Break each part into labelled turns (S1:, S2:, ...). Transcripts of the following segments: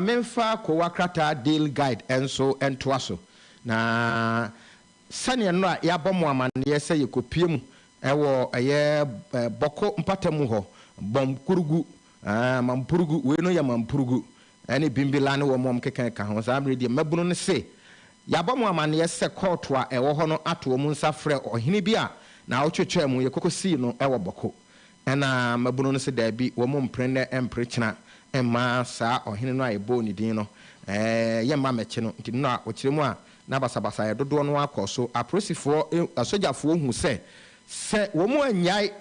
S1: Memfa kowa krataa Daily Guide nso ntoa so. Na sɛdeɛ nnora yɛabɔ mo amanneɛ sɛ yɛkɔpue mu wɔ ɛyɛ Bɔko mpatamu hɔ, Bɔmkurugu, Mampurugu, wei no yɛ Mampurugu, ne Bimbila ne wɔn a wɔkeka ka ho. Saa mmerɛ yi deɛ mmabunu no se yɛabɔ mo amanneɛ sɛ kɔɔto a ɛwɔ hɔ no ato wɔn nsa frɛ ɔhene bi a naawɔtwe twaa mu yɛkɔkɔsii no wɔ Bɔko. Ɛnna mmabunu no se, Dabi, wɔmmpere nnɛ mmpere kyena mma saa ɔhene no a yɛbɔɔ ne din no, yɛmma mmɛkye no. Nti no a wɔkyerɛ mu a, na basabasayɛ dodoɔ no ara kɔɔ so. Apolisifoɔ, asogyafoɔ huu sɛ, sɛ wɔannyae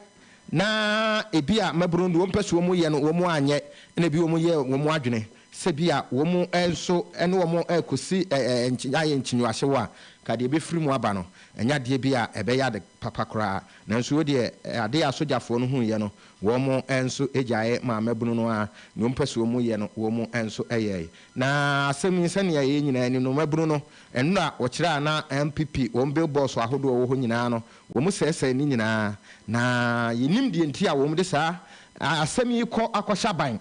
S1: na ebia mmabunu no deɛ wɔpɛ sɛ wɔyɛ no wɔanyɛ, ɛnna bi wɔyɛɛ wɔn adwene sɛ bi a wɔn nso ne wɔn rekɔsi ayɛ nkyinwuahyew a, anka deɛ ɛbɛfiri mu aba no, ɛnyɛ adeɛ bi a ɛbɛyɛ ade papa koraa. Nanso wei deɛ, adeɛ a asogyafoɔ no huiɛ no, wɔn nso gyaeɛ maa mmabunu no ara, deɛ wɔpɛ sɛ wɔyɛ no, wɔn nso yɛeɛ. Na asɛm yi, sɛdeɛ yɛn nyinaa nim no, mmabunu no, nnora a wɔkyerɛ a na NPP wɔn billboards ahodoɔ a ɛwɔ hɔ nyinaa no, wɔsɛesɛe ne nyinaa. Na yɛnnim deɛ nti a wɔde saa asɛm yi kɔ akɔhyɛ aban.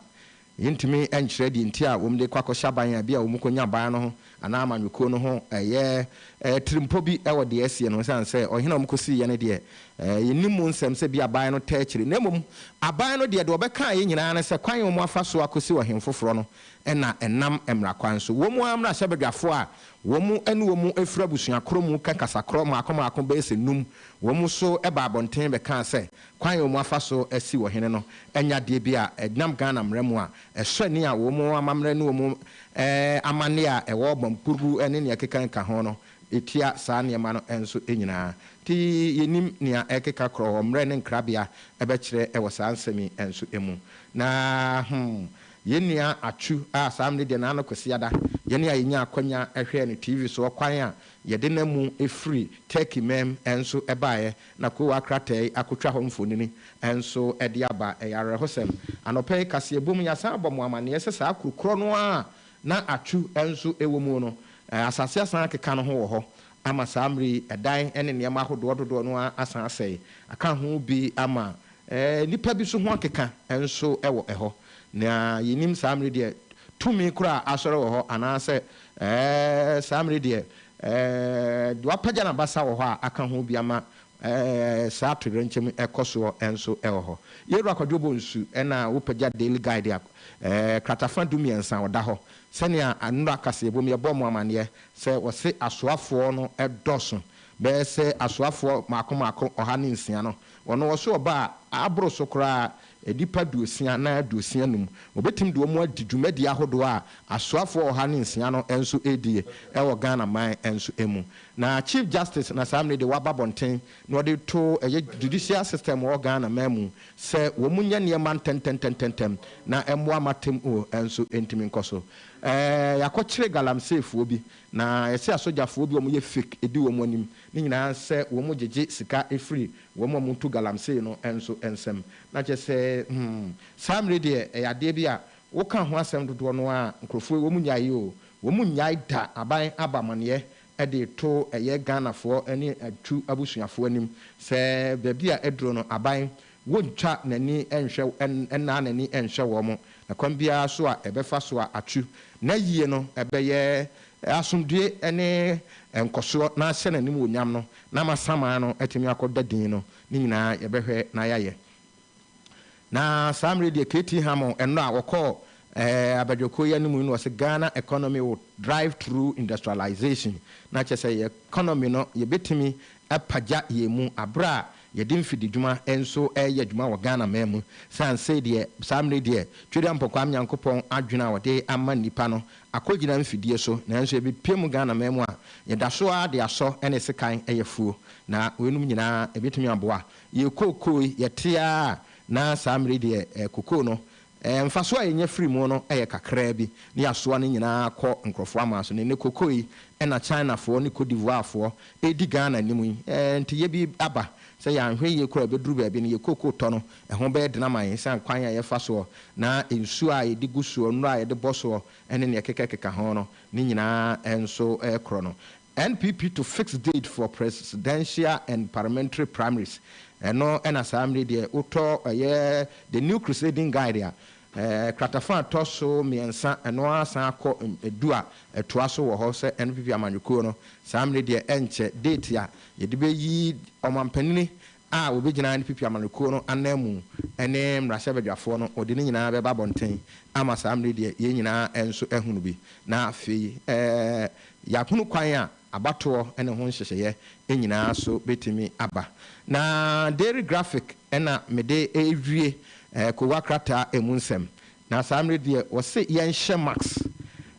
S1: Yentumi nkyerɛ deɛ nti a wɔde kɔ akɔhyɛ aban a ebia wɔkɔnya aban no ho anaa amanyɔkuo no ho ɛyɛ tirimpɔ bi wɔ deɛ asie no ho ɛsiane sɛ ɔhene a wɔkɔsiiɛ no deɛ yɛnnim mu nsɛm sɛ ebia aban no taa akyire na mmom aban no deɛ deɛ wɔbɛkaeɛ nyinaa ne sɛ kwan a wɔafa so akɔsi ɔhene foforɔ no na ɛnam mmara kwan so. Wɔn ara mmarahyɛbadwafoɔ a wɔn ne wɔn firi abusua korɔ mu ka kasa korɔ mmaako mmaako bɛyɛ sɛ num wɔn nso baa abɔnten bɛkaa sɛ Kwan a wɔafa so asi ɔhene no nyɛ adeɛ bi a ɛnam Ghana mmara mu a ɛsɔ ani a wɔn amammerɛ ne wɔn amanneɛ a ɛwɔ Bɔmkurugu ne nea ɛkeka ka ho no tia saa nneɛma no nso nyinaa. Nti yɛnnim nea ɛrekeka korɔ hɔ mmerɛ ne nkrabea bɛkyerɛ wɔ saa nsɛm yi nso mu. Na hmm, yɛn nua Atsu a saa mmerɛ deɛ n'ano Kwasiada, yɛn a yɛnyaa akwanya hwɛɛ no TV soɔ kwan a yɛde n'amu firi Turkey man nso baeɛ na kowa krataa yi akotwa hɔ mfonini nso de aba. Ɛyɛ awerɛhosɛm. Anɔpa yi kaseɛbɔ mu, yɛasan abɔ mo amanneɛ sɛ saa kuro korɔ no ara a na Atsu nso wɔ mu no, asase asan akeka ne ho wɔ hɔ ama saa mmerɛ yi ɛdan ne nneɛma ahodoɔ dodoɔ no ara asan asɛe. Aka ho bi ama nnipa bi nso ho akeka nso wɔ hɔ. Na yɛnnim saa mmerɛ yi deɛ tumi koraa a asɔre wɔ hɔ anaasɛ saa mmerɛ yi deɛ Ɛɛ, deɛ wapagya n'abasa wɔ hɔ a aka ho bi ama ɛɛ saa atoyerɛnkyɛm yi ɛkɔ soɔ nso wɔ hɔ. Yɛwura Kwadwo Bonsu na wopagya Daily Guide a ɛɛ kratafa du-mmiɛnsa ɔda hɔ. Sɛnea nnora kaseɛbɔ mu yɛbɔɔ mo amaneɛ sɛ wɔse asoafoɔ no dɔso bɛyɛ sɛ asoafoɔ mmaako mmaako 106 no, wɔno wɔse ɔba a aboro so koraa Nnipa duosia anaa 65, wɔbɛtumi de wɔn adi dwumadie ahodoɔ a asoafoɔ 106 no nso redie wɔ Ghana man nso mu. Na Chief Justice na saa mmerɛ yi deɛ waba abɔnten na ɔde reto ɛyɛ judicial system wɔ Ghana man mu sɛ wɔn nyɛ nneɛma ntɛntɛntɛntɛntɛm na ɛmmoa ma atemmuo nso ntumi nkɔ so. Ɛɛ yɛakɔkyere galamseyfoɔ bi na yɛse asogyafoɔ bi a wɔyɛ fake di wɔn anim ne nyinaa sɛ wɔn gyegye sika firi Wɔn a wɔtu galamsey no nso nsam. Na kyerɛ sɛ, hmm, saa mmere deɛ ɛyɛ adeɛ bi a woka ho asɛm dodoɔ no ara a, nkurɔfoɔ yi wɔn nnyae o, wɔn nnyae da. Aban aba amaneɛ de reto ɛyɛ Ghanafoɔ ne Atwu abusuafoɔ anim sɛ baabi a aduro no aban wɔntwa n'ani nhwɛ, nnaa n'ani nhwɛ wɔn. Na kwan biara so a ɛbɛfa so a Atwu n'ayie no bɛyɛ asomdwoeɛ ne nkɔsoɔ na ahyɛ n'animuonyam no, na ama saman no atumi akɔ da din no, ne nyinaa yɛbɛhwɛ na yɛayɛ. Na saa mmerɛ yi deɛ KT Hammond ɛno a wɔkɔɔ eh, abadwakuo yi anim yi na wɔsɛ Ghana economy will drive through industrialization, na kyerɛ sɛ yɛ economy no yɛbɛtumi apagya yɛn mu aberɛ a yɛde mfididwuma nso reyɛ adwuma wɔ Ghana man mu. Sane sei deɛ saa mmerɛ yi deɛ Twedeampɔ Kwame Nyankopɔn adwene a ɔde ama nnipa no akɔgyina mfidie so, nanso yɛbɛpue mu Ghana man mu a, yɛda so ara de asɔ ne sekan yɛ afuo, na weinom nyinaa ɛbɛtumi aboa. Yɛ kookoo yi, yɛte ara a, na saa mmerɛ yi deɛ kokoo no, mfasoɔ a yɛnya firi mu no yɛ kakraa bi, na yɛasoa ne nyinaa kɔ nkurɔfoɔ aman so. Na ɛnnɛ kokoo yi na Chinafoɔ ne Cote d'Ivoirefoɔ redi Ghana anim yi, nteyɛ bi aba sɛ yɛanhwɛ yie koraa a ɛbɛduru baabi no, yɛ kookoo tɔ no, ɛho bɛyɛ den ama yɛn ɛsiane kwan a yɛfa soɔ, na nsuo a yɛde gu soɔ, nnuro a yɛde bɔ soɔ, ne nea ɛkekakeka ho no, ne nyinaa nso rekorɔ no. NPP to fix date for presidential and parliamentary primaries, ɛno na saa mmere deɛ wotɔ ɛyɛ The New Crusading Guide a, Kratafa a ɛtɔ so mmiɛnsa, ɛno ara san kɔ du a ɛtoa so wɔ hɔ sɛ NPP amanyɔkuo no, saa mmerɛ deɛ ɛnkyɛ date a yɛde bɛyi ɔmanpanini a wɔbɛgyina NPP amanyɔkuo no ananmu ne mmarahyɛbadwafoɔ no, wɔde ne nyinaa bɛba abɔnten ama saa mmerɛ deɛ yɛn nyinaa nso ahunu bi. Na afei yɛahunu kwan a abatoɔ ne ho nhyehyɛeɛ nyinaa so bɛtumi aba. Na Daily Graphic na mede rewie kowa krataa ɛmu nsɛm. Na saa mmerɛ deɛ wɔse yɛnhyɛ mask.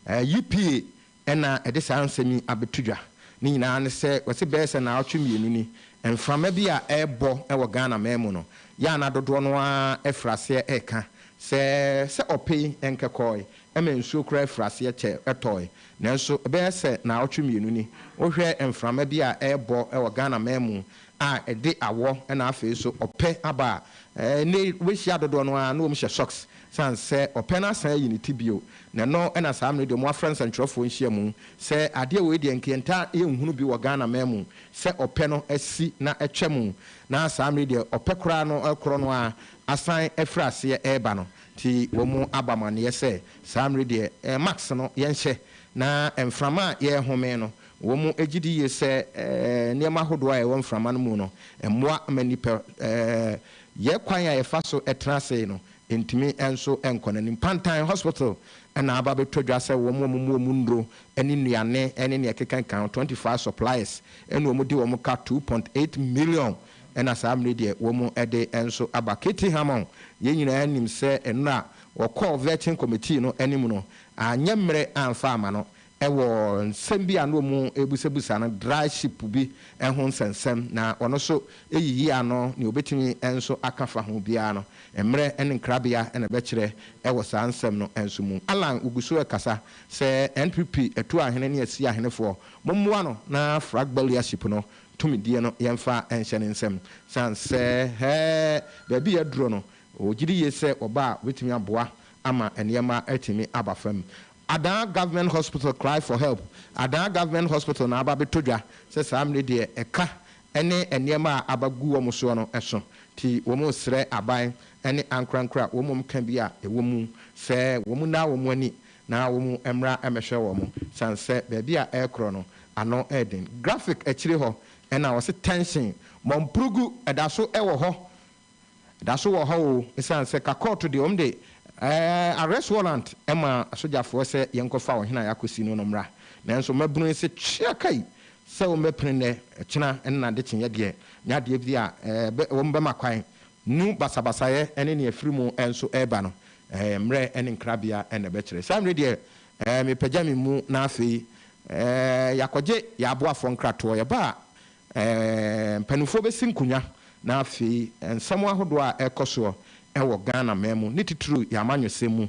S1: UPA na ɛde saa nsɛm yi abɛto dwa. Ne nyinaa ne sɛ wɔse bɛyɛ sɛ naawɔtwe mmienu ni, mframa bi a ɛrebɔ wɔ Ghana man mu no, yɛ a na dodoɔ no ara afiri aseɛ reka sɛ sɛ ɔpɛ yi nkɛkɔɔe ma nsuo koraa firi aseɛ kyɛ tɔɔe. Nanso ɛbɛyɛ sɛ naawɔtwe mmienu ni, wohwɛ mframa bi a ɛrebɔ wɔ Ghana man mu a ɛde awɔ na afei nso ɔpɛ aba a, ɛnnɛ yi wobɛhyia dodoɔ no ara na wɔhyɛ socks sane sɛ ɔpɛ no asan ayi ne ti bio. Na ɛno na saa mmerɛ deɛ wɔafrɛ nsɛntwerɛfoɔ nhyiamu sɛ adeɛ wei deɛ nka yɛntaa yɛnhunu bi wɔ Ghana man mu sɛ ɔpɛ no asi na atwa mu na saa mmerɛ deɛ ɔpɛ koraa no korɔ no ara asan afiri aseɛ reba no nti wɔn abɔ amaneɛ sɛ saa mmerɛ deɛ mask no yɛnhyɛ na mframa a yɛrehome no Wɔgye di yie sɛ nneɛma ahodoɔ a ɛwɔ mframa no mu no mmoa ma nnipa yɛ kwan a yɛfa so tena ase no ntumi nso nkɔ n'anim. Pantan Hospital na aba abɛtɔ dwa sɛ wɔn a wɔn wɔn nnuro ne nnuane ne nea ɛkeka ho 25 suppliers na wɔn de wɔn ka 2.8 million na saa mmerɛ deɛ wɔn de nso aba. KT Hammond, yɛn nyinaa nim sɛ nnora wɔkɔɔ vetting committee no anim no anyɛ mmerɛ amfa ama no wɔ nsɛm bi a na wɔrebisabisa no dry ship bi ho nsɛnsɛm, na ɔno nso yiyi ano nea obetumi nso aka fa ho biara no, mmerɛ ne nkrabea na ɛbɛkyerɛ wɔ saa nsɛm no nso mu. Allan wogu so rekasa sɛ NPP atu ahene ne asi ahenefoɔ, mommoa no na Fragba leadership no tumidie no yɛmfa nhyɛ ne nsam, sane sɛ hɛɛ baabi yɛaduro no ɔgyedi yie sɛ ɔba a obetumi aboa ama nneɛma atumi aba fam. Adaa Government Hospital Cry for Help, Adaa Government Hospital na aba abɛtɔ dwa sɛ saa mmerɛ deɛ ɛka ne nneɛma a aba gu wɔn soɔ no so nti wɔn resrɛ aban ne ankorankoro a wɔn ka bi a ɛwɔ mu sɛ wɔn nna wɔn ani na wɔn mmra mmɛhwɛ wɔn sane sɛ baabi a ɛrekorɔ no ano yɛ den. Graphic akyire hɔ na wɔse tension Mɔmpurugu ɛda so wɔ hɔ da so wɔ hɔ o, ɛsiane sɛ ka kɔɔto deɛ wɔn de arrest warrant ma asogyafoɔ sɛ yɛnkɔfa ɔhene a yɛakɔsi no no mmra. Nanso mmabunu yi se twea kai sɛ wɔbɛpene nnɛ, kyena ne n'adekyeeɛ deɛ, nyɛ adeɛ bi a wɔn bɛma kwan. Nu basabasayɛ ne nea ɛfiri mu nso reba no, mmerɛ ne nkrabea na ɛbɛkyerɛ. Saa mmerɛ deɛ, mepagya me mu na afei yɛakɔgye yɛn aboafoɔ nkratoɔ. Yɛba a, mpanimfoɔ bɛsi nkonnwa na afei nsɛm ahodoɔ a ɛrekɔ soɔ wɔ Ghana man mu ne titiriw yɛn amanyɔsɛm mu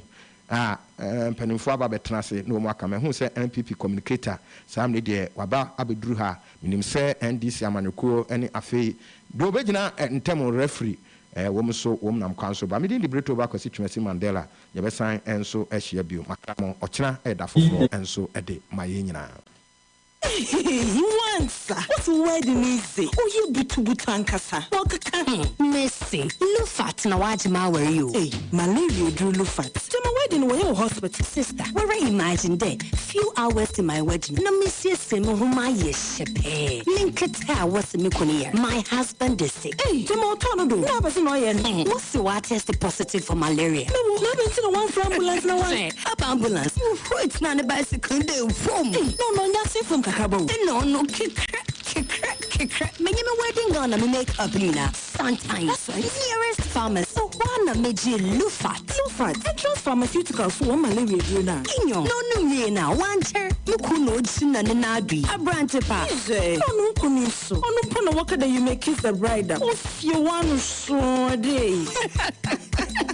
S1: a mpanimfoɔ aba abɛtena ase na wɔn aka. Mahu sɛ NPP communicator saa mmerɛ deɛ waba abɛduru ha. Menim sɛ NDC amanyɔkuo ne afei deɛ wɔbɛgyina ntam referee wɔn nso wɔn nam kwan so ba. Me din de Brito Bakwasi Twumasi Mandela. Yɛbɛsan nso ahyia bio. Makra mo ɔkyena ɛda foforɔ nso de ma yɛn nyinaa.
S2: Wansa, what's wedding easy? Oye butu butu ankasa. Wɔkeka ho.
S3: Mercy, Lufat na wagye ma aware yi o.
S2: Hey, malaria duru Lufat. Gyama wedding wɔ yɛ wɔ hospital.
S3: Sister, where imagine there, few hours to my wedding, na me siesie me ho ma ayɛ hyɛ pɛɛ. Me nkete a wɔsi me kunu yɛ. My husband is sick.
S2: Hey, gyama ɔtɔ no do. Na abɛsi na ɔyɛ no.
S3: Wɔsi wa test positive for malaria.
S2: Na wo, na abɛnti na wɔnfrɛ ambulance na wɔn.
S3: Sɛ, aba ambulance. Wait na ne bicycle de fom.
S2: Hey, no no, nya se fom kakra ba o.
S3: No no, kekra, kekra, kekra. Menye me wedding gown na me make up nyinaa. Sometimes.
S2: That's right.
S3: Nearest pharmacy. So hɔ na megye Lufat.
S2: Lufat, Entrance Pharmaceuticals wɔ malaria duro na.
S3: Inyo, no no wie na wankyɛ. Me kunu na ogyi na ne na-adu yi. Aberante pa.
S2: Ize, ɔno nkunu nso. Ɔno mpo na wɔka dɛ you may kiss the bride. Ofie wano so de.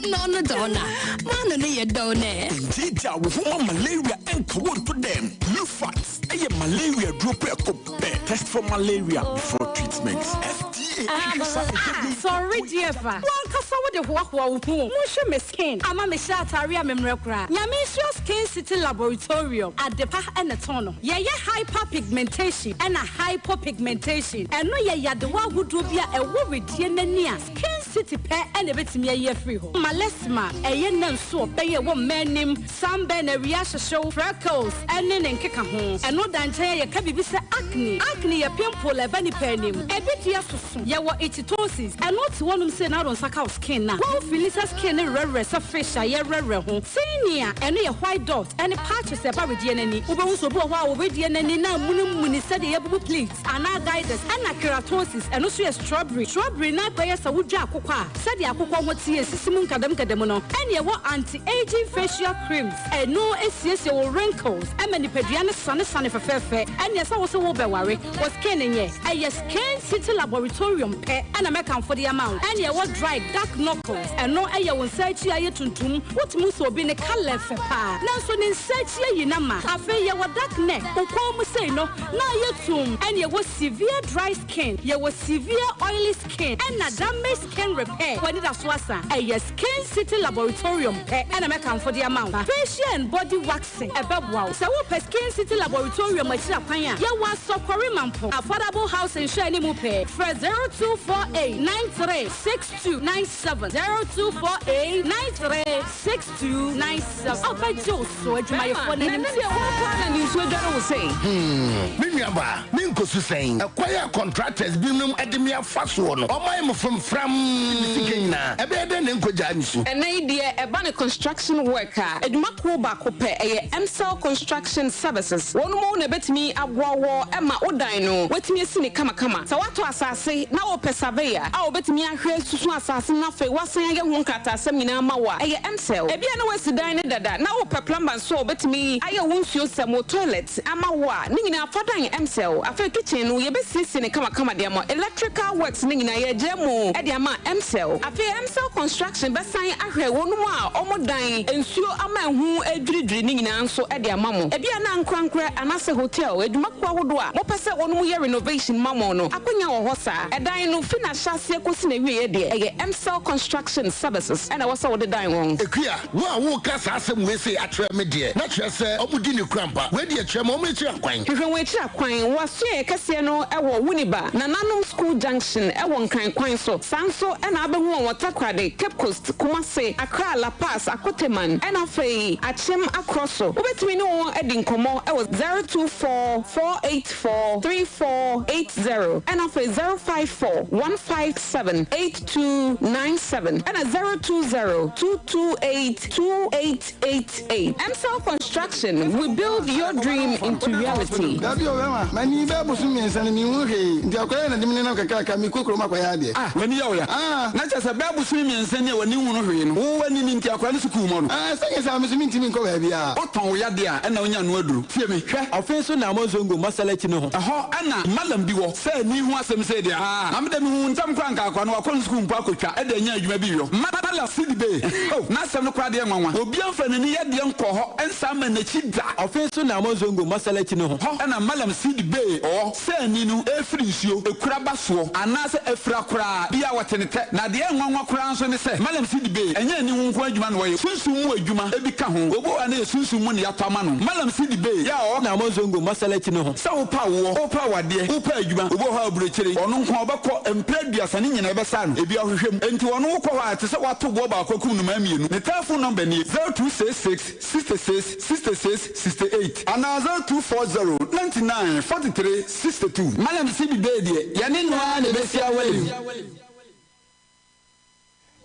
S3: No no dɔna. Maano ne yɛ dɔw nɛ.
S4: Ngyegya wo ho ma malaria ɛnka wo nto dɛm. Lufat ɛyɛ malaria duro prɛko pɛ. Test for malaria before treatment. FDA ahwehwɛ sa ɛyɛ.
S5: Sɔre deɛ fa wankasa wode hoahoa wo ho. Monhwɛ me skin ama mehyɛ atare a memmerɛ koraa. Nyame nhyira Skin City Laboratorium adepa ɛne tɔn no. Yɛyɛ hyperpigmentation ɛna hypopigmentation. Ɛno yɛ yadewa ahodoɔ bi a ɛwɔ wedie n'ani a Skin City pɛ ɛna ebɛtumi ayi afiri hɔ. Melasma, ɛyɛ nanso ɔbɛyɛ wɔ mmaa anim, sunburn, awia ahyehyew, freckles ɛne ne nkeka ho. Ɛno da nkyɛn a, yɛka biribi sɛ acne. Acne yɛ pimple a ɛba nipa anim. Ebi di asoso. Yɛwɔ ichthyosis. Ɛno te wɔnom sɛ na nsa ka wo skin na wɔn feel sɛ skin ne werɛwerɛ sɛ fish a yɛwerɛwerɛ ho. Tinea, ɛno yɛ white dot ɛne patches ɛba wedeɛ n'ani. Wobɛhu sɛ obi wɔ hɔ a wɔwedeɛ n'ani na munimuni sɛdeɛ yɛbubu plate anaa guiders. Ɛna keratosis, ɛno nso yɛ strawberry. Strawberry na akɔyɛ sɛ wodwa akokɔ a, sɛdeɛ akokɔ ho te esisi mu nkadam nkadam no. Ɛne ɛwɔ anti-aging facial creams. Ɛno esiesie wo wrinkles ɛma nipadua no sane sane fɛfɛɛfɛ. Ɛne ɛsɛ wo sɛ wobɛware wɔ skin nyɛ. Ɛyɛ Skin City Laboratorium pɛ ɛna mɛkamfo de ama wo. Ɛne ɛwɔ dry dark knuckles. Ɛno ɛyɛ wo nsa akyi ayɛ tuntum. Wotumi sɛ obi ne colour fɛ paa, nanso ne nsa akyi ayi na ma. Afei yɛwɔ dark neck, wo kɔn mu sei no na ayɛ tum. Ɛne ɛwɔ severe dry skin, yɛwɔ severe oily skin, ɛna damage skin repair. W'ani da so asa. Ɛyɛ Skin City Laboratorium pɛ ɛna mɛkamfo de ama wo. Facial and body waxing ɛbɛboa wo. Sɛ wopɛ Skin City Laboratorium akyiri akwan a, yɛwɔ Asɔkɔre Mampo, Affordable House nhyɛ anim pɛɛ. Frɛ 0248 93 6297, 0248 93 6297. Ɔbɛgye wo so adwumayɛfoɔ
S6: Na
S5: n'anim.
S6: ne deɛ wɔn na ne nsuo dware wo sɛn.
S7: Me nuabaa, me nkosu sɛn ɛkwan a contractors binom de me afa soɔ no, ɔman mo fomfram me sika nyinaa. Ɛbɛyɛ dɛn ne nkɔgyaa me su?
S6: Ɛnɛ yi deɛ, ɛba ne construction work a, adwumakuo baako pɛ, ɛyɛ Emsel Construction Services. Wɔn mu na ɛbɛtumi aboa wɔ ɛma wo dan no watumi asi ne kamakama. Sɛ woatɔ asase na wopɛ surveyor a wɔbɛtumi ahwɛ susu asase no, afei wasan ayɛ ho nkrataasɛm nyinaa ma wo a, ɛyɛ Emsel. Ebi a na woasi dan ne dada na wopɛ plumber nso a wɔbɛtumi ayɛ wo nsuo sɛm, wo toilet ama wo a, ne nyinaa fa dan Emsel. Afei kitchen no, yɛbɛsiesie ne kamakama de ama. Electrical works ne nyinaa yɛgyerɛ mu de ama Emsel. Afei Emsel Construction bɛsan ahwɛ wɔn mu a wɔn dan nsuo ama ɛho adwiridwiri ne nyinaa nso de ama mo. Ebi a na nkorankora anaasɛ hotel adwumakuo ahodoɔ a mopɛ sɛ wɔn mu yɛ renovation ma mo no, akonnwa wɔ hɔ saa. Ɛdan no fi n'ahyɛaseɛ kɔsi n'awieeɛ deɛ, ɛyɛ Emsel Construction Services ɛna ɛwɔ sɛ wode dan wɔn.
S7: Ekua, wo a woka saa asɛm wei sei akyerɛ me deɛ, na kyerɛ sɛ ɔmo di ne kura mpa. Wei deɛ, kyerɛ me ɔmo akyiri akwan.
S6: Hwehwɛ wɔn akyiri akwan. Wɔasoɛ kɛseɛ no wɔ Winneba, Nananom School Junction wɔ Nkran kwan so. Saa nso ɛna abɛhu wɔn wɔ Takoradi, Cape Coast, Kumase, Accra, La Paz, Akoteman, ɛna afei Akyem Akorɔ so. Wobɛtumi ne wɔn adi nkɔmmɔ wɔ 024 484 3480, ɛna afei 054 157 8297, ɛna 020 228 2888. Emsel Construction, we build your dream into reality.
S8: Dabi o, bɛma mani bɛɛ bosom 3 no mehu hwee, nti akɔyɛ na de me nenam kakraka mekɔ kurom akɔyɛ adeɛ.
S4: Ah, w'ani yɛ wo ya?
S8: Ah.
S4: Na kyerɛ sɛ bɛɛ bosom 3 ne a w'ani hu no hwee no, wo w'ani ni nti akɔyɛ no sukuu mɔ no.
S8: Ah, sɛnyɛ saa, me so mentimi nkɔ baabiaa.
S4: Wotɔn wo yadeɛ a, ɛna wonya no aduro. Tie me, hwɛ.
S9: Ɔfe nso na Amazongo masalachi no ho.
S4: Ɛhɔ ɛna malam bi wɔ sɛ ani ho asɛm sɛ deɛ, aa, na mede mehu ntam koraa nka akoa no wakɔ no sukuu mpo akɔtwa ɛde anya adwuma bi yɔ. Malam Sidibe, oh, n'asɛm no koraa deɛ nwanwa. Obi amfa n'ani yadeɛ nkɔ hɔ ɛnsa ama n'akyi da.
S9: Ɔfe nso na Amazongo masalachi no ho.
S4: Hɔ ɛna Malam Sidibe ɔwɔ sɛ ani no ɛfiri nsuo ɛkura ba soɔ anaasɛ afira koraa bia wɔte ne tɛ. Na deɛ nwanwa koraa nso ne sɛ Malam Sidibe ɛnyɛ ani ho nko adwuma na wɔyɛ, sunsum mu adwuma ebi ka ho. Obi wɔ hɔ a na yɛ sunsum mu ne yɛatɔ ama no. Malam Sidibe yɛ a ɔwɔ
S9: na Amazongo masalachi no ho.
S4: Sɛ wopɛ awoɔ, wopɛ awadeɛ, wopɛ adwuma, obi wɔ hɔ a aburokyire, ɔno nko a ɔbɛkɔ mprɛ 30 ne nyinaa ɛbɛsa no, ebi ahwehwɛ mu. Enti ɔno wokɔ hɔ a ɛte sɛ woato boɔ baako akum nnomaa mmienu. Ne telephone number nie, 0266 66 66 68 anaa 0240 99 43 62. Malam Sidibe deɛ, yɛne no ara na ɛbɛsi awale mu.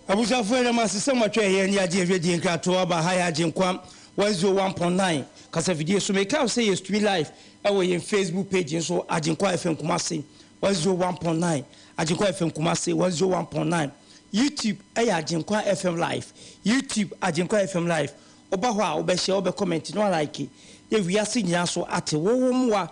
S10: Abusuafo, ɛnam asesɛm atwa yɛn ne agye ahwɛdie nkratoɔ aba ha yɛ Agyenkwa 101.9 kasafidie so. Meka sɛ yɛ stream live ɛwɔ yɛn Facebook page nso, Agyenkwa FM Kumase 101.9, Agyenkwa FM Kumase 101.9. YouTube ɛyɛ Agyenkwa FM Live, YouTube Agyenkwa FM Live. Woba hɔ a, wobɛhyɛ, wobɛ comment na wa like na wiase nyinaa so ate wɔwɔ mu a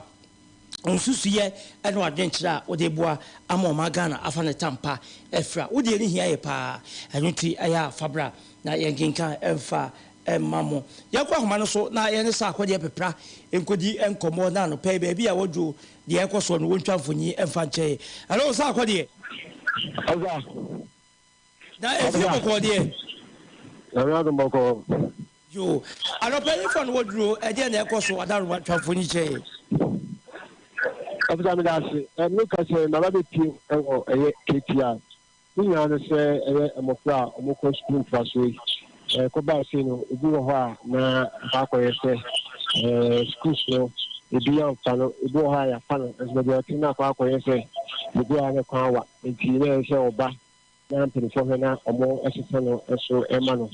S10: nsusuyɛ ɛne wadwenkyerɛ a wode boa ama ɔma Ghana afa ne tampa ɛfira wodeɛ ne hia yɛ paa. Ɛno nti ɛyɛ a fabra na yɛnkenka ɛmfa ɛmma mo. Yɛnkɔ ahoma no so na yɛne sɛ akɔdeɛ pepra nkɔdi nkɔmmɔ na anɔpɛ yi baabi a wɔdwo deɛ ɛkɔ soɔ no, wɔntwa mfonyi ɛmfa nkyɛn. Ɛno sɛ akɔdeɛ na ɛfie bɔkɔɔ deɛ.
S11: Nyame adom, bɔkɔɔ.
S10: Yo, anɔpɛ yi fa no wɔduro, ɛdeɛ na ɛkɔ so adaroma, twa mfonyi kyɛn.
S11: Ɔfisa, meda ase. Ɛno ka sɛ maba bɛpie ɛwɔ ɛyɛ KTI. Ne nyinaa ne sɛ ɛyɛ mmɔfra a wɔkɔ sukuu ntoasoɔ yi. Ɛkɔbaa sei no, ebi wɔ hɔ a na akɔ akɔyɛ sɛ schools no ebi amfa no, ebi wɔ hɔ a yɛafa no, nso baabi a ɔte no akɔ akɔyɛ sɛ baabi a ne kwan awa nti na ɛyɛ sɛ ɔba na mpanimfoɔ hwɛ na wɔsesa no so ma no.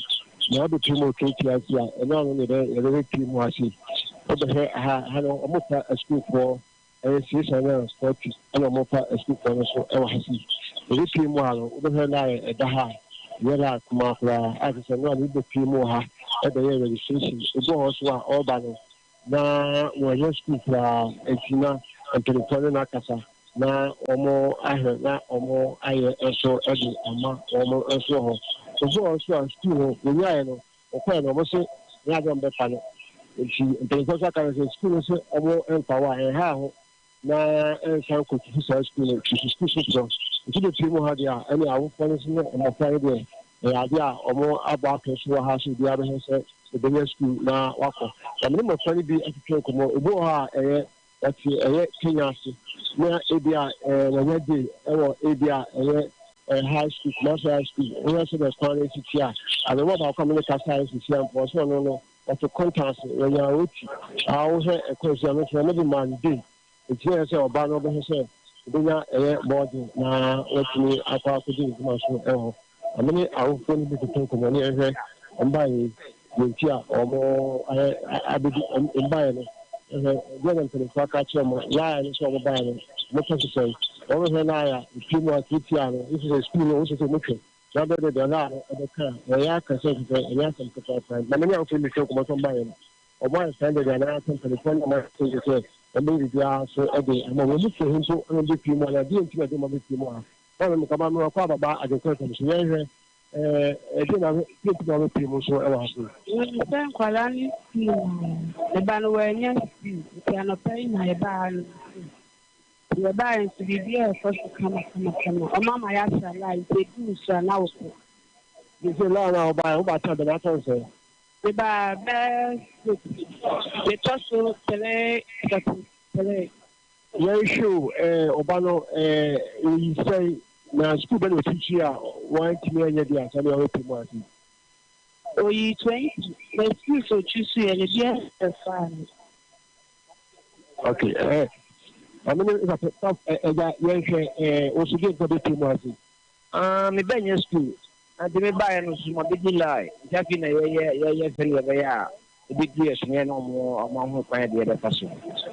S11: Na wabɛpue mu wɔ KTRC a, ɛno ano na yɛbɛbɛpue mu ha sei. Wobɛhwɛ ha, ha no wɔfa asukuufoɔ ɛyɛ 640 ɛna wɔfa asukuufoɔ no so wɔ ha sei. Yɛbɛpue mu ha no, wobɛhwɛ line ɛda ha a, ɛnyɛ line kumaa koraa a kyerɛ sɛ no a ne wobɛpue mu wɔ ha ɛbɛyɛ registration. Ebi wɔ hɔ nso a ɔreba no na wɔnyɛ sukuu koraa nti na mpanimfoɔ ne no akasa na wɔahwɛ na wɔayɛ nso de ama wɔn nso wɔ hɔ. Obi wɔ hɔ nso a sukuu no wɔnyaeɛ no wɔkɔɛ no wɔn se nyɛ adeɛ wɔn bɛfa no nti mpanimfoɔ nso aka no sɛ sukuu no se wɔn mfa wo a ɛnha ho na ɛnsan nkɔtutu saa sukuu no tutu sukuu foforɔ nti bɛpie mu ha deɛ a ɛne awofoɔ no nso ne mmɔfra no deɛ ɛyɛ adeɛ a wɔn abɔ apɛ so wɔ ha sɛ obiara bɛhwɛ sɛ ɔbɛnya sukuu na wakɔ na mene mmɔfra no bi atwetwe nkɔmmɔ. Obi wɔ hɔ a ɛyɛ ɔte ɛyɛ Kenya ase na ebi a ɛɛ wanya day ɛwɔ ebi a ɛyɛ ɛɛ high school, Kumasi high school. Wohwɛ sɛ dɛ kwan no si ti a, aberewa baako a mene kasa a ɛsisi a mpo ɔsɛ ɔno no ɔte Konta ase, wanya oti a wohwɛ ɛkwan si a no nso wɔde maa no day. Nti na ɛyɛ sɛ ɔbaa no ɔbɛhwɛ sɛ obenya ɛyɛ bɔɔden na watumi akɔ akɔdi ne dwuma so wɔ hɔ. Na me ne awofoɔ no bi toto nkɔmmɔ ne yɛhwɛ wɔn baeɛ yi deɛ nti a wɔn ayɛ abɛdi wɔn baeɛ no hwɛ deɛ na mpanimfoɔ aka akyerɛ wɔn laaya no sɛ wɔn baeɛ no wɔn pɛ sesɛn wɔn hwɛ laaya epie mu a tietia no nso sɛ sukuu no wɔn sɛ sɛ wɔn twɛ na bɛyɛ dɛ deɛ laaya no ɛbɛka a ɛyɛ aka sɛ sɛ ɛnyɛ asɛm ketewa koraa na me ne awofoɔ no bi twɛ nkɔmmɔ sɛ wɔn baeɛ no Wɔn a saa dada no ara sɛ mpanimfoɔ no ama sɛ sɛ wɔbɛyɛ biribiara so de ama wɔn mu firi he mpo na wɔbɛpie mu anaa deɛ nti na ɛde wɔn abɛpie mu ha. Na me mekaba me wakɔ ababa Agyenkwa FM so yɛnhwɛ ɛɛ ɛdeɛ na deɛ nti na wɔbɛpie mu nso wɔ ha so.
S12: Sɛ nkwadaa no sukuu no, me ba no wannya sukuu nti anɔpa yi na yɛbaa ha no sukuu. Nti yɛbaeɛ nso biribiara ɛkɔ so kama kama kama. Wɔn ama yɛasa line nti ɛduru so a na wokɔ.
S11: Sɛ line a wobaeɛ wobaa time bɛn na atɔn sɛn?
S12: Mebaa bɛyɛ 6, metɔ so 3:43.
S11: Yɛnhwɛ o, eh, ɔba no, eh, oyi sɛn, na sukuu bɛ na okyikyi a wantumi anyɛ bi ansa na ɔrepɛ mu ase?
S12: Oyii 20, na sukuu sɛ otwi so yɛ no, biara bɛfaa no.
S11: Ok, eh, maame no papa, ɛgya, yɛnhwɛ, eh, wo so deɛ nti na bɛpɛ mu ase?
S13: Ah, me ba nnya sukuu. Na nti me baeɛ no nso mabɛdi line. Nti afei na yɛyɛ yɛyɛ sɛdeɛ ɛbɛyɛ a ɛbɛduru yɛ so na yɛne wɔn wɔn ahunu kwan a deɛ yɛbɛfa so.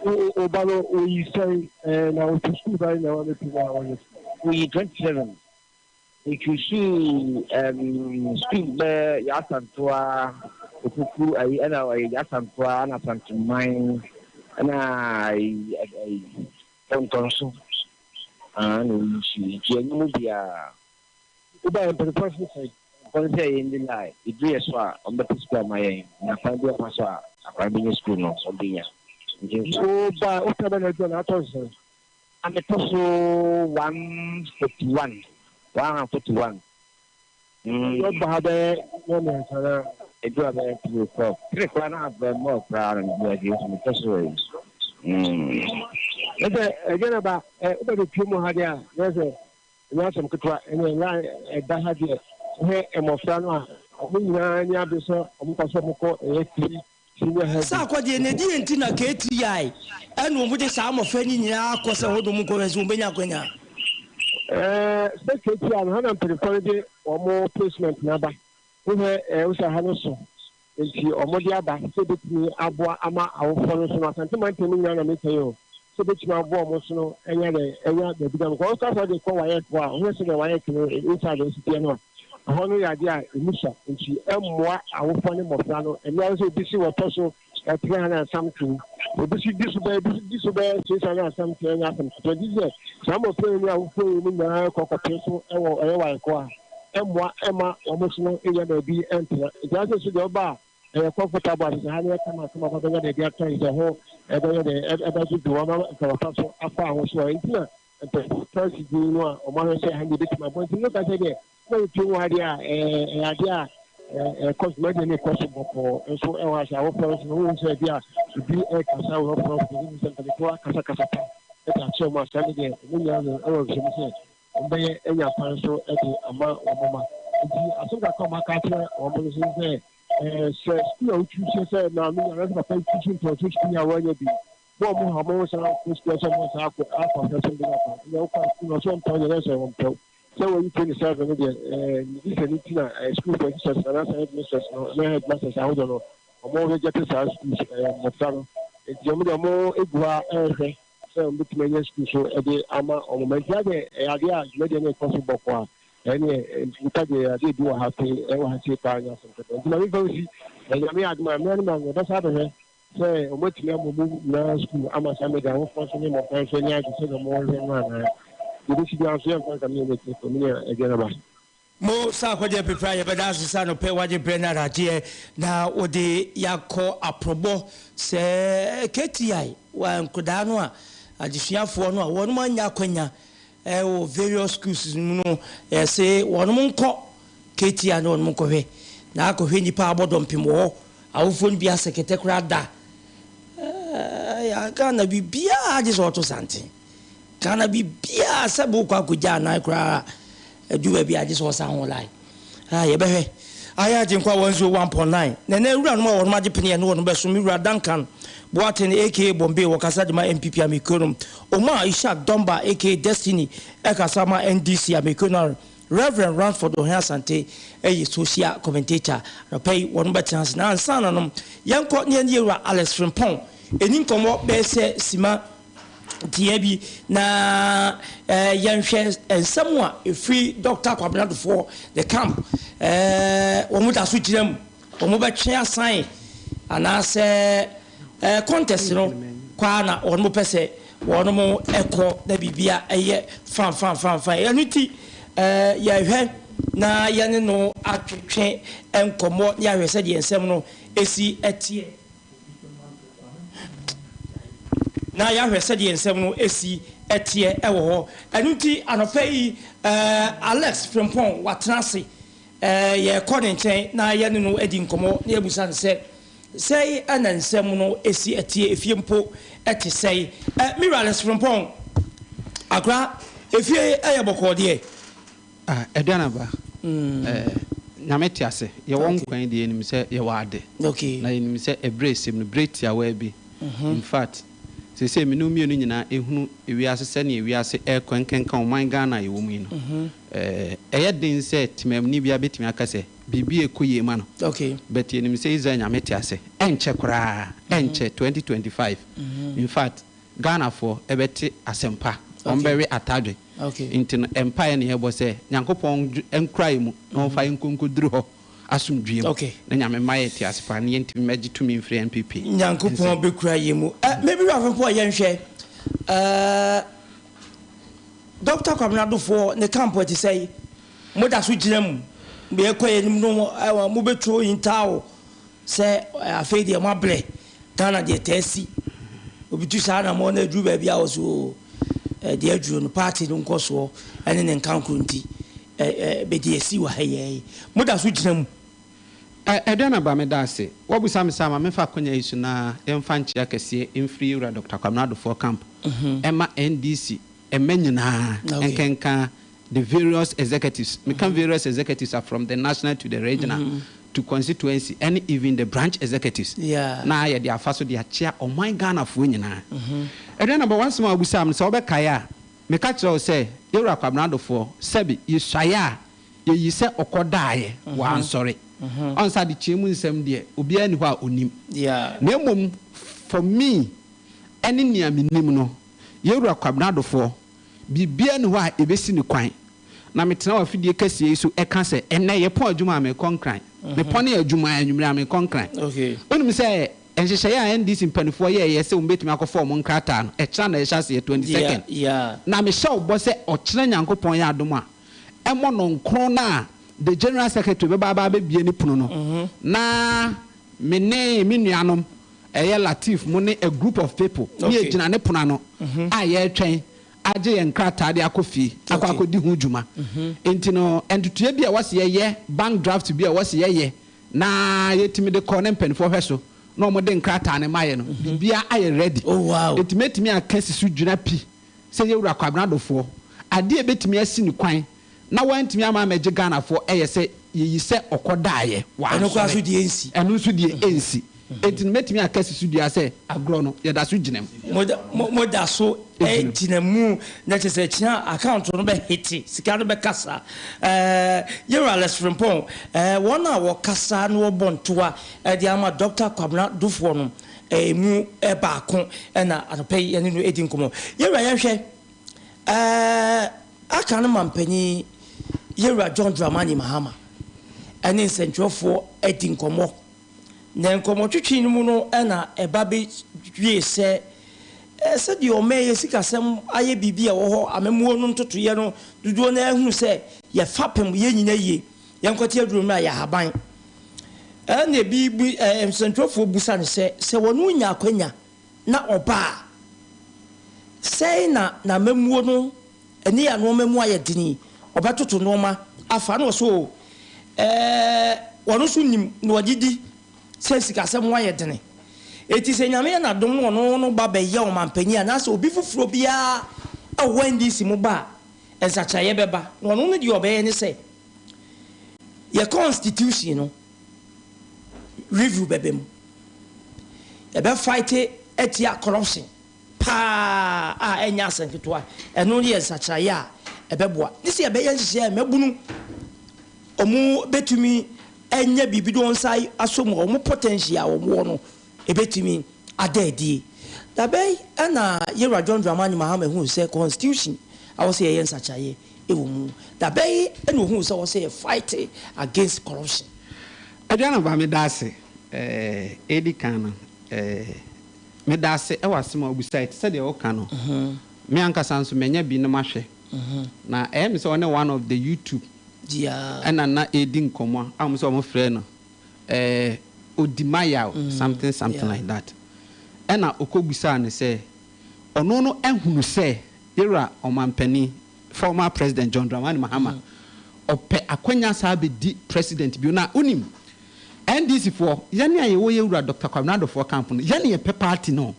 S11: Wo wo ba no oyi sɛn eh, na ofi sukuu bɛn na wabɛpue mu a ɔyɛ sukuu?
S13: Oyi 27. Ochuusuu um, sukuu bɛyɛ Yasantoa, Opoku ayi ɛna ayi Yasantoa ɛna Asanteman ɛna ayi ayi Ntɔnso. Ah, na oyi si nti ɛnyɛ mu biara.
S11: Wobaeɛ mpanyinfoɔ se sɛn?
S13: Mpanyinfoɔ no sɛ yɛn di line, ɛduru yɛ so a wɔn bɛpɛ sukuu ama yɛn, na kwan bi ɛfa so a akwadaa no bɛnya sukuu no wɔn bɛnya. Nti nso.
S11: Wobaeɛ wopɛ bɛ na aduru na atɔ sɛn?
S13: Na metɔ so 141, 141.
S11: Ɔba ha bɛyɛ nnɔn mmiɛnsa na.
S13: Edu a bɛyɛ 3 o'clock. 3 koraa na abɛ mɔɔ koraa na mebu adi nso metɔ so ayi.
S11: Ɛsɛ ɛgya na ba ɛ wobɛ bɛ pie mu ha deɛ a na ɛsɛ ɛnyɛ asɛm ketewa ɛne line ɛda ha deɛ wohwɛ mmɔfra no a wɔn nyinaa ani abere sɛ wɔn kɔ sɛ wɔn kɔ ɛyɛ three senior high
S10: Sɛ akɔdeɛ na ɛdeɛn nti na KTI ɛna wɔn de saa mmɔfra no nyinaa akɔ sɛ hɔ nom nkɔhwɛ sɛ wɔn bɛnya akwanya?
S11: Ɛɛ sɛ KTI no ha na mpanimfoɔ no de wɔn placement no aba. Wohwɛ ɛɛ wosɛ ha no so nti wɔn de aba sɛ ebetumi aboa ama awofoɔ no so no Asante mantam no nyinaa na meka yi o sɛ ebetumi aboa wɔn so no ɛnya dɛ ɛnya baabi da no kɔ ɔka sɛ ɔde kɔ WAEC hɔ a wohwɛ sɛ deɛ WAEC no inside ɛsi teɛ no a ɛhɔ no yɛ adeɛ a emu sua nti ɛmmoa awofoɔ ne mmɔfra no mmea sɛ obi si wɔtɔ so 300 and something, obi si di so bɛyɛ bi di so bɛyɛ 600 and something, ɛnyɛ asɛm ketewa. Nti sɛ saa mmɔfra yi ne awofoɔ yi mu nyinaa kɔ kɔpere so ɛwɔ ɛyɛ WAEC a ɛmmoa ɛma wɔn so no ɛnya baabi ɛntena. Nti asɛ so deɛ ɔba a ɛyɛ comfortable ase sɛ ha no yɛ kama kama kɔ bɛnya baabi atena sɛ ho ɛbɛyɛ dɛ ɛbɛdwodwo wɔn ama mframa so afa ho so a nti na mpanyinfoɔ si din no a wɔn ahwɛ sɛ ha deɛ ebɛtumi abɔ. Nti no ka sɛ deɛ na yɛpie mu ha deɛ a ɛyɛ adeɛ a ɛkɔ so dwumadie no kɔ so bɔkɔɔ nso ɛwɔ ha sɛ awofoɔ nso no wohu sɛ bi a obi ɛkasa worɔforɔ wohu sɛ mpanimfoɔ akasakasa pa ɛde akyerɛ mu a saa ne deɛ ɛno nyinaa no ɛwɔ nhwɛ mu sɛ wɔbɛyɛ anya kwan nso de ama wɔn mma. Nti asɛm kakra a wɔaka akyerɛ wɔn no nso ne sɛ, ɛɛ sɛ sukuu a wotwi sɛ sɛ maame anaasɛ papa yi twi so ntɔnso sukuu a wɔanya bi mo a mo ha mo nsa akɔ sukuu sɛ mo nsa akɔ akɔ ahwɛ so de akɔ ɛnna wokɔ sukuu no ɔsɛ ɔmpɛw deɛ ɛsɛ ɔmpɛw sɛ wɔyi 27 no deɛ ɛɛ ne di sɛ ne ti na ɛɛ sukuu fo teachers anaasɛ headmistress no ne headmasters ahodoɔ no wɔn reject saa sukuu ɛɛ mmɔfra no nti wɔn deɛ wɔn egu hɔ a ɛrehwɛ sɛ wɔn bɛtumi anya sukuu so de ama wɔn mma nti adeɛ ɛyɛ adeɛ a dwumadie no rekɔ so bɔkɔ a ɛneɛ nipa deɛ adeɛ bi wɔ ha pe ɛwɔ ha sei paa nyɛ asɛm kɛtɛ nti ma memfa nsi na Nyame yɛ adom a mmerɛ no ma no yɛbɛsa abɛhwɛ sɛ wɔn atumi abɔ mu nyinaa sukuu ama saa mɛgya awofoɔ nso ne mmɔfra nso ani agye sɛdeɛ wɔn hwɛ no anaa deɛ ɛbɛsi biara nso yɛmfa nka me yɛ n'atiefo me nua agya no ba.
S10: Mo sa akɔdeɛ pepra yɛbɛda ase sɛ anɔpɛ wagye berɛ ne adagyeɛ na wode yɛakɔ aprɔbɔ sɛ KTI wa nkodaa no a adesuafoɔ no a wɔnom anya akwanya wɔ various schools mu no yɛse wɔnom nkɔ KTI na wɔnom nkɔhwɛ na akɔhwɛ nnipa abɔ dɔmpem wɔ hɔ awofoɔ no bi asɛ kɛtɛ koraa da ɛɛ Ghana biribiara gye sɛ ɔto santen. Ghana biribiara sɛ bokɔ akɔgya anan koraa adu baabi a gye sɛ ɔsan ho line. Ah, yɛbɛhwɛ. Ayɛ Agyenkwa 101.9. Na ɛnɛ awuranom a wɔnom agye pene ɛne wɔnom bɛsom me wura Duncan Boateng aka Bombay wɔkasa de ma NPP amekuo no. Omar Ishak Domba aka Destiny ɛkasa ma NDC amekuo no. Rev. Ransford Ohen Asante yɛ social commentator. Anɔpa yi wɔnom bɛtena ase na ansa na nom yɛnkɔ ne yɛne yɛwura Alex Frimpong ɛni nkɔmmɔ bɛyɛ sɛ sima tiaa bi na yɛnhwɛ nsɛm a ɛfiri Dɔkta Kwabena Dufoɔ the camp wɔn da so gyina mu wɔn bɛtwe asan anaasɛ contest no kwaa na wɔn pɛ sɛ wɔn ɛkɔ na biribia ɛyɛ fan fan fan fan ɛno ti yɛhwɛ na yɛne no atwetwe nkɔmmɔ ne yɛahwɛ sɛdeɛ nsɛm no ɛsi ɛteɛ. Na yɛahwɛ sɛdeɛ nsɛm no si teɛ wɔ hɔ. Ɛno nti anɔpa yi, Alex Frimpong watena ase. Yɛrekɔ ne nkyɛn na yɛne no adi nkɔmmɔ na yɛabisa no sɛ, sɛn na nsɛm no si teɛ, efie mpo te sɛn? Me wura Alex Frimpong, akora, efie yɛ bɔkɔɔ deɛ?
S1: Ah Aduanaba, eh, Nyame te ase, yɛwɔ nkwa yi deɛ yɛnim sɛ yɛwɔ ade, na yɛnim sɛ ɛberɛ ɛsɛm no, berɛ tiawaa bi, in fact, seesei me ne wo mmienu nyinaa ɛhunu ewiase sɛdeɛ ewiase ɛrekɔ nkenka ɔman Ghana a yɛwɔ mu yi no, eh, ɛyɛ den sɛ temamuni biara bɛtumi aka sɛ biribi rekɔ yie ma no, but yɛnim sɛ Israel Nyame te ase, ɛnkyɛ koraa, ɛnkyɛ, 2025, in fact, Ghanafoɔ bɛte asɛmpa, wɔn bɛwe atadwe. Nti no mpaeɛ na yɛbɔ sɛ Nyankopɔn nkura yɛn mu na ɔmfa yɛn nkɔ nkɔduru hɔ asomdwoeɛ mu. Na Nyame mma yɛ te ase paa na yɛntumi mmɛgye tumi mfiri NPP
S10: Nyankopɔn
S1: nsam.
S10: bɛkura yɛn mu. Eh, me wura Frimpong yɛnhwɛ eh, Doctor Kwabena Adofoɔ ne camp ɛte sɛn? Mo da so gyina mu? Yɛkɔ yɛn anim no eh, mobɛtuo hintaw Sɛ afei deɛ moabrɛ, Ghana deɛ taa si, obi tu saa anamɔn na aduru baabi a ɔse oo deɛ aduru no party no nkɔsoɔ ne ne nkankoro nti bɛdi asi wɔ ha yi ara yi, moda so gyina mu?
S1: Aduana ba meda ase. Woabisa me saa ma memfa akwanya yi so na yɛmfa nkyea kɛseɛ mfiri Yewura Doctor Kwabena Adofoɔ camp mma NDC mma nyinaa nkenka the various executives, meka various executives a from the national to the regional to constituency ɛne even the branch executives na yɛde afa so de akyea ɔman Ghanafoɔ nyinaa. Aduana ba w'asɛm a wobisaa me no sɛ wobɛkae a, meka kyerɛ wo sɛ Yɛwura Kwabena Adofoɔ sɛbe yɛsuaeɛ a yɛyi sɛ ɔkɔdaeɛ wansɔre. Ɔn sɛ adekyeɛ mu nsɛm deɛ obiara nni hɔ a ɔnim. Na mmom for me ɛne nea menim no Yɛwura Kwabena Adofoɔ Biribiara nni hɔ a ɛbɛsi no kwan. Na metena w'afidie kɛseɛ yi so ka sɛ, Ɛnnɛ, yɛpɔn adwuma a, merekɔ Nkran. Mepɔnee adwuma a, anwummerɛ a, merekɔ Nkran. Wonim sɛ nhyehyɛeɛ a NDC mpanimfoɔ yɛeɛ sɛ wɔbɛtumi akɔfa wɔn nkrataa no, ɛkyena na ɛhyɛ aseɛ, 22nd. Na mehyɛ wo bɔ sɛ ɔkyena Nyankopɔn yɛ adom a, ɛmmɔ nnɔnkron no a the General Secretary bɛba aba abɛbue ne pono no, na me ne me nuanom, ɛyɛ Latif mo ne a group of people ne yɛgyina ne pono ano a yɛretwɛn agye yɛn nkrataa de akɔ fie akɔ akɔdi ho dwuma. Nti no ntotoeɛ bi a ɛwɔ sɛ yɛyɛ, bank draft bi a ɛwɔ sɛ yɛyɛ na yɛtumi de kɔ ne mpanimfoɔ hwɛ so na wɔde nkrataa no ma yɛn no, biribiara ayɛ ready. Nti mɛtumi aka si so gyina pi sɛ yɛn wura Kwabena Adofoɔ. Adeɛ a ɛbɛtumi asi no kwan na wantumi ama ammɛgye Ghanafoɔ yɛ sɛ yɛyi sɛ ɔkɔdaeɛ,
S10: Ɛno koraa nso
S1: wansɔre.
S10: deɛ ɛnsi.
S1: Ɛno nso deɛ ɛnsi. Enti no mɛtumi aka asi so dua sɛ agorɔ no, yɛda so gyina mu.
S10: Moda, mo, moda so gyina mu, na kyerɛ sɛ kyena account no bɛ hete, sika no bɛkasa. Ɛɛ, Yɛwura Alex Frimpong, ɛɛ, wɔn a wɔkasa na wɔbɔ ntoa de ama Dɔkta Kwabena Dufoɔ no, ɛmu baako na anɔpa yi yɛne no redi nkɔmmɔ. Yɛwura yɛnhwɛ, ɛɛ, aka no mampanyin Yɛwura John Dramani Mahama ɛne nsɛntwerɛfoɔ adi nkɔmmɔ. Na nkɔmmɔtwetwe no mu no na ɛba bɛwiee sɛ, sɛdeɛ ɔman yi sikasɛm ayɛ biribi a ɛwɔ hɔ, amammuo no ntotoeɛ no dodoɔ no ara hunu sɛ yɛ fapem, yɛn nyina yie, yɛnkɔte aduro mmra, yɛ ahaban. Ɛna ebi bu, ɛɛ, nsɛntwerɛfoɔ busa no sɛ, sɛ wɔn nya akwanya na ɔba a, sɛn na n'amammuo no ɛne a nnoɔma mu ayɛ den yi, ɔbɛtoto nnoɔma afa na ɔsɛ o, ɛɛ, ɔno nso nim na ɔgye di sɛ sikasɛm ho ayɛ dene. Enti sɛ Nyame yɛ n'adom na ɔno no ba bɛyɛ ɔmanpanyin anaasɛ obi foforɔ biara a ɔwɔ NDC mu ba a, nsakyeraeɛ bɛba. Na ɔno no deɛ ɔbɛyɛ ne sɛ, yɛ constitution no review bɛba mu. Yɛbɛ fight atia corruption. paa a ɛnyɛ asɛm ketewa. Ɛno yɛ nsakyeraeɛ a ɛbɛboa. Ne sɛ yɛbɛyɛ nhyehyɛeɛ a mmabunu wɔbɛtumi anya biribi de wɔn nsa asɔ mu a wɔn potential a wɔwɔ no ɛbɛtumi ada adie. Da bɛn na Yɛwura John Dramani Mahama huu sɛ constitution a wɔ sɛ yɛyɛ nsakyeraeɛ wɔ mu? Da bɛn na ɔhuu sɛ wɔ sɛ yɛ fight against corruption?
S1: Aduanaba meda ase. Ɛdi kan no, Meda ase wɔ asɛm a wobisae. Te sɛ deɛ woka no, me ankasa nso manya bi na mahwɛ. Na ɛyɛ me sɛ ɔne one of the YouTube ɛna na ɛredi nkɔmmɔ a wɔn sɛ wɔfrɛ no eh, Odimayaw something something like that. Ɛna ɔkɔbisaa no sɛ ɔno no ahunu sɛ yɛwura ɔmampanin, former president John Dramani Mahama, ɔpɛ akwanya saa bɛdi president bio. Na wonim, NDC foɔ, yɛne a yɛwɔ yɛn wura Doctor Kwabena Adofoɔ camp no, yɛne yɛpɛ party no.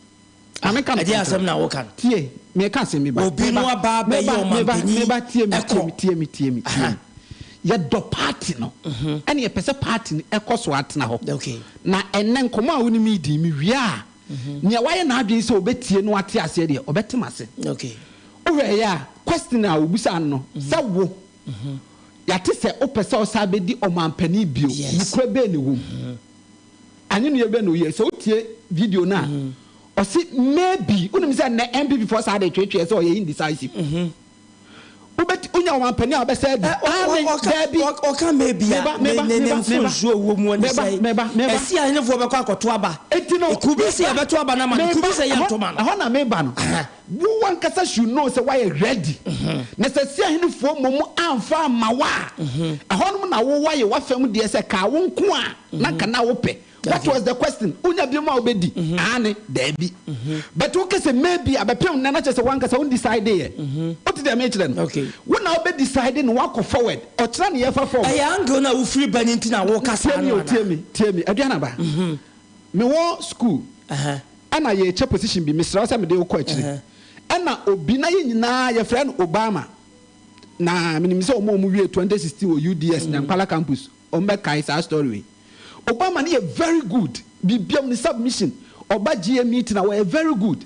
S1: Ma menka
S10: Ah,
S1: nokorɛ
S10: ɛdeɛ
S1: nkyerɛ
S10: asɛm
S1: wo.
S10: na woka no?
S1: Tie, meka asɛm bi ba.
S10: Obi no
S1: Meba,
S10: aba abɛyɛ
S1: meba, meba,
S10: ɔmanpanin
S1: meba, tie me, tie
S10: ɛkɔ.
S1: me, tie me, tie me, tie
S10: Aha.
S1: me. Yɛdɔ party no, ɛne yɛpɛ sɛ party no ɛkɔ so atena hɔ.
S10: Okay.
S1: Na ɛnnɛ nkɔmmɔ a wo ne me redi yi, mewie a, nea wayɛ n'adwene sɛ ɔbɛtie na wate aseɛ deɛ, ɔbɛte m'ase.
S10: Okay.
S1: Wohwɛeɛ a, question a wɔbisaa no no, sɛ wo, Yɛate sɛ wopɛ sɛ wosan bɛdi ɔmanpanin bio. Nokorɛ bɛn na ɛwɔ mu? Anwenneɛ bɛn na woyɛ? Sɛ wotie video no a, ɔse maybe. Wonim sɛ nnɛ NPP foɔ saa de tweetweɛ sɛ ɔyɛ indecisive. Wobɛti, wonya ɔmanpanin a wobɛsɛ adi. Aane, daabi.
S10: Ɔka maybe a,
S1: Meba,
S10: ne
S1: meba,
S10: ne
S1: meba, meba,
S10: mfomsoɔ wɔ mu ne
S1: meba,
S10: sɛ,
S1: meba, meba.
S10: ɛsi ahenefoɔ bɛkɔ akɔto aba.
S1: Enti no,
S10: Ekuo bi se
S1: meba,
S10: yɛbɛto aba no ama no, ekuo bi
S1: meba,
S10: sɛ
S1: ɛhɔ,
S10: yɛnto ma no.
S1: ɛhɔ na meba no. Wo wankasa should know sɛ woayɛ ready. Na sɛ Siahenefoɔ mmom amfa amma wo a, ɛhɔnom na wo woayɛ w'afam deɛ sɛ kaa wo nko a na anka na wopɛ. What was the question? Wonya biom a wobɛdi? Aane, daabi. But woka sɛ maybe a, bɛpem nnɛ na kyerɛ sɛ wankasa wo decide yɛ. Wote deɛ mekyerɛ no? Wo na wobɛ decide na woakɔ forward. Ɔkyena ne yɛfa form.
S10: Ɛyɛ angle no a wofiri ba no nti na woka saa
S1: Tie me
S10: no
S1: o,
S10: anaa?
S1: tie me, tie me. Aduanaba, mewɔ school. Ɛna yɛrekyɛ position bi, mesrɛ wo sɛ mede wo kɔ akyire. Ɛna obi, na yɛn nyinaa yɛfrɛ no Obama, na menim sɛ wɔn a wɔwiee 2016 wɔ UDS, Nyankpala campus, wɔbɛkae saa story wei. Obama no yɛ very good, biribiara mu, ne submission, ɔba GA meeting a, ɔyɛ very good.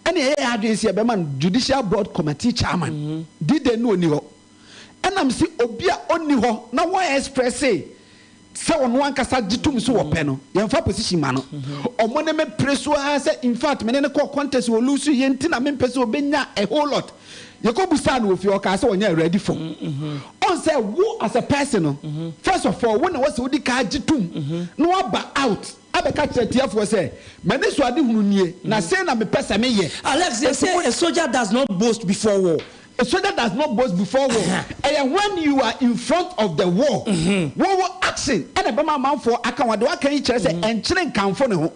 S1: Ɛna yɛyɛɛ yɛn adwene sɛ yɛbɛma no Judicial Board Committee Chairman. D-Day no ɔnni hɔ. Ɛna mese obi a ɔnni hɔ na wɔn expresse sɛ ɔno ankasa gye tom sɛ ɔpɛ no, yɛmfa position ma no. Ɔmo ne me pere so ara sɛ in fact me ne no kɔɔ contest wɔ lose yɛ nti na mempɛ sɛ ɔbɛnya a whole lot. Yɛkɔ busaa no wɔ fie ɔkaa sɛ ɔnyɛ ready for. Ɔn sɛ wo as a person no, first of all wo na ɛwɔ sɛ wodi kan gye tom na woaba out abɛka kyerɛ atiefoɔ sɛ m'anisoadehunu nie na sei na mepɛ sɛ meyɛ.
S10: Alex, they say a soldier does not boast before war.
S1: A soldier does not boast before war. Ɛyɛ when you are in front of the war. Wo wo action ɛna ɛbɛma amanfoɔ aka ho. Deɛ waka yi kyerɛ sɛ ɛnkyene nkamfo ne ho.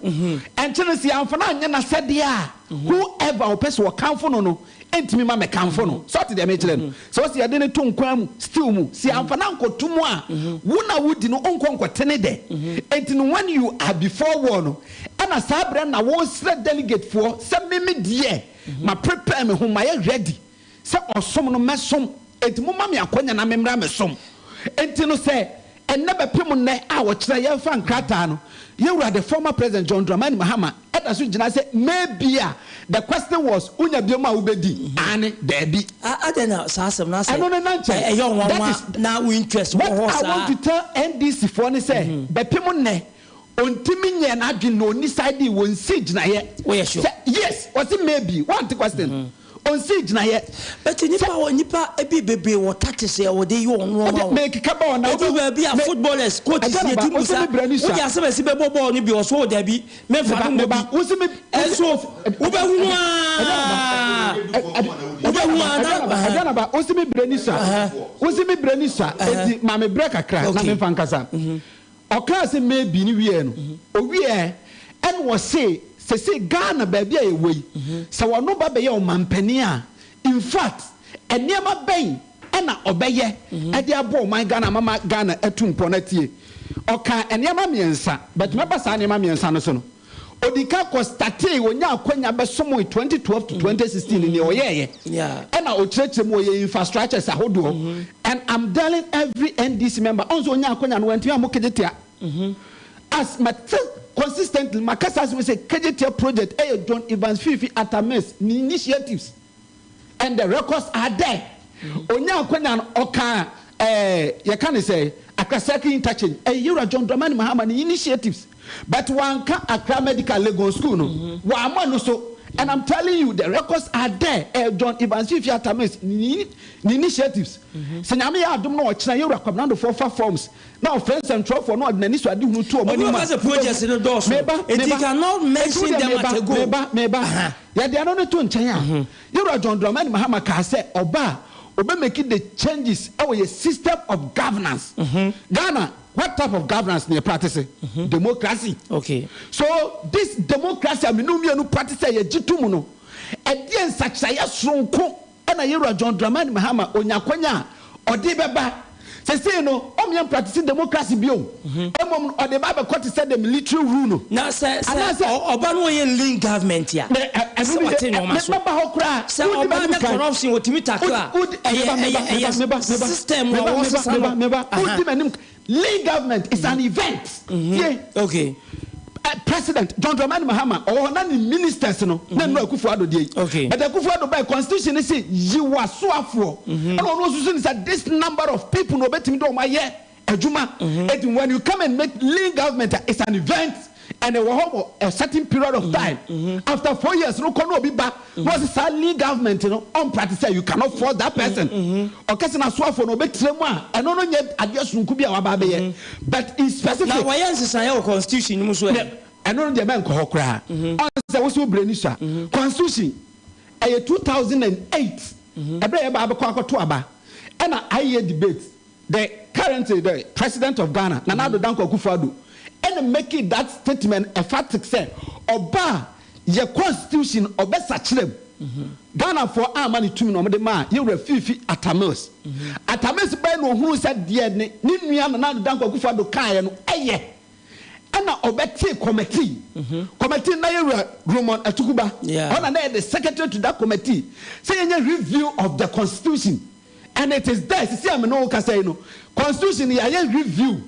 S1: Ɛnkyene sɛ yɛamfa no anyɛ n'asɛdeɛ a, whoever ɔpɛ sɛ ɔkamfo no no ntumi ma mɛkamfo no. So wote deɛ mekyerɛ no? Sɛ ɔsɛ yɛde no to nkwan mu, stew mu, sɛ yɛamfa no ankɔto mu a, wo na wodi no, wonkɔ nkɔte ne dɛ. Enti no when you are before war no, ɛna saa berɛ no na wosrɛ delegate foɔ sɛ me me deɛ, ma prepare me ho, mayɛ ready. sɛ ɔsom no mɛsom, enti momma me akwanya na memmra mmɛsom. Enti no sɛ ɛnnɛ bɛpem nnɛ a wɔkyerɛ yɛmfa nkrataa no, Yɛwura the former President John Dramani Mahama da so gyina sɛ maybe a the question was wonya biom a wobɛdi? Aane, daabi.
S10: Adɛn na saa asɛm no asɛ
S1: Ɛno no na nkyɛn.
S10: ɛyɛ wo
S1: That
S10: nwanwa
S1: is
S10: na wo interest wɔ
S1: what
S10: hɔ
S1: I
S10: saa?
S1: want to tell NDC foɔ ne sɛ bɛpem nnɛ Ɔntumi nyɛɛ n'adwene na ɔnni side wɔnsii gyinaeɛ.
S10: Woyɛ sure?
S1: Sɛ yes ɔse maybe wante question ɔnsii gyinaeɛ.
S10: But nipa
S1: Sɛ
S10: wɔ nipa ebi bebree wɔ tactics a wɔde yɛ wɔn nneɛma
S1: Wode
S10: o.
S1: mekeka ba hɔ na
S10: Edu
S1: wobɛ
S10: baabi a
S1: me
S10: footballers coaches
S1: Agya
S10: yɛ
S1: na ba
S10: tumi
S1: wose
S10: busa
S1: me brɛ ni
S10: wode
S1: sua.
S10: asɛm asi bɛbɔ bɔɔl no bi ɔso o dabi
S1: Me
S10: memfa
S1: ba
S10: no
S1: me
S10: mmɔ
S1: ba
S10: bi.
S1: wose me wose
S10: Ɛnso
S1: Agya
S10: wobɛhunu
S1: na ba
S10: aa
S1: Agya na
S10: wobɛhunu
S1: ba
S10: aa
S1: Agya
S10: na
S1: na ba
S10: aha
S1: Agya na ba wose me brɛ ni sua
S10: aha
S1: wose me brɛ ni sua
S10: aha
S1: enti ma me brɛ kakra na
S10: okay.
S1: memfa nkasa. Ɔkaa sɛ maybe no wieɛ no, ɔwieɛ ɛna ɔse sesei Ghana baabi a yɛwɔ yi, sɛ ɔno ba bɛyɛ ɔmanpanin a, infact nneɛma bɛn ɛna ɔbɛyɛ ɛde aboa ɔman Ghana ama Ghana atu mpɔn atie. Ɔkaa nneɛma mmiɛnsa, but mɛba saa nneɛma mmiɛnsa no so no, Ɔdii kan kɔ startee, ɔnyaa akwanya bɛsomee 2012 to 2016 nea ɔyɛɛyɛ ɛna ɔkyerɛkyerɛ mu, ɔyɛ infrastructures ahodoɔ and I'm telling every NDC member, ɔn sɛ ɔnyaa akwanya no wantumi ammɔ Kejetia as mate consistently maka saa asɛm yi sɛ Kejetia project ɛyɛ John Evans Fiifi Atta Mills ne initiatives. And the records are there. Onyaa akwanya no, ɔkaa ɛɛ yɛka ne sɛ Accra Circle Interchange, ɛyɛ Yewura John Dramani Mahama ne initiatives. But wanka Accra Medical Legon School no, wammɔ no so. And I'm telling you, the records are there. Ɛyɛ John Evans Fiifi Atta Mills ne ne initiatives. Sɛ Nyame yɛ adom na ɔkyena Yewura Kwabena Ndofoɔ fa forms na ɔfrɛ nsɛntwerɛfoɔ na ɔde n'anisoadehunu to wɔn
S10: Obi
S1: anim
S10: bɛka
S1: a,
S10: sɛ projects no dɔɔso,
S1: meba,
S10: enti you
S1: meba,
S10: cannot
S1: enti wo
S10: mention
S1: deɛ
S10: them
S1: meba,
S10: at a go.
S1: meba, meba.
S10: Aha.
S1: Yɛde ɛno no to nkyɛn a, Yɛwura John Dramani Mahama kaa sɛ ɔba a, ɔbɛ make the changes wɔ yɛ system of governance. Ghana, what type of governance na yɛ practice? Democracy.
S10: Okay.
S1: So this democracy a me ne wo mmienu practice a yɛgye to mu no, ɛdeɛn nsakyeraeɛ soronko Ɛna Yewura John Dramani Mahama onya akwanya a ɔde bɛba. Sesei no ɔmmyɛ mpraktisi demokrasi bio, mmom no ɔde ba abɛkɔ te sɛ the military rule no.
S10: Na sɛ sɛ
S1: Anaasɛ.
S10: ɔba no ɔyɛ lean government a,
S1: Me ɛ ɛno
S10: sɛ
S1: ne
S10: wate
S1: de ɛ
S10: nneɛma
S1: me
S10: so.
S1: mɛba hɔ koraa.
S10: Sɛ
S1: Wodi
S10: ɔba
S1: m'anim
S10: na
S1: kan.
S10: corruption otumi tackle
S1: Wodi
S10: a,
S1: wodi
S10: ɛyɛ
S1: meba
S10: ɛyɛ
S1: meba meba
S10: ɛyɛ
S1: meba meba
S10: system a
S1: meba meba
S10: wɔsesa
S1: meba
S10: no.
S1: meba
S10: Aha.
S1: wodi m'anim lean government is an event. Tie.
S10: Okay.
S1: President John Dramani Mahama ɔwɔ hɔ na ne ministers no na nnura Akufo Addo deɛ yi.
S10: Okay.
S1: But Akufo Addo bae constitution no se yi w'asoafoɔ ɛna ɔno osusu ne sɛ this number of people na obetumi de wɔn ayɛ adwuma. Eti when you come and make lean government a it's an event and ɛwɔ hɔ wɔ a certain period of time. After 4 years no kɔ na obi ba na ɔse saa lean government no ɔn practice a you cannot force that person. Ɔka sɛ n'asoafoɔ no ɔbɛtira mu a ɛno no nyɛ adeɛ sononko bi a waba abɛyɛ but in specific.
S10: Na wɔyɛ nsesaeɛ wɔ constitution no mu nso ɛ?
S1: Ɛno no deɛ mɛnkɔ hɔ koraa. Ɔn sɛ wo se wo brɛ ni sua. Constitution ɛyɛ 2008 ɛberɛ a yɛba abɛkɔ akɔto aba ɛna ayɛ debate the currently the president of Ghana Nana Addo Dankwa Akufo Addo ɛna making that statement emphatic sɛ ɔba a yɛ constitution ɔbɛsakyera mu. Ghanafoɔ amma no tumi na wɔde maa yɛn wura Fiifi Atta Mills. Atta Mills bae na ɔhunuu sɛ deɛ ne ne nua Nana Addo Dankwa Akufo Addo kaeɛ no yɛ. Ɛna ɔbɛtee committee. Committee no na yɛn wura Roman Atukuba, ɔno na na ɛyɛ the secretary to that committee sɛ yɛnyɛ review of the constitution. And it is there, sisi a me ne wo kasa yi no, constitution no yɛayɛ review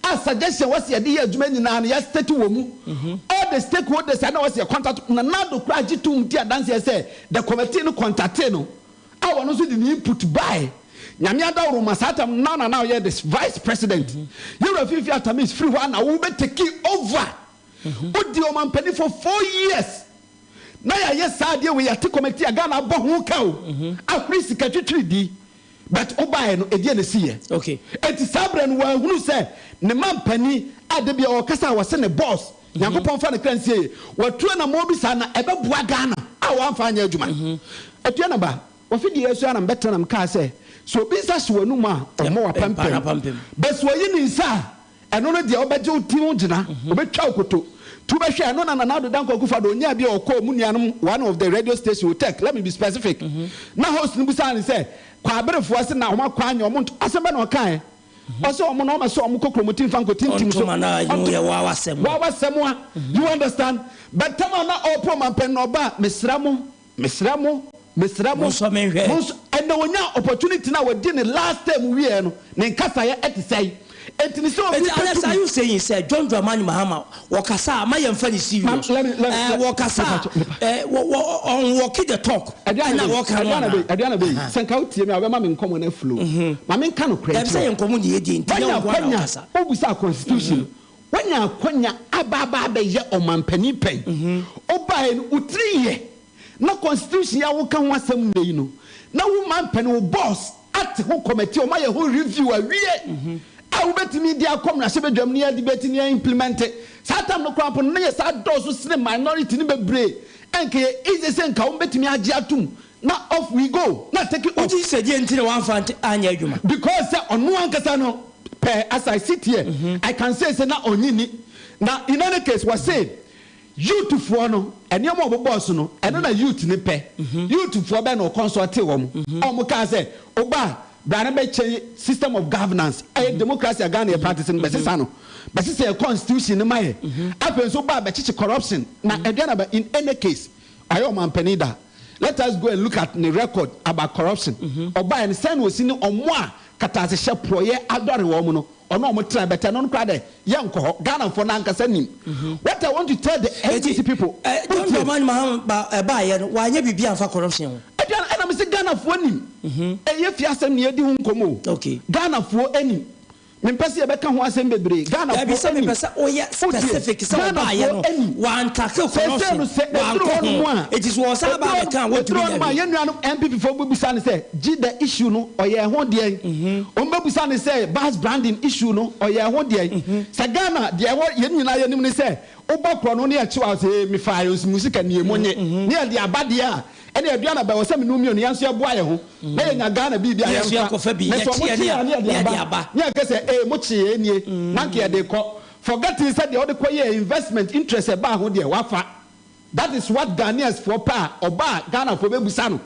S1: a suggestion wɔsi yɛde yɛ adwuma nyinaa no yɛ state wɔ mu. All the stakeholders a na wɔsi yɛ contact, Nana Addo koraa gye tom di adanseɛ sɛ the committee no contactee no a ɔno nso de ne input bae. Nyame adaworo ma saa tam no na na ɔyɛ the vice president. Yɛwura Fiifi Atta Mills firi hɔ a na wo bɛ take over. Wodi ɔmampanin for 4 years. Na yɛayɛ saa adeɛ wei, yɛate committee a Ghana abɔ ho ka o, ahuri sika twitwiri di, but wobaeɛ no ɛdeɛ na ɛsiiɛ? Enti saa berɛ no wanhunu sɛ ne mampanin a da biara ɔkasa a wɔse ne boss, Nyankopɔn mfa ne kra nsie yie, watu anammɔn bi saa na ɛbɛboa Ghana a wamfa anyɛ adwuma. Atua na ba, wafidie yi so ara na mebɛtena na mekaa sɛ, sɛ obi nsa hye w'anum a, ɔmmɔ w'apampam, but sɛ ɔyi ne nsa a, ɛno no deɛ ɔbɛgye wo ti ho gyina, ɔbɛtwa wo koto. Nti wobɛhwɛ a, ɛno na Nana Addo Dankwa Akufo-Addo ɔnyaa bi a ɔkɔɔ mu nuanom one of the radio station, Otec, let me be specific, na host no bisaa no sɛ, Kwaberefoɔ se na wɔn akɔ anyɛ wɔn nto, asɛm bɛ na ɔkaeɛ? Ɔse wɔn na wɔn sɛ wɔn kɔ kuromoti nfa nkɔ tintim so.
S10: Ɔntoma na
S1: Ɔnto,
S10: yɛ wawasɛm.
S1: Wawasɛm a, you understand? But tam a na ɔɔpɛ ɔmampanin no ɔba a, mesrɛ mo, mesrɛ mo, mesrɛ mo,
S10: Monsɔ me nhwɛ.
S1: monsɔ.
S14: Ɛnna ɔnyaa opportunity no a wadi ne last term wieɛ no, ne nkasaeɛ te sɛn? Enti ne sɛ obi
S10: Enti Alex,
S14: bɛtumi.
S10: are you saying sɛ John Dramani Mahama wɔkasa a ma yɛnfa no serious?
S14: Let me, let me,
S10: Ɛɛ
S14: let,
S10: wɔkasa a
S14: mepa, mepa.
S10: ɛɛ wɔ wɔ ɔnwɔke the talk
S14: Aduana
S10: ɛna
S14: bei,
S10: wɔka no
S14: Aduana
S10: anaa?
S14: bei, Aduana bei,
S10: Aha.
S14: sɛ nka wotie me a wobɛma me nkɔmmɔ no aflow. Ma menka nokorɛ
S10: Dabi sɛ
S14: nkyerɛ
S10: yɛ
S14: wo.
S10: nkɔmmɔ na yɛdie nti nyɛ
S14: Woanya
S10: wo nko ara na
S14: akwanya,
S10: wokasa.
S14: wobisaa constitution no, woanya akwanya aba aba abɛyɛ ɔmanpanin pɛn. Wobaeɛ no, wo tiri yɛ Na constitution yi a woka ho asɛm nnɛ yi no, na wo man pɛ no, wo boss ate ho committee, wɔn ayɛ ho review awie a wobɛtumi de akɔ mmarahyɛbadwam ne yɛadebate ne yɛimplement. Saa time no koraa mpo no, na yɛ saa dɔɔso sene minority no bebree, ɛnka ɛyɛ easy sɛ nka wɔn bɛtumi agye atom na off we go, na take off.
S10: Wogye di sɛ deɛ nti na wamfa anyɛ adwuma?
S14: Because sɛ ɔno ankasa no pɛ, as I sit here, I can say sɛ na ɔnnye nni. Na in any case, wɔse Youth foɔ no, nneɛma a wɔbobɔɔ so no, ɛno na youth no pɛ. Youth foɔ bɛn na ɔconsult wɔn a wɔn kaa sɛ, woba a, bra na bɛ change system of governance, ɛyɛ democracy a Ghana yɛ practice no, bɛsesa no, bɛsesa yɛ constitution no ma yɛ. Afei nso woba a, bɛkyekye corruption. Na ɛdeɛn na bɛ, in any case, wayɛ ɔmanpanin da. Let us go and look at ne record about corruption. Ɔbaeɛ no, sɛn na ɔsi ne wɔn a katasehyɛ porɔeɛ adɔre wɔn no, Ɔno a ɔmo tena bɛtɛ no no koraa dɛ yɛ nkɔ hɔ. Ghana foɔ no ankasa nim. What I want to tell the NDC people,
S10: Eti John
S14: wotie.
S10: Dramani Mahama ba ɛbaayɛ no wanyɛ biribi amfa corruption ho.
S14: Aduana ɛna mese Ghana foɔ nim. Ɛyɛ fie asɛm na yɛdi ho nkɔmɔ o.
S10: Okay.
S14: Ghana foɔ nim. Mempɛ sɛ yɛbɛka ho asɛm bebree. Ghana
S10: Dabi
S14: foɔ
S10: sɛ
S14: nim.
S10: mepɛ sɛ woyɛ
S14: Wotie.
S10: specific sɛ
S14: Ghana
S10: ɔbaayɛ
S14: foɔ
S10: no
S14: nim.
S10: wantackle
S14: Seesei
S10: corruption
S14: no sɛ ɛduru
S10: wankɔ
S14: hɔ nom
S10: ho.
S14: a,
S10: Eti sɛ ɔsan ba
S14: ɛduru hɔ
S10: abɛka a
S14: ɛduru
S10: wɔntumi
S14: hɔ nom a
S10: nyɛ hwee.
S14: yɛn nuanom NPP foɔ bɛbisa no sɛ gye the issue no ɔyɛɛ ho deɛn? Wɔn bɛbusa no sɛ bus branding issue no ɔyɛɛ ho deɛn? Sɛ Ghana deɛ ɛwɔ yɛn nyinaa yɛnim ne sɛ wobɔ korɔno ne yɛkye wo a sɛ ee mefaa yɛ mo sika nie monnye ne yɛde aba deɛ a ɛne aduana bɛwɔ sɛ mene wo mmienu yɛn nso yɛboa yɛn ho na yɛnya Ghana biribi a yɛmfa na sɛ wɔn kye yɛn a ne yɛde aba ne yɛka sɛ ee mo kye yɛn nie na anka yɛde rekɔ forgetting sɛ deɛ wode kɔ yɛɛ investment interest ɛbaa ho deɛ wafa. That is what Ghanaians foɔ pɛ a ɔba a Ghana foɔ bɛbusa no.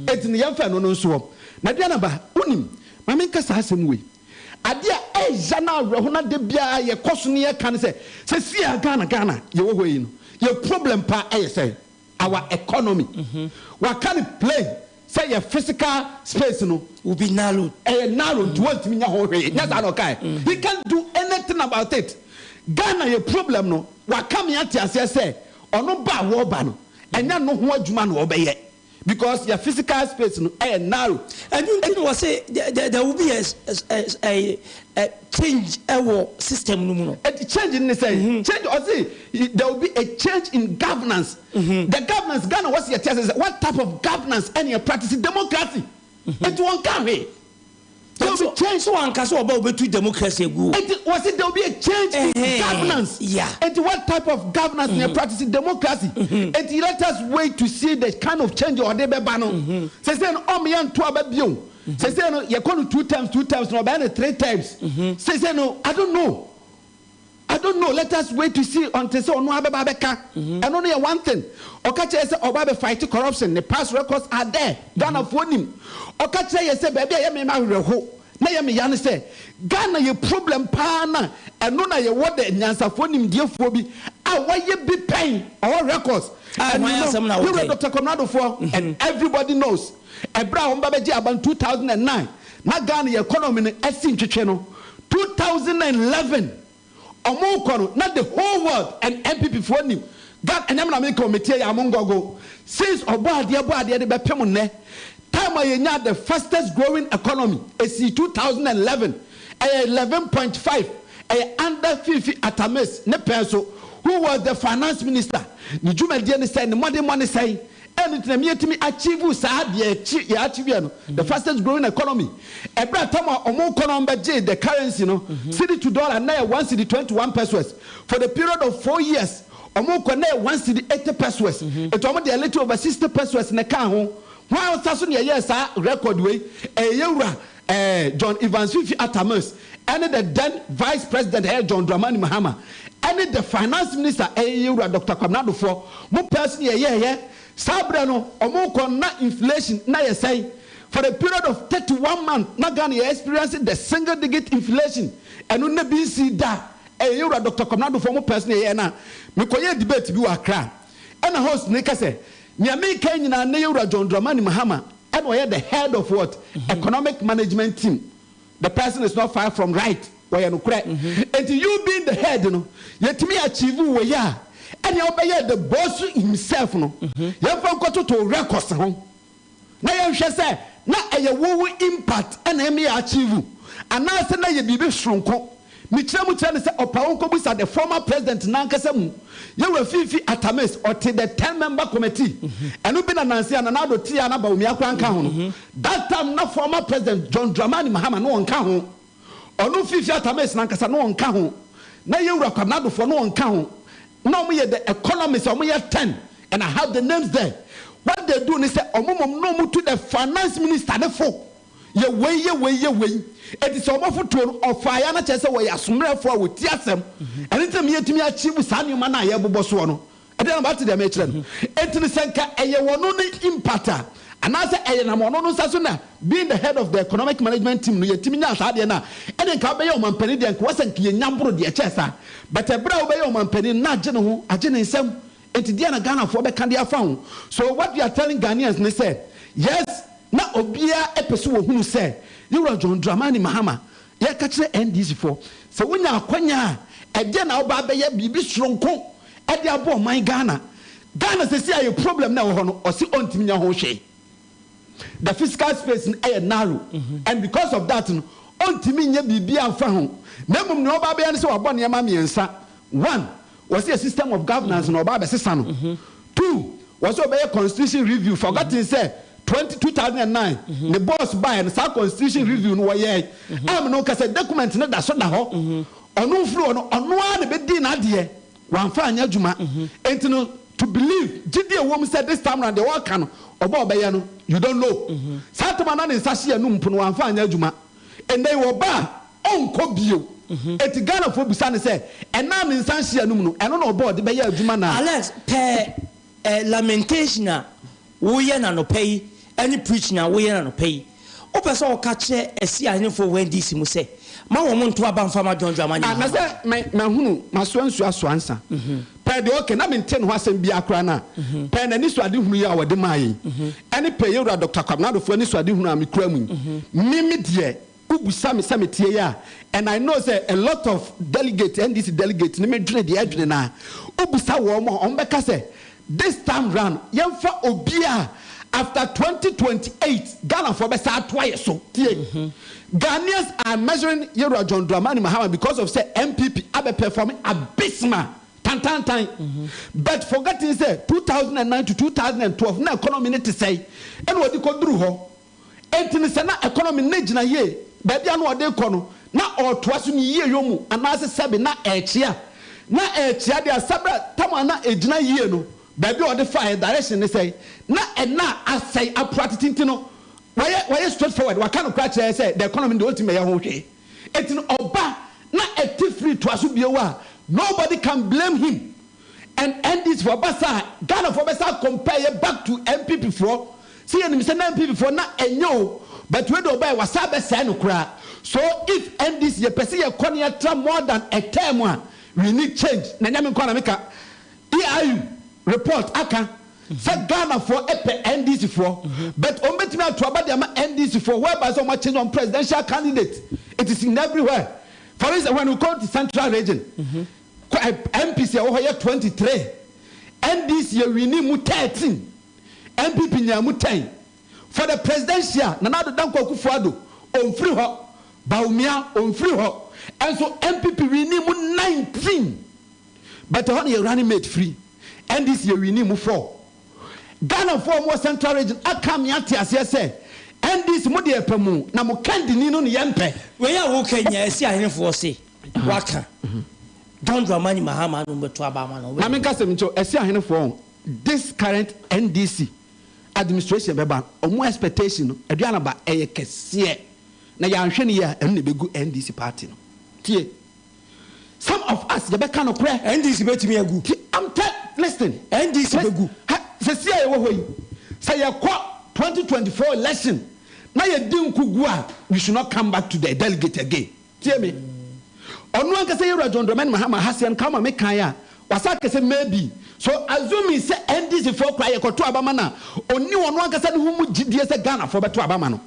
S14: Enti no yɛmfa ɛno no nsoɔ. Na Aduanaba, wonim, ma menka saa asɛm wei. Adeɛ a ɛya na awerɛho na da biara yɛkɔ so na yɛka ne sɛ, seesei a Ghana, Ghana yɛwɔ hɔ yi no, yɛn problem paa ɛyɛ sɛn? Our economy. Waka no plain sɛ yɛ physical space no.
S10: Will be narrowed.
S14: Ɛyɛ narrow nti wɔntumi nyɛ ho hwee. Nyɛ saa na ɔkae? He can't do anything about it. Ghana yɛ problem no, waka me ate aseɛ sɛ ɔno ba a wɔba no, ɛnyɛ no ho adwuma na ɔbɛyɛ because yɛ physical space no ɛyɛ narrow.
S10: Ɛno nti na wɔse there will be a a a change ɛwɔ system no mu no.
S14: Ɛti change no ne sɛn? Change ɔse there will be a change in governance. The governance Ghana wɔse yɛte aseɛ sɛ what type of governance ɛna yɛ practice democracy. Nti wɔnka hwee. There will be change.
S10: So wanka sɛ ɔba obetu democracy agu o.
S14: Enti wɔsi there will be a change in governance.
S10: Yeah.
S14: Enti what type of governance na yɛ practice democracy? Enti let us wait to see the kind of change ɔde bɛba no. Sese no ɔmo yɛ nto aba bio. Sese no yɛkɔ no two terms two terms na ɔbɛyɛ no three terms. Sese no I don't know. I don't know let us wait to see until sɛ ɔno ara bɛba abɛka. Ɛno no yɛ one thing. Ɔka kyerɛ yɛ sɛ ɔba abɛ fight corruption, ne past records are there, Ghanafoɔ nim. Ɔka kyerɛ yɛ sɛ baabi a ɛyɛ me awerɛho na ɛyɛ me ya ne sɛ Ghana yɛ problem paa na ɛno na yɛwɔ the nyansafoɔ nimdiefoɔ bi a wɔayɛ bi pɛn, ɔwɔ records.
S10: Ah,
S14: And
S10: hwan
S14: you know,
S10: asɛm na
S14: yɛwura
S10: woka yi?
S14: Doctor Kwabena Adofoɔ and everybody knows ɛberɛ a wɔn ba bɛgye aban 2009 na Ghana yɛ economy no asi ntwetwe no, 2011 ɔmo kɔ no na the whole world and NPP foɔ nim Ghana ɛnyɛ me na meka o metie yɛ a mo ngɔgo since ɔbɔ adeɛ bɔ adeɛ de bɛpem nnɛ time a yɛnyaa the fastest growing economy ɛsii 2011 ɛyɛ 11.5 ɛyɛ under Fiifi Atta Mills ne pɛn so who was the finance minister ne dwumadie ne sɛn ne mmɔdenmmɔ ne sɛn Ɛno nti na yɛtumi achieve saa deɛ yɛkyi yɛ achieve yɛ no, the fastest growing economy. Ɛberɛ a tam a wɔn kɔ na wɔn bɛgyee the currency no, cedi to dollar na yɛ one cedi 21 pesewas. For the period of four years, wɔn kɔ na yɛ one cedi 80 pesewas. Nti wɔn de a little over 60 pesewas na ɛkaa ho. Hwan nsa so na yɛyɛɛ saa record wei? Ɛyɛ yɛn wura eh, John Evans Fifi Atta Mills ɛne the then Vice President ɛyɛ John Dramani Mahama ɛne the Finance Minister ɛyɛ yɛn wura Doctor Kwabena Adofoɔ. Mo pɛɛ so na yɛyɛɛyɛ. Saa berɛ no ɔmo kɔ no na inflation na yɛ sɛn? For the period of 31 month na Ghana yɛ experience the single digit inflation. Ɛno na bi nsii da. Ɛyɛ yɛn wura Doctor Kwabena Adofoɔ mo pɛɛ so na yɛyɛɛ na mekɔyɛɛ debate bi wɔ Accra ɛna host no ka sɛ nea meka yi nyinaa na yɛn wura John Dramani Mahama. Ɛna ɔyɛ the head of what? Economic management team. The person is not far from right. Wɔyɛ nokorɛ. Enti you being the head no, yɛtumi achieve wei a, ɛnea wobɛyɛ the boss himself no, yɛmfa nkɔtoto records ho na yɛnhwɛ sɛ na ɛyɛ wo wo impact na ɛma yɛ achieve anaasɛ na ɛyɛ biribi soronko. Mekyerɛ mu kyerɛ no sɛ ɔpa wo nkɔbisa the former president no ankasa mu, Yɛwura Fiifi Atta-Mills, ɔte the ten member committee, ɛno bi na nanse a Nana Addo tee a na Bawumia koraa nka ho no, that time na former president John Dramani Mahama no ɔnka ho, ɔno Fiifi Atta-Mills no ankasa no ɔnka ho, na Yɛwura Kwabena Adofoɔ no ɔnka ho, na wɔn yɛ the economists a wɔn yɛ ten and I have the names there, what they do ne sɛ wɔn mmom na wɔn tu the finance minister no fo. Yɛ wei, yɛ wei, yɛ wei. Enti sɛ wɔn afotuo no, ɔfaeɛ a na kyerɛ sɛ wɔyɛ asommerɛfoɔ a wɔtie asɛm. Ɛno nti na me yɛtumi achieve saa nneɛma no a yɛrebobɔ soɔ no. Ɛdeɛ na wate deɛ merekyerɛ no? Enti no sɛ nka ɛyɛ wɔn ne impact a, anaasɛ ɛyɛ nam ɔno no nsa so na being the head of the economic management team no yɛtumi nyaa saa adeɛ no a, ɛneɛ nka wobɛyɛ ɔmampanin deɛ nka wɔ sɛ nka yɛnya boro deɛ ɛkyɛɛ saa. But ɛberɛ a wobɛyɛ ɔmampanin no na agye ne ho, agye ne nsam. Enti deɛn na Ghanafoɔ bɛka de afa ho? So what we are telling Ghanaians ne sɛ, yes, na obiara pɛ sɛ wɔhunu sɛ Yɛwura John Dramani Mahama yɛreka kyerɛ NDC foɔ sɛ wonya akwanya a, ɛdeɛn na woba abɛyɛ biribi soronko de aboa ɔman Ghana. Ghana seesei a yɛ problem no a ɛwɔ hɔ no, ɔse ɔntumi nyɛ ho hwee. The physical space no yɛ narrow and because of that no, ɔntumi nyɛ biribiara mfa ho. Na mmom nea ɔba abɛyɛ ne sɛ wabɔ nneɛma mmiɛnsa. One, wɔse yɛ system of governance no ɔba abɛsesa no. Two, wɔse ɔbɛyɛ constitution review forgetting sɛ 20 2009 ne boss baeɛ no saa constitution review no wɔyɛe. A me ne wo kasa document no da so da hɔ. Ɔno mfiri hɔ no ɔno ara na ɛbɛdii n'adeɛ wamfa anyɛ adwuma. Enti no to believe gyidie a ɛwɔ mu sɛ this time round deɛ ɔreka no ɔba ɔbɛyɛ no you don't know. Saa tam a na ne nsa hye anum mpo no wamfa anyɛ adwuma. Ɛnnɛ yi ɔba a ɔnkɔ bio. Enti Ghanafoɔ bisa no sɛ, ɛna a ne nsa nhyee anum no, ɛno na ɔbɔɔ de bɛyɛ adwuma anaa?
S10: Alex, pɛ eh, lamentation a woyɛ no anɔpa yi ne preaching a woyɛ no anɔpa yi, wopɛ sɛ woka kyerɛ Asi ahenefoɔ wɔ NDC mu sɛ ma wɔn nto aba mfa ma John Dramani
S14: Ah, na
S10: Mahama?
S14: sɛ me, mahunu, masoa nsuo asoa nsa. Pɛɛ deɛ ɔkɛ, na mente ne ho asɛm biara koraa no a, pɛɛ n'anisoadehunu yi a wɔde maa yɛn, ɛne pɛɛ Yɛwura Dɔkta Kwabena Adofoɔ anisoadehunu a mekura mu yi, me, me deɛ, Wo bisa me sɛ meteɛ yi a, and I know sɛ a lot of delegate, NDC delegate ne me dwene deɛ ɛdwene no a, wo bisa wɔn a, wɔn bɛka sɛ this time round yɛmfa obi a after 2028 Ghanafoɔ bɛsa ato ayɛ so. Tie, Ghanaians are measuring Yɛwura John Dramani Mahama because of sɛ NPP abɛ perform abysmal, tantantan, but forgetting sɛ 2009 to 2012 na economy no te sɛe, ɛna wɔde kɔduru hɔ. Enti no sɛ na economy no gyina yie, baabi a na ɔde rekɔ no, na ɔretoa so ne yieyɔ mu anaase sɛbe na ɛrekyea. Na ɛrekyea deɛ a, sɛberɛ tam a na ɛgyina yie no, baabi a ɔde faeɛ, direction ne sɛn? Na ɛna a asɛe, apora tete nti no, wayɛ, wayɛ straight forward, waka nokorɛ akyerɛ yɛn sɛ the economy no deɛ ɔntumi mmɛyɛ ho hwee. Enti no ɔba na ɛte firi toa so bio a, nobody can blame him. And NDC foɔ ba saa a, Ghana foɔ bɛsan compare yɛ back to NPP foɔ sɛ yɛnim sɛ na NPP foɔ na ɛnyɛ o but wei deɛ ɔbaɛ wasan abɛsɛe no koraa so if NDC yɛpɛ sɛ yɛkɔ na yɛtra more than a term a we need change na ɛnyɛ me nkoa na meka EIU report aka sɛ Ghana foɔ pɛ NDC foɔ but wɔn bɛtumi ato aba de ama NDC foɔ whereby sɛ wɔn akyɛnge wɔn presidential candidate it is in everywhere for instance when we go to central region Kɔ MPs a ɛwɔ hɔ yɛ 23, NDC yɛ winning mu 13, NPP nyaa mu 10. For the presidential, Nana Addo Dankwa Akufo Addo ɔmfiri hɔ, Bawumia ɔmfiri hɔ, ɛnso NPP winning mu 19. But ɛhɔ na yɛ running mate firi, NDC yɛ winning mu 4. Ghanafoɔ a wɔwɔ Central Region aka me ate aseɛ sɛ NDC mo deɛ yɛpɛ mo na mo kandini no ne yɛmpɛ.
S10: Wei a woka yi nyinaa ɛsi ahenefoɔ se waka John Dramani Mahama no bɛto aba ama no.
S14: Ma menka asɛm nkyerɛ wo, ɛsi ahenefoɔ ho this current NDC administration bɛba no ɔmo expectation no aduane aba ɛyɛ kɛseɛ na yɛanhwɛ no yie a ɛno na ɛbɛgu NDC party no. Tie. Some of us yɛbɛka nokorɛ.
S10: NDC bɛtumi agu.
S14: Ti I'm tell listen.
S10: NDC bɛgu.
S14: Ha sɛsi a yɛwɔ hɔ yi sɛ yɛkɔ 2024 election na yɛdi nkugu a we should not come back to the delegate again. Tie me. Ɔno ankasa Yɛwura John Dramani Mahama ha seɛ no ka ma me kan a Wasan aka sɛ maybe. So assuming sɛ NDC foɔ koraa yɛkɔto aba ma no a, ɔnni ɔno ankasa ne ho mu gyidie sɛ Ghanafoɔ bɛto aba ama no.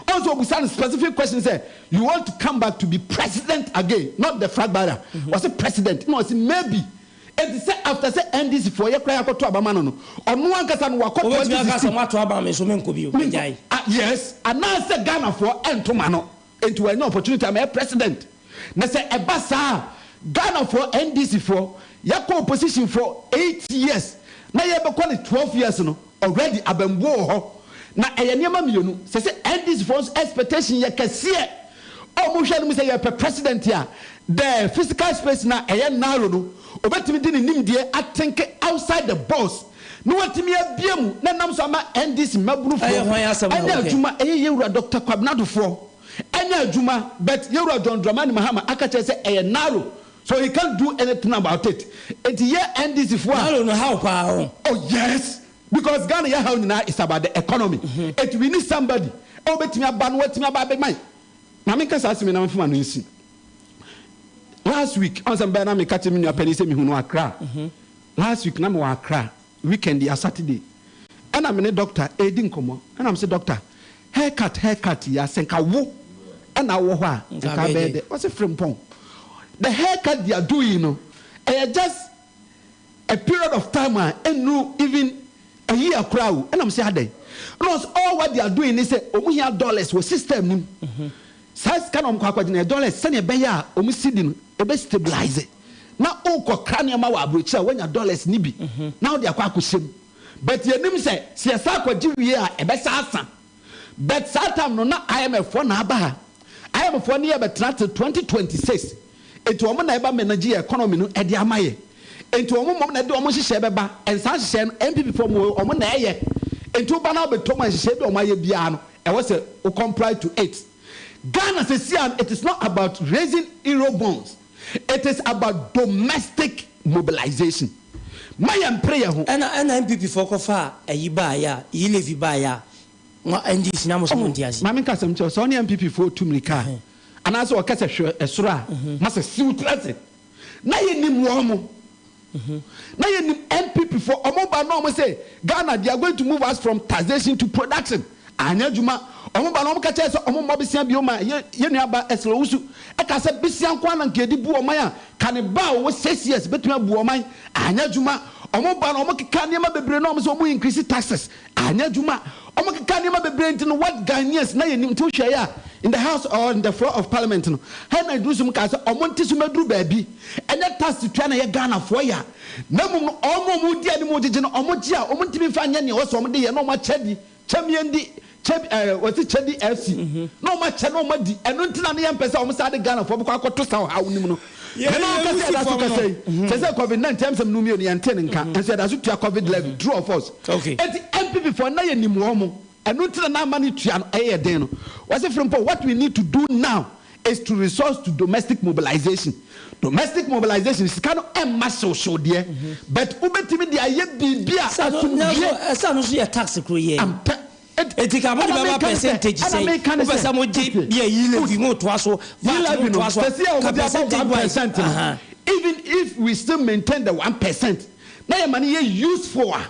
S14: Ɔn sɛ ɔbusa no specific question sɛ you want to come back to be president again not the flag bearer. Ɔse president na ɔse maybe. Enti sɛ after sɛ NDC foɔ yɛ koraa yɛakɔto aba ma no no, ɔno ankasa no wakɔ
S10: Wobɛtumi aka
S14: 2016.
S10: sɛ moato aba ma me nso menkɔ bio,
S14: Menkɔ.
S10: megyae.
S14: Ah yes, anaasɛ Ghanafoɔ ɛnto ma no. Enti wanya opportunity ama president. Na sɛ ɛba saa a, Ghanafoɔ, NDC foɔ, yɛakɔ opposition for 8 years na yɛbɛkɔ ne 12 years no, already abambuo wɔ hɔ. Na ɛyɛ nneɛma mmienu, sɛ sɛ NDC foɔ nso expectation yɛ kɛseɛ a wɔn hwɛ no mu sɛ yɛpɛ president a, the physical space no a ɛyɛ narrow no, obetumi de ne nimdeɛ athink outside the box na watumi abue mu na ɛnam so ama NDC mmabunufoɔ
S10: Ɛyɛ hwan asɛm na
S14: anya
S10: woka yi?
S14: adwuma. Ɛyɛ Yɛwura Doctor Kwabena Adofoɔ anya adwuma but Yɛwura John Dramani Mahama aka kyerɛ sɛ ɛyɛ narrow so he can't do anything about it. Enti yɛ NDC foɔ a.
S10: Narrow no haw paa o.
S14: Oh yes because Ghana yɛ haw nyinaa is about the economy. Enti we need somebody a obetumi aba na watumi aba abɛma yɛn. Ma menka saa asɛm yi na memfa m'ano nsi. Last week, ɔn sɛ mebɛɛ na meka kyerɛ me nua panin sɛ mehu no Accra. Last week na mewɔ Accra, weekend yi a Saturday. Ɛna me ne doctor redi nkɔmmɔ. Ɛna mese doctor, haircut haircut yi a sɛ nka wo ɛna wowɔ hɔ a, nka abɛyɛ dɛ. Ɔse Frimpong, the haircut they are doing no, ɛyɛ just a period of time a ɛnnuru even a year koraa o. Ɛna mese adɛn? Ɛna ɔse all what they are doing ne sɛ wɔn hia dollars wɔ system no mu. Saa sika no a wɔkɔ akɔgye no ɛyɛ dollars sɛnea ɛbɛyɛ a wɔn cedi no ɛbɛ stabilize. Na wokɔkra nneɛma wɔ aburokyire a woanya dollars no bi na wode akɔ akɔhyɛ mu. But yɛnim sɛ sɛ yɛsan kɔgye wie a ɛbɛsan asa. But saa time no na IMF foɔ na aba ha. IMF foɔ ne yɛ bɛtena till 2026. Enti wɔn na ɛba manage yɛ economy no de ama yɛ. Enti wɔn mmom na ɛde wɔn nhyehyɛɛ bɛba. And saa nhyehyɛɛ no NPP foɔ mo wɔn na ɛyɛ. Enti woba na wobɛtɔ mu a nhyehyɛɛ bi a wɔn ayɛ biara no ɛwɔ sɛ wo comply to it. Ghana sesia no it is not about raising Euro bonds. It is about domestic mobilization. Ma yɛn mpere yɛn ho.
S10: Ɛna ɛna NPP foɔ kɔ faa ayi baayɛ a yi levy baayɛ a mo NDC na mo so mo
S14: Oh,
S10: nte ase.
S14: ma menka asɛm nkyerɛ wo, sɛ ɔne NPP foɔ tu mmirika a, anaasɛ ɔka sɛ hwɛ ɛsoro a, masa siw tiri ase. Na yɛnim wɔn mo. Na yɛnim NPP foɔ, wɔn ba na wɔn se Ghana they are going to move us from taxation to production. Anyɛ adwuma. Wɔn ba na wɔn ka kyerɛ sɛ wɔn mmɔ besia bio ma yɛ yɛn nua ba Ursula Owusu ɛka sɛ besia nko ara na nka yɛde bu ɔman a, ka ne ba a ɔwɔ 6 years bɛtumi abu ɔman. Anyɛ adwuma. Wɔn ba na wɔn keka nneɛma bebree na wɔn sɛ wɔn increase taxes. Anyɛ adwuma. Wɔn keka nneɛma bebree nti no what Ghanaians na yɛnim nti wohwɛ yɛ a in the house or in the floor of parliament no Henry Dunsum kaa sɛ wɔn nte so mɛduru baabi. Ɛnyɛ tax tua na ɛyɛ Ghanafoɔ ya na mmom no wɔn a wɔdi anim gyegye no wɔn gye a wɔn ntumi nfa nyɛ nea ɛwɔ sɛ wɔn de yɛ na wɔn akyɛ di kyɛ mien di kyɛ ɛɛ wɔsi kyɛ di FC na wɔn akyɛ na wɔn adi ɛno nti na ne yɛn mpɛ sɛ wɔn saa de Ghanafoɔ bɛkɔ akɔto saa ɔhaw no mu no. Mene wo kasa yɛda so kasa yi sɛ sɛ covid 19 ɛmsɛm no mmienu yɛnte ne nka nso yɛda so tua covid levy true or false enti NPP foɔ na yɛnim wɔn mo ɛno nti na na ama ne tua no ɛyɛ den no wɔse Frimpong what we need to do now is to resource to domestic mobilization domestic mobilization sika no ɛmma hyewhyew deɛ but wobɛtumi de ayɛ biribi a asomdwie
S10: ɛsɛ no so yɛ tax kuro yɛ
S14: ampɛ
S10: Eti ka mo de bɛba percentage sɛn? Wopɛ sɛ mo gye bi a yi levy mo toa so, VAT mo toa so a, ka percentage wise.
S14: No, even if we still maintain the 1% na yɛ ma no yɛ useful a,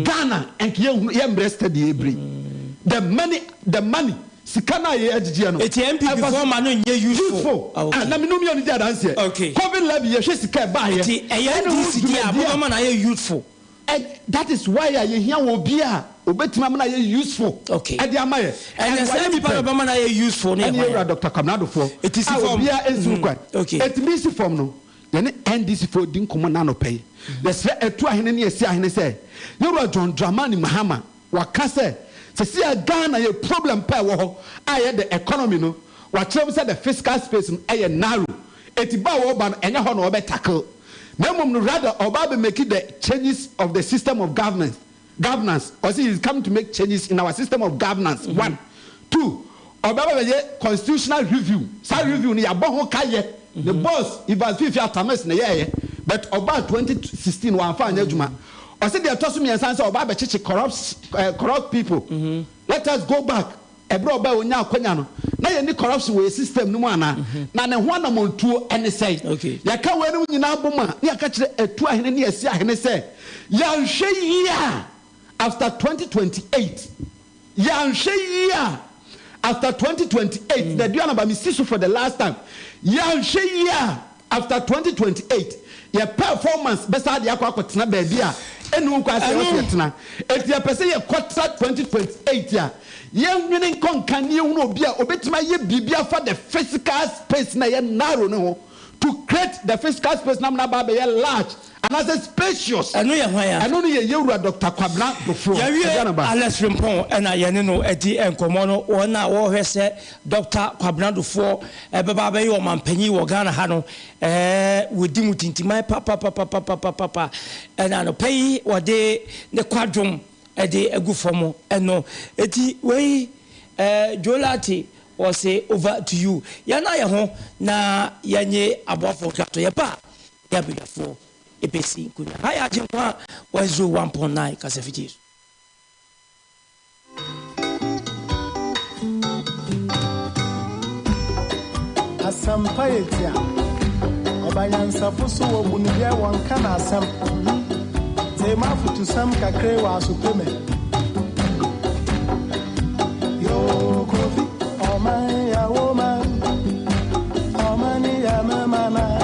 S14: Ghana nka yɛ hunu yɛ mbrɛ steady ebiri. The money sika no a yɛ agyegyeɛ no.
S10: Eti NPP foɔ ma no nyɛ useful.
S14: Useful. Ah, na me nom yɛ no di adanseɛ.
S10: Okay.
S14: Covid levy yɛhwɛ sika ɛbaayɛ.
S10: Eti ɛyɛ NDC deɛ a mo bɛma no ayɛ useful.
S14: And that is why a yɛhia wɔ obi a obetumi ama no ayɛ useful
S10: Okay.
S14: ɛde ama yɛ.
S10: Ɛnɛ
S14: And
S10: saa
S14: wayɛ bi
S10: nipa no
S14: pɛn.
S10: bɛma no ayɛ useful no yɛ
S14: Ɛne
S10: hwan
S14: yɛwura
S10: a?
S14: Doctor Kwabena Adofoɔ
S10: Eti si
S14: a
S10: fam.
S14: obiara nsi ho kwan.
S10: Okay.
S14: Eti mi si fam no, yɛne NDC foɔ di nkɔmmɔ nnɛ anɔpa yi. Yɛsrɛ Atu Ahene ne Asi Ahene sɛ, Yɛwura John Dramani Mahama waka sɛ sɛsi a Ghana yɛ problem pa ɛwɔ hɔ a ɛyɛ the economy no, wakyerɛ mu sɛ the fiscal space no ɛyɛ narrow. Eti ba a wɔba no ɛnyɛ hɔ na wɔbɛ tackle. Na mmom no rather ɔba abɛ make the changes of the system of governance governance ɔse he is coming to make changes in our system of governance one two ɔbɛba abɛyɛ constitutional review saa review no yɛabɔ ho ka yɛ ne boss Evans Fiifi Atamis na ɛyɛɛyɛ but ɔbaa 2016 wamfa anyɛ adwuma ɔse deɛ ɛtɔ so mmiɛnsa ne sɛ ɔba abɛkyekye corrupt eh, corrupt people let us go back ɛberɛ a ɔbaa ɔnya akwanya no na. Na yɛnni corruption wɔ yɛ system no mu anaa? Na ne ho anamɔntuo ne sɛn? Yɛka weinom nyinaa bom a, na yɛaka kyerɛ Atuahene ne Asiahene sɛ, yɛanhwɛ yie a, after 2028, yɛanhwɛ yie a, after 2028, na Aduanaba mesi so for the last time, yɛanhwɛ yie a, After 2028, yɛ performance bɛsan de akɔ akɔtena baabi a ɛnni ho kwan sɛ ɛwɔ sɛ yɛtena. Enti yɛpɛ sɛ yɛkɔtra 2028 a, yɛnwene nkɔ nkan na yɛhunu obi a ɔbɛtumi ayɛ biribi afa the physical space no a ɛyɛ narrow no ho to create the physical space no ama no aba abɛyɛ large anaasɛ spacious.
S10: Ɛno yɛ hwan a?
S14: Ɛno no yɛ Yɛwura Doctor Kwabena Duffuor.
S10: Yɛawie
S14: Aduanaba.
S10: Alex Frimpong na yɛne no adi nkɔmmɔ no. Wɔn a wɔrehwɛ sɛ Dɔkta Kwabena Duffuor bɛba abɛyɛ ɔmanpanyin wɔ Ghana ha no, wɔdi mu tintiman papapapapapapa. Ɛna anɔpa yi wɔde ne kwadwom de agu fam no. Eti wei, Joe Lartey ɔse over to you. Yɛnna yɛn ho na yɛnye aboafoɔ nkratoɔ. Yɛba a, yɛne abadwafoɔ bɛsi nkonnwa. Ha yɛ Agyenkwa 101.9 Kasafidie so.
S15: Asɛmpa yɛ tia. Ɔba nyansafo so wɔ bu no deɛ wɔnka n'asɛm. Tee m'afotusɛm kakra yi wɔ asope me. Yoo Kofi, ɔman yɛ wo man, ɔman yɛ me man.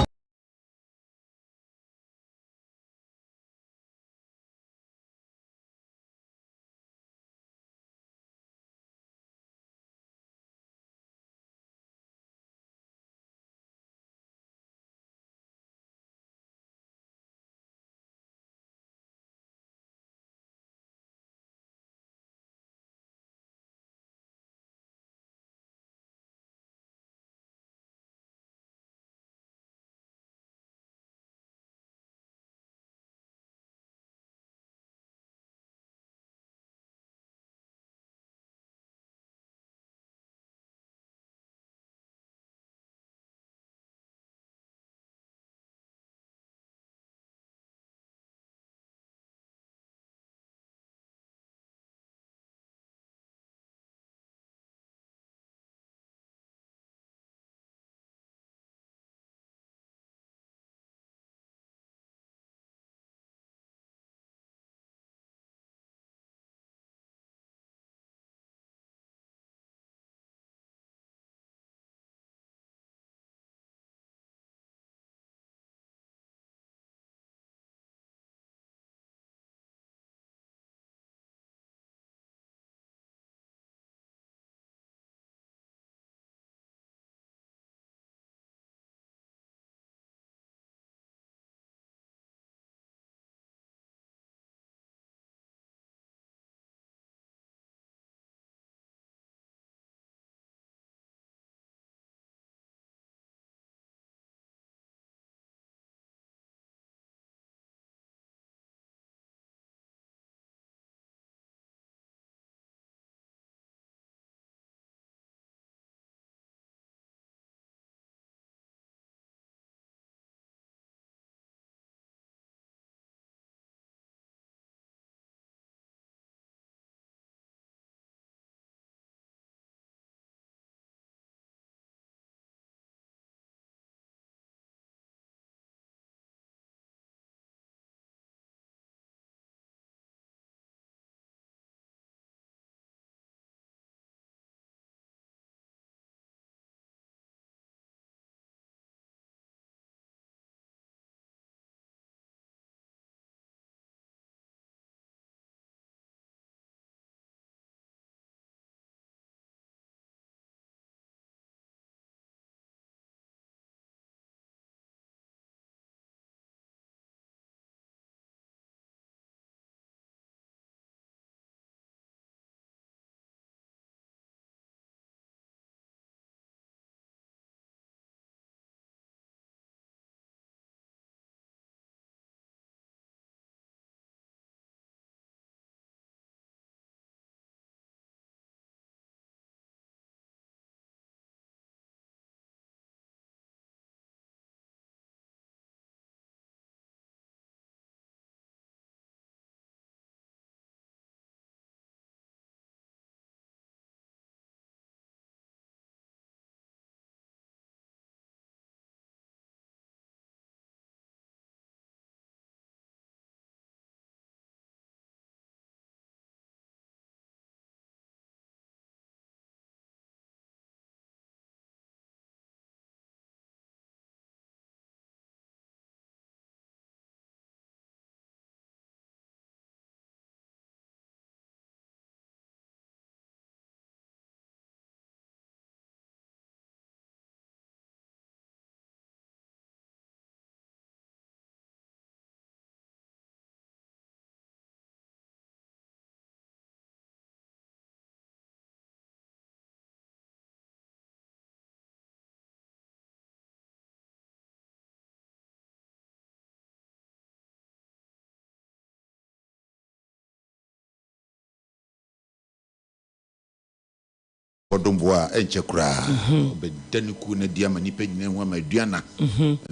S4: Nyankopɔn dom boa a, ɛnkyɛ koraa ɔbɛda ne kuo no adi ama nnipa nyinaa ahu ama Aduana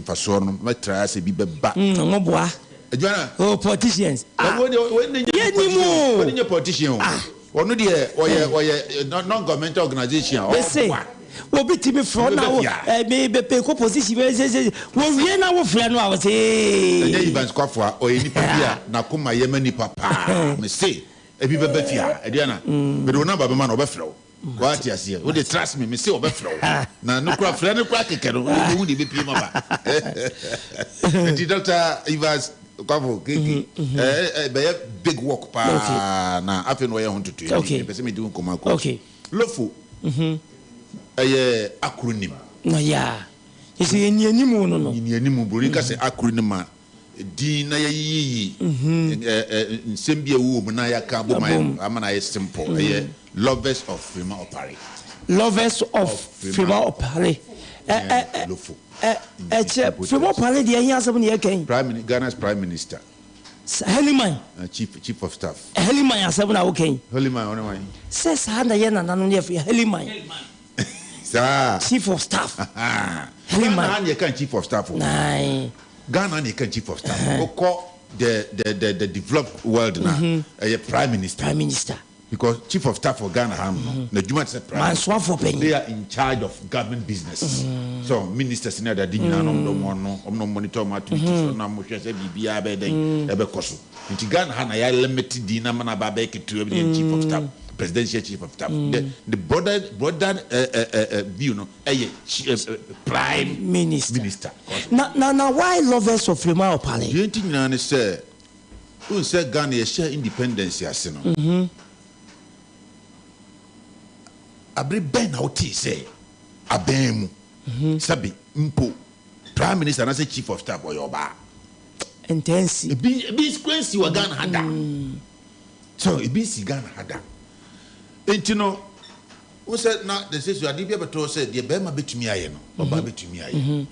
S4: mfasoɔ no mɛtra sɛ bi bɛba.
S10: Ɔmo boa.
S4: Aduana.
S10: Oh, politicians. Ah.
S4: Wɔn deɛ wɔn nyɛ
S10: Yɛ ni mu o.
S4: Wɔn nyɛ politician o. Ɔno deɛ ɔyɛ ɔyɛ non-governmental organisation a
S10: Bese
S4: ɔboa.
S10: obi tumi frɛ na wo ɛ me bɛ pe ko position bɛ se se wɔwie na wo frɛ no a wɔsɛ ee.
S4: Ɛnyɛ Evans Kwafo a ɔyɛ nipa bi a n'akoma yɛ ma nipa paa. Mese ebi bɛba fie a Aduana mede wo number bɛma no ɔbɛfrɛ wo. Wate aseɛ? Wode trust me mese ɔbɛfrɛ wo. Na no kora frɛ no kora kɛkɛ no wode bɛhu deɛ ɛbɛpie ma ba. Nti Dr. Evans Kwafo KK ɛbɛyɛ big work paa na afei na ɔyɛ ho ntotoeɛ. Mepɛ sɛ medi wo nkɔmmɔ akɔ. Lofo ɛyɛ acronym.
S10: Na ya yɛsɛ yɛni anim no.
S4: Yɛni anim buroni ka sɛ acronym a din na yɛyiyi nsɛm bi a ɛwɔ mu na yɛaka abom ayɛ ama no ayɛ simple. Ɛyɛ Lovers of Frema Opare.
S10: Lovers of Frema Opare.
S4: Lofo.
S10: Ɛkyerɛ Frema Opare deɛ ɛhe asɛm na yɛka yi?
S4: Prime Ghana's Prime Minister.
S10: Heliman.
S4: Chief of Staff.
S10: Heliman asɛm na woka yi.
S4: Heliman ɔne wan?
S10: Sɛ saa na yɛ nananom ne yɛfrɛ Heliman.
S4: Saa.
S10: Chief of Staff.
S4: Heliman. Ghana na yɛka Chief of Staff o.
S10: Nine.
S4: Ghana na yɛka Chief of Staff. Wokɔ the developed world na ɛyɛ Prime Minister.
S10: Prime Minister.
S4: Because Chief of Staff for Ghana ha no n'adwuma te sɛ Prime.
S10: Mansoafoɔ panyin.
S4: They are in charge of government business. So ministers ne adade nyinaa no ɔmo ɔno ɔmo na monitor ɔmo activities ɔmo na ɔmo hwɛ sɛ biribiara bɛyɛ dɛn ɛbɛkɔ so. Nti Ghana ha na yɛ limit din na mana aba abɛyɛ ketewa bi deɛ Chief of Staff, Presidential Chief of Staff. The broader view no ɛyɛ Prime
S10: Minister.
S4: Minister.
S10: Na why Lovers of Frema Opare?
S4: Deɛ nti nyinaa ne sɛ wohu sɛ Ghana yɛhyɛ independence ase no, abere bɛn na wotee sɛ abɛn mu sɛbe mpo Prime Minister anaasɛ Chief of Staff ɔyɛ ɔbaa?
S10: Ntansi.
S4: Ebi kura nsi wɔ Ghana ha da. So ebi nsi Ghana ha da. Nti no wo sɛ na de sɛ so adeɛ bi abɛtɔ sɛ deɛ bɛrima bɛtumi ayɛ no ɔbaa bɛtumi ayɛ.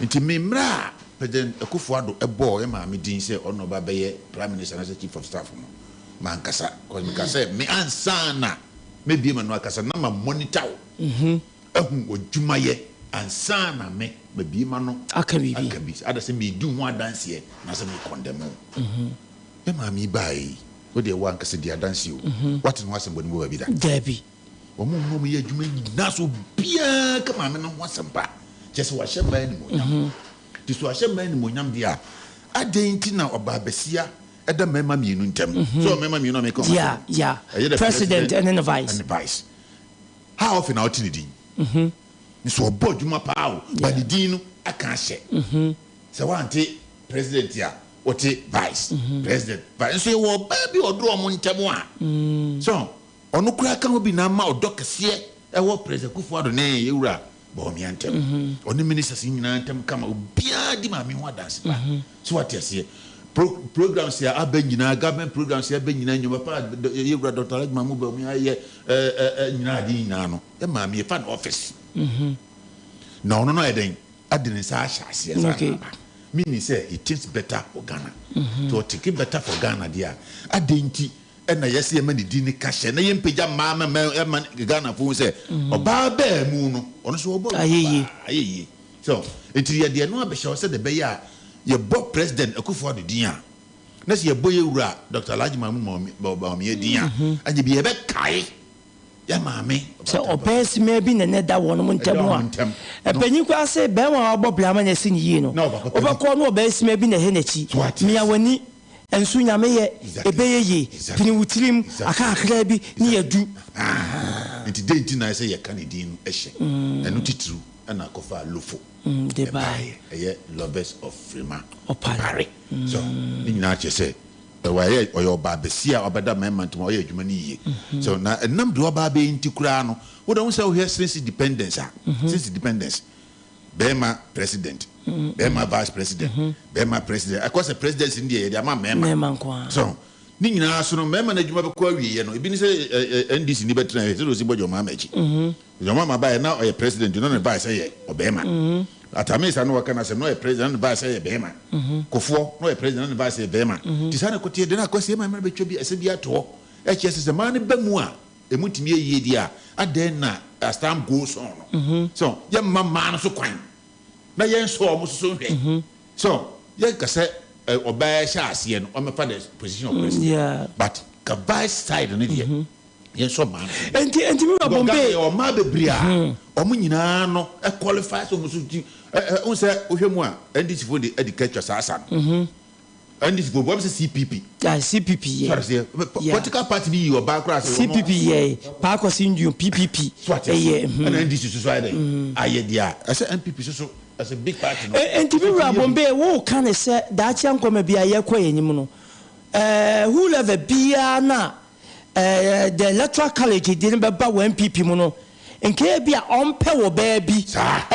S4: Nti me mmerɛ a President Akufo-Addo ɛbɔɔ yɛ maame din sɛ ɔno ɔba bɛyɛ Prime Minister anaasɛ Chief of Staff no, mankasa cause meka sɛ me ansa na mɛbie m'ano akasa na ma monitor wo ahu w'adwumayɛ ansa na me mabie m'ano
S10: aka biribi
S4: aka bi ada sɛ medi ho adanseɛ na sɛ me condemn wo. Yɛ maame yi baa yi, wo deɛ wo ankasa di adanseɛ o, woate ne ho asɛm bɔne bi wɔ baabi da?
S10: Daabi.
S4: Wɔn a wɔyɛ adwuma nyinaa so obiara ka maame no ho asɛmpa kyerɛ sɛ wahyɛ mmaa animuonyam. Nti so wahyɛ mmaa animuonyam deɛ a, adɛn nti na ɔbaa basia ɛda mmarima mmienu ntam? So mmarima mmienu a meka wɔn asɛm?
S10: Yeah, yeah.
S4: Ɛyɛ the
S10: President ɛne ne vice.
S4: Ɛne vice. How often na ɔte ne din? Nso ɔbɔ adwuma paa o, ba ne din no aka ahyɛ. Sɛ wante president a, wote vice. President, vice. Nso yɛwɔ ɔbaa bi a ɔdoro wɔn ntam a, so ɔno koraa ka ho bi na ama ɔdɔ kɛseɛ ɛwɔ President Akufo-Addo ne yɛwura Bawumia ntam. Ɔne ministers nyinaa ntam kama, obiara di maame ho adanse pa. So wate aseɛ? Programs a aba nyinaa, government programs a aba nyinaa, nnwuma pa a yɛwura Dr. Alhaji Mahmood Bawumia ayɛ nyinaa ade nyinaa no, yɛ maame yɛfa no office. Na ɔno no ayɛ dɛn? Ade ne nsa ahyɛ aseɛ saa na aba. Meaning sɛ he thinks better for Ghana. So ɔthink better for Ghana deɛ a, adɛn nti ɛna yɛsɛ yɛma ne din ne ka hyɛ na yɛmpagya mmaa ma ɛma Ghanafoɔ hu sɛ ɔbaa bɛɛ mu no ɔno nso ɔbɔ
S10: Ayɛ yie.
S4: Ayɛ yie. So nti yɛde ɛno abɛhyɛ hɔ sɛdeɛ ɛbɛyɛ a yɛbɔ President Akufo-Addo din a, na sɛ yɛbɔ yɛwura Dr. Alhaji Mahmood Bawumia din a, anyɛ bi yɛbɛkae yɛ maame.
S10: Sɛ ɔbaa simaa bi na ɛnɛ da wɔnom ntam a, mpanyin koraa se bɛrima a wabɔ bra ma no asi no yie no, wobɛkɔ na ɔbaa simaa bi na ɛhɛ n'akyi. Mia w'ani, nso Nyame yɛ, ɛbɛyɛ yie. Pini wo tirim, aka kakraa bi ne yɛadu.
S4: Nti dɛn nti na ɛsɛ yɛka ne din no hyɛ? Ɛno titiriw na akɔfaa Lofo baeɛ, ɛyɛ Lovers of Frema Opare. So ne nyinaa kyerɛ sɛ ɔyɛ ɔyɛ ɔbaa basia a ɔbɛda mmarima ntam a ɔyɛ adwuma no yie. So na ɛnam deɛ ɔbaa bɛyɛ nti koraa no, wo deɛ wohu sɛ wohwɛ since independence a, since independence, bɛrima president, bɛrima vice president, bɛrima president, ɛkɔ sɛ presidency no deɛ yɛde ama mmarima. So ne nyinaa so no mmarima no adwuma bɛkɔ awieɛ no, ebi ne sɛ NDC ni bɛtena yɛ sɛdeɛ ɔsi bɔ John Mahama akyi. John Mahama baeɛ na ɔyɛ president na ne vice yɛ ɔbarima. Atta Mills a na wɔka n'asɛm na ɔyɛ president na ne vice yɛ barima. Kufuor na ɔyɛ president na ne vice yɛ barima. Nti saa na ɛkɔteɛ deɛ na akɔsi ɛma mmerɛ bɛtwa bi ɛsɛ bi ato hɔ. Ɛkyerɛ sɛ sɛ mmaa no ba mu a ɛmu tumi yɛ yie deɛ a, adɛn na as time goes on no, so yɛmma mmaa no so kwan na yɛnsɔ wɔn so so nhwɛ. So yɛnka sɛ ɔbaa hyɛ aseɛ no ɔmmɛfa the position of president, but ka vice side no deɛ yɛnsɔ mmaa no so nhwɛ.
S10: Enti enti mi wura
S4: Because Ghana
S10: Bombay.
S4: yɛwɔ mmaa bebree a wɔn nyinaa no qualify sɛ wɔn nso ti ɛ ɛ wohu sɛ wohwɛ mu a NDC foɔ de adi ka atwa saa asa no. NDC foɔ wɔn sɛ CPP.
S10: Ah, CPP yɛ.
S4: Sɔre seɛ political party bi yi ɔbaa koraa sɛ
S10: wɔn. CPP yɛ Paakɔsi Nduom PPP.
S4: So ate aseɛ ɛna NDC soso ayɛ dɛ ayɛ deɛ a ɛsɛ NPP soso ɛsɛ big party no.
S10: Nti mi wura Bombay wo ka ne sɛ daakye ankɔma bi a yɛkɔ yɛn anim no ɛɛ who level biara na ɛɛ the electoral college de no bɛba wɔ NPP mu no Nka ebia ɔmpɛ ɔbaa bi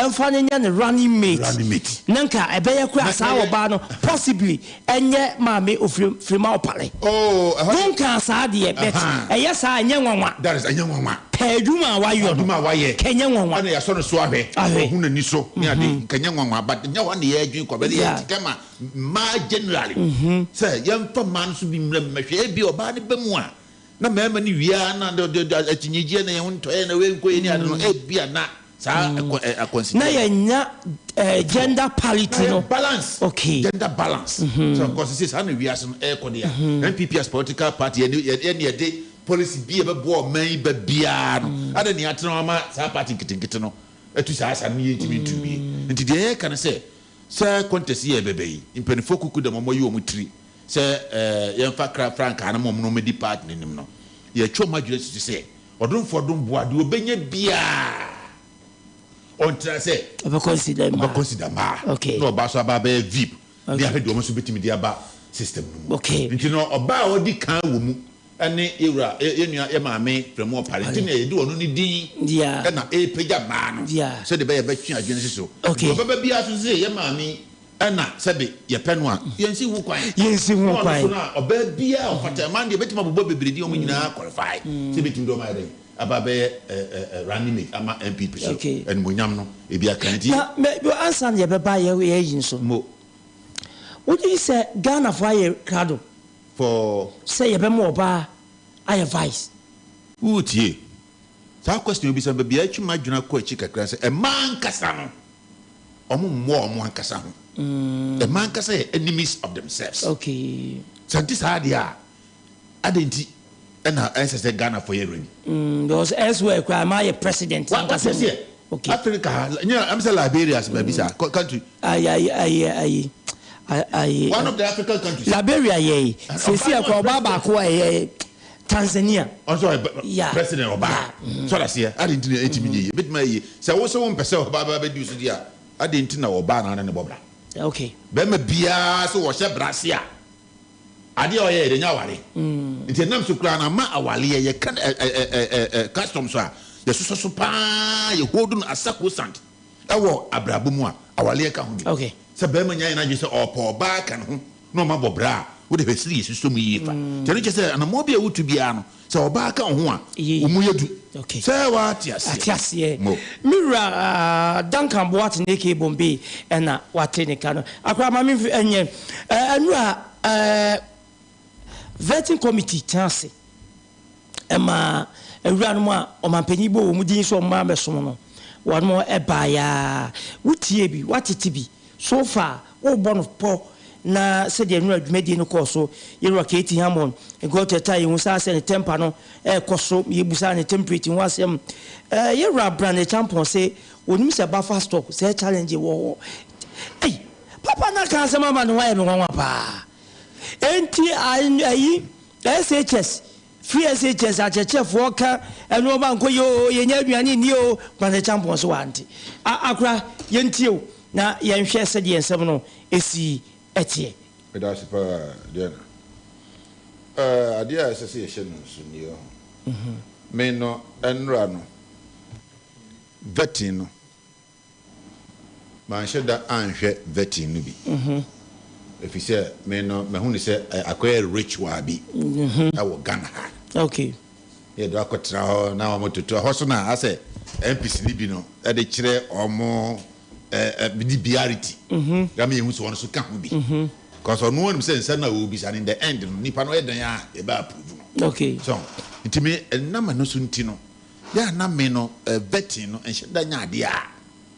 S10: mfa no nyɛ ne running mate na nka ɛbɛyɛ koraa saa ɔbaa no possibly ɛnyɛ maame Ofirima Opare. Wonkaa saa deɛ but ɛyɛ saa a ɛnyɛ nwanwa. Pɛ adwuma a wayɔ no nka ɛnyɛ nwanwa.
S4: Ɛna yɛasɔ no so ahwɛ, ɔhu n'ani so ne ade, nka ɛnyɛ nwanwa but nyɛ hɔ na yɛdwen kɔ but yɛkeka ma mmaa generally sɛ yɛmfa mmaa no so bi mmra mu mmɛhwɛ ebia ɔbaa no ba mu a Na mmarima no wie ara na de de akyinnyegyeɛ na yɛn ho ntɔ yɛn na wei nkɔ yɛn ni ade no ebia na saa ɛkɔ ɛ akɔnsidɛ.
S10: Na yɛnya ɛɛ gender parity no.
S4: Na yɛ balance.
S10: Okay.
S4: Gender balance. Sɛ nkɔ sisi saa na wiase no ɛɛkɔ de a. NPP as political party yɛn yɛn yɛn yɛde policy bi a ɛbɛboa ɔman yi ba biara no adɛn na yɛatena hɔ ama saa party nketenkete no atu saa asa no na yɛntumi ntu bi. Nti deɛ yɛreka ne sɛ sɛ contest yi a ɛbɛba yi mpanimfoɔ kuku dɛm wɔayi wɔn tiri Sɛ yɛmfa kra frankaa no ma wɔn na wɔmmɛdi party no anim no, yɛtwe wɔn adwene si so sɛ, ɔdomfoɔ dom boa, deɛ ɔbɛnya biara ɔntra sɛ
S10: Ɔbɛ
S4: ɔbɛ consider mmaa
S10: Okay.
S4: na ɔbaa nso aba abɛyɛ veep ne
S10: Okay.
S4: ahwɛ deɛ wɔn nso bɛtumi de aba system no mu.
S10: Okay.
S4: Nti no ɔbaa a ɔdi kan wɔ mu ne yɛwura, yɛ nua, yɛ maame Frɛmu Ɔpare nti na yɛde ɔno ne din
S10: Yeah.
S4: na ɛrepagya mmaa no
S10: Yeah.
S4: sɛdeɛ ɛbɛyɛ yɛbɛtwe adwene si so.
S10: Okay.
S4: Nti ɔbɛba biara nso sɛ yɛ maame yi Ɛna sɛbe yɛpɛ no a, yɛnsi ho kwan.
S10: Yɛnsi ho kwan.
S4: Na ɔno so no a, ɔbaa biara a ɔfata, mmaa no deɛ yɛbɛtumi abobɔ bebree din a wɔn nyinaa qualify sɛ yɛbɛtumi de wɔn ayɛ dɛn? Aba abɛyɛ running mate ama NPP so animuonyam no ebi aka nti.
S10: Na mɛ ansa na yɛbɛba yɛ yɛ yi nso.
S4: Mo.
S10: Wogye di sɛ Ghanafoɔ ayɛ krado?
S4: For.
S10: Sɛ yɛbɛma ɔbaa ayɛ vice.
S4: Wotie? Saa question a wobisa no, baabi a ɛtwe m'adwene akɔ akyi kakra ne sɛ, mmaa ankasa no, wɔn mmoa wɔn ankasa ho. Mmaa ankasa yɛ enemies of themselves.
S10: Okay.
S4: Sɛ nte saa deɛ a, adɛn nti ɛna ɛnsɛ sɛ Ghanafoɔ yɛ ready?
S10: Because elsewhere koraa mmaa yɛ president
S4: Wa wate
S10: ankasa.
S4: aseɛ?
S10: Okay.
S4: Africa ha, nyɛ ɛm sɛ Liberia sɛ baabi saa, country.
S10: Ayi ayi ayi ayi ayi.
S4: One of the African countries.
S10: Liberia yɛ yi. Sisi ɛkora ɔbaa baako a ɛyɛ Tanzania.
S4: Ɔno nso ɔyɛ president ɔbaa. So ɔda aseɛ? Adɛn nti na ɛntumi nyɛ yie? Ɛbɛtumi ayɛ yie. Sɛ wo sɛ wompɛ sɛ ɔbaa bɛba bɛdi wo so deɛ a, adɛn nti na ɔbaa na wo ne no bɔ bra?
S10: Okay.
S4: Bɛrima biara sɛ ɔhyɛ bra ase a, adeɛ a ɔyɛ yɛ deɛ nyɛ aware. Nti ɛnam so koraa no ama awareɛ yɛka ɛ ɛ ɛ ɛ customs a yɛsosɔ so paa, yɛ hold no as sacrosanct ɛwɔ abrabɔ mu a, awareɛ ka ho bi.
S10: Okay.
S4: Sɛ bɛrima nya yɛ n'adwene sɛ ɔɔpɛ ɔbaa ka ne ho na ɔma bɔ bra a, wode hwɛ sɛdeɛ yɛsi sɔ mu yie fa. Nti ɛno kyerɛ sɛ anammɔn bi a wotu biara no, sɛ ɔbaa ka wo ho a, wo mu yɛ du. Sɛ woate aseɛ.
S10: Ate aseɛ.
S4: Mo.
S10: Me wura Duncan Boateng aka Bombay ɛna wate ne ka no. Akora ma me ɛnyɛ ɛnura vetting committee tena ase ɛma awuranom a ɔmanpanyin bɔ wɔn din sɛ wɔn mmra mmɛsom no wɔn ɛbaeɛ a wotie bi watete bi. So far worebɔ no pɔ na sɛdeɛ nnora dwumadie no kɔɔ so, Yɛwura KT Hammond Gualter taa yɛhu saa sɛ ne temper no rekɔ so, yɛbusaa ne temperate ho asɛm. Eh, Yɛwura Brand Acheampong se ɔnim sɛ buffer stock sɛɛ challenge wɔ hɔ. Ei, papa no aka asɛm ama ne ho ayɛ me nwanwa paa. Enti ayi, SHS Free SHS akyerɛkyerɛfoɔ ka nnoɔma nkɔ yie oo, yɛnnya aduane nni oo, Kwame Acheampong nso wante. A Akora, yɛntie wo na yɛnhwɛ sɛdeɛ nsɛm no si teɛ.
S4: Meda ase paa Diana. Eh, adeɛ a ɛsɛ sɛ yɛhyɛ no nso nie ho. Me no, ɛnnora no, vetting no, Manhyɛ da anhwɛ vetting no bi, efisɛ me no mahu no sɛ akɔyɛ ritual bi wɔ Ghana ha.
S10: Okay.
S4: Yɛde akɔtena hɔ na wɔn toto ɛhɔ so na asɛ MPs no bi no de kyerɛ wɔn de biarity. Na me ehu sɛ wɔn nso ka ho bi. Because ɔno anim sɛ nsa na ɔrebisa no in the end no nipa no ɔyɛ dan a yɛbɛ approve no.
S10: Okay.
S4: So nti me ɛnam ɛno so nti no. Yɛ a na me no eh, vetting no nhyɛ da nyɛ adeɛ a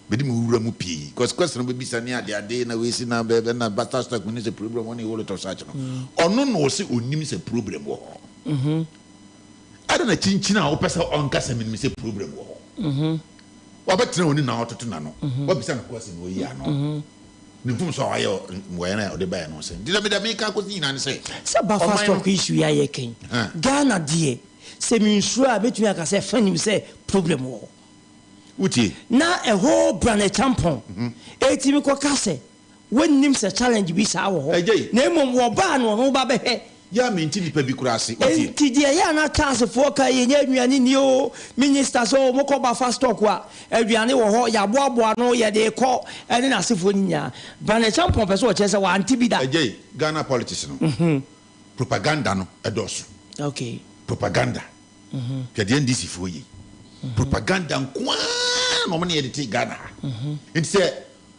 S4: mede me ho wura mu pii cause question no bɛbisa ne ade ade na wei si na bɛ bɛ na bata stock mu ne sɛ problem wɔ ne whole lot of such no ɔno na ɔse ɔnim sɛ problem wɔ hɔ. Adɛn na kyinkyin a wopɛ sɛ ɔnka sɛ menim sɛ problem wɔ hɔ? Wabɛtena w'anim na ɔtoto n'ano, wabisa no question na wayi ano. Ne mfomso a wayɛ mmuaeɛ no a ɔde baeɛ no sɛ nti na mede meka akɔsi nyinaa ne sɛ
S10: Sɛ buffer
S4: ɔman no
S10: stock issue yi a yɛka yi, Ghana deɛ sɛ mensuro a mɛtumi aka sɛ fa nim sɛ problem wɔ hɔ.
S4: Wotie?
S10: Na ɛhɔ Brane Champon ɛtumi kɔka sɛ Wonnim sɛ challenge bi saa wɔ hɔ, na mmom wɔba a na wɔn ba bɛhwɛ.
S4: Yɛ a mente nipa bi koraa ase, wotie.
S10: Enti deɛ ɛyɛ a na Charles foɔ ka yi, yɛnya aduane nni oo, minister sɛ oo mokɔ buffer stock a, aduane wɔ hɔ, yɛaboaboa ano, yɛde rekɔ, ɛne n'asefoɔ no nyinaa. Brane Acheampong pɛ sɛ ɔkyerɛ sɛ wante bi da.
S4: Agyei, Ghana politics no, propaganda no ɛdɔɔso.
S10: Okay.
S4: Propaganda. Hwɛ deɛ NDC foɔ yɛ yi. Propaganda nko ara na wɔn ne yɛde te Ghana ha. Nti sɛ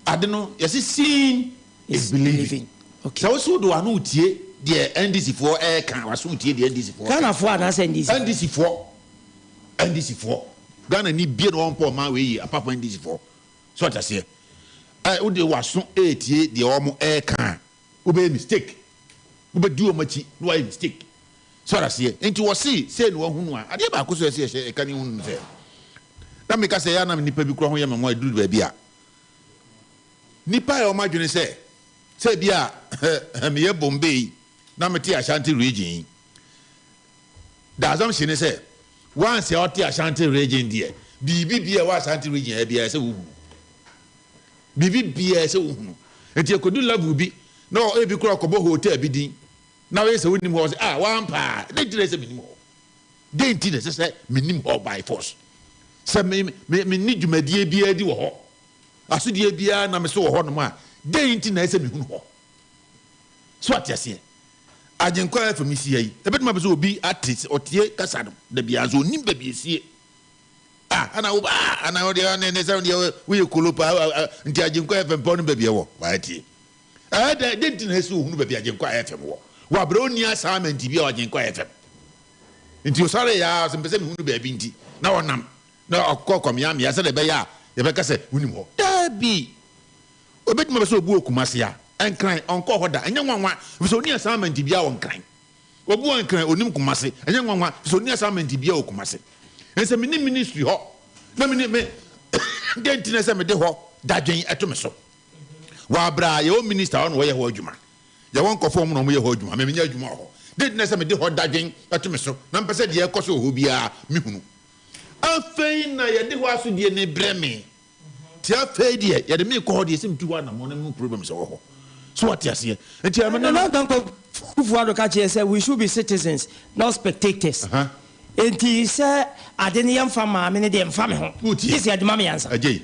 S4: Ade no yɛse seeing is believing. Sɛ wose wode w'ano retie deɛ NDC foɔ ɛreka, w'aso retie deɛ NDC foɔ
S10: Ghana foɔ anaasɛ NDC foɔ?
S4: NDC foɔ, NDC foɔ. Ghana ni bie na wɔn mpɔ ɔman wei yie apart from NDC foɔ. So ɔte aseɛ? Ɛ wode w'aso ɛretie deɛ wɔn ɛreka a, wobɛyɛ mistake. Wobɛdi wɔn akyi na wayɛ mistake. So ɔte aseɛ? Nti wɔse sei na wahunu a, adeɛ baako so ɛsɛ yɛhyɛ ɛka ne hunu no sɛ, na meka sɛ ɛyɛ a na nnipa bi kura ho yɛ me nwa ɛduru baabi a, Nnipa ayɛ wɔn adwene sɛ, sɛ ebia meyɛ Bombay na mete Ashanti region yi, the assumption ne sɛ, once a ɔte Ashanti region deɛ, biribi biara ɛwɔ Ashanti region ha biara ɛsɛ wohunu. Biribi biara ɛsɛ wohunu. Nti ɛkɔdu level bi na ebi koraa ɔkɔbɔ hotel bi din na woyɛ sɛ wonim hɔ, ɔsɛ ah wampaa, dɛn nti na ɛsɛ menim hɔ? Dɛn nti na ɛsɛ sɛ menim hɔ by force? Sɛ me me menni dwumadie biara di wɔ hɔ, asodie biara na me so wɔ hɔnom a, dɛn nti na ɛsɛ sɛ mehunu hɔ? So ate aseɛ? Agyenkwa FM si ha yi, ɛbɛtumi abɛ sɛ obi ate sɛ ɔtie kasa no da biara nso ɔnnim baabi esie. Ah, ana wo ah, ana wo deɛ ne ne sɛ deɛ woyɛ kolo paa nti Agyenkwa FM pɛ ɔno baabi ɛwɔ. Wayɛ Ɛɛ dɛ, dɛn nti na ɛsɛ sɛ ohunu baabi Agyenkwa FM wɔ? Wɔ abere a onni assignment bi wɔ Agyenkwa FM. Nti ɔsɔree ara, ɔsɛ mepɛ sɛ mehunu baabi nti, na ɔnam, na ɔkɔ kɔmeamea sɛdeɛ ɛbɛyɛ a yɛbɛka sɛ wonim hɔ. Daabi! Obetumi aba sɛ obi wɔ Kumasi a, Nkran, ɔnkɔɔ hɔ da. Ɛnyɛ nwanwa, efisɛ onni assignment biara wɔ Nkran. Obi wɔ Nkran, onnim Kumasi. Ɛnyɛ nwanwa, efisɛ onni assignment biara wɔ Kumasi. Ɛnsɛ menni ministry hɔ, na menni me, dɛn nti na ɛsɛ sɛ mede hɔ dadwen to me so? Wɔ aber a yɛwɔ minister a ɔno ɔyɛ hɔ edwuma, yɛwɔ nkorɔfo a wɔn na wɔyɛ hɔ edwuma, me mennyɛ edwuma wɔ hɔ. Dɛn ntsi na sɛ mede hɔ dadwen to me so na mepɛ sɛ deɛ ɛrekɔ so wɔ hɔ biara mehunu? Afei na yɛde hɔ asodie no rebrɛ me, nti afei deɛ yɛde me rekɔ hɔ deɛ sɛ metu hɔ anammɔn na mehu problems a ɛwɔ hɔ. So wate aseɛ? Nti ɛno no.
S10: Nana Dankwa Akufo-Addo ka kyerɛɛ sɛ we should be citizens not spectators. Enti sɛ ade no yɛmfa mmaa me no deɛ ɛmfa me ho, gye sɛ yɛde ma me ansa.
S4: Agyei,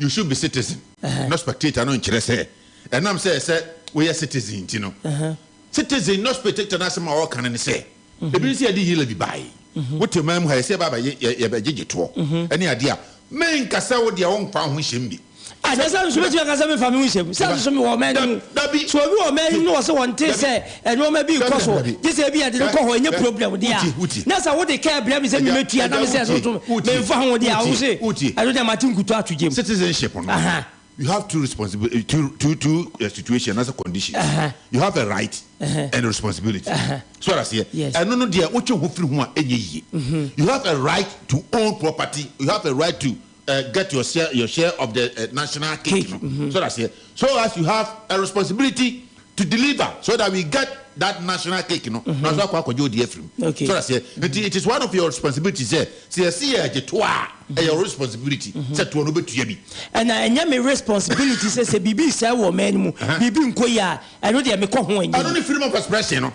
S4: you should be citizen not spectator no nkyerɛ sɛ ɛnam sɛ ɛsɛ woyɛ citizen nti no, citizen not spectator no asɛm a ɔreka no ne sɛ, ebi ne sɛ yɛde e-levy bae, wote ɔman mu ha yɛsɛ yɛba abɛgye yɛbɛgyegye toɔ ɛne adeɛ a, menka sɛ wo deɛ womfa wo ho nhyɛ mu bi.
S10: Ah, na sɛ nso bɛtumi aka sɛ memfa me ho nhyɛ mu. Sɛ nso mewɔ ɔman no mu. Sɛ obi wɔ ɔman no mu na ɔsɛ wɔnte sɛ nneɛma bi rekɔ so, gye sɛ ebi yɛde no kɔ hɔ, ɛnyɛ problem deɛ a, na sɛ wode kaa brɛ me sɛ memmɛtua na mesɛ ɛso so memfa ho deɛ a, wo se ɛno deɛ mate nkuto ato gyam.
S4: Citizenship no, you have two responsibility, two, two, two uh, situation, that's a condition. You have a right and a responsibility. So that's here. Ɛno no deɛ wotwe ho firi ho a ɛnyɛ yie. You have a right to own property. You have a right to get your share your share of the uh, national cake, cake. No? Mm-hmm. So that's it. So as you have a responsibility to deliver so that we get that national cake no. Mm-hmm. Na so akɔ akɔgye odi afiri mu. So that's it. Mm-hmm. It is one of your responsibilities sɛ sɛ yɛsi yɛ agye to a ɛyɛ responsibility sɛ toɔ no bɛtua bi.
S10: Ɛna ɛnyɛ me responsibility sɛ sɛ biribi sɛ wɔ ɔman no mu biribi nkɔ yi a ɛno deɛ mekɔ ho ɛnyɛ.
S4: Ɛno ne freedom of expression no.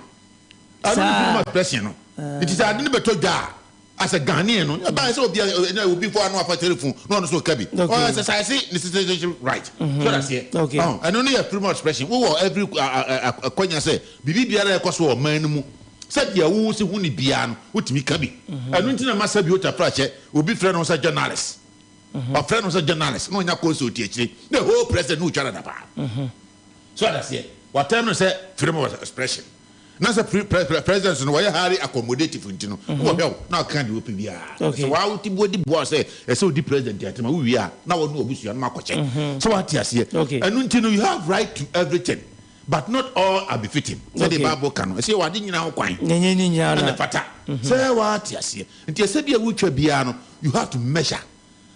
S4: Ɛno ne freedom of expression no. Nti sɛ ade no bɛtɔ dwa a. As a Ghanaian no, ɛbaeɛ sɛ obi a obi fo ano afa telephone na ɔno nso reka bi. Ɔ exercise ne citizenship right. So ɔda aseɛ. Ɔho, ɛno no yɛ freedom of expression. Wowɔ every akwanya sɛ biribi biara a ɛkɔ so wɔ ɔman no mu, sɛdeɛ wo si hu no biara no, wotumi ka bi. Ɛno nti na Massa Biota Frakyɛ, obi frɛ ne ho sɛ journalist. Ɔfrɛ ne ho sɛ journalist na ɔnya consult akyire. Na whole president na ɔtwa no adapaa. So ɔda aseɛ. Wɔatɛm no sɛ freedom of expression. Na sɛ pre pre pre president no wɔyɛ highly accommodative nti no, wɔhwɛ wo na wɔka deɛ wɔpɛ biara. Sɛ waa wote buo di boa wo sɛ ɛsɛ wodi president atɛm a, wowie a na wɔne w'abusua no akɔkyɛ. Sɛ woate aseɛ? Ɛno nti no you have right to everything but not all are befitting. Sɛdeɛ Bible ka no, ɛsɛ yɛwɔ ade nyinaa ho kwan ɛna ɛfata. Sɛ woate aseɛ? Nti ɛsɛ bi a wotwa biara no you have to measure.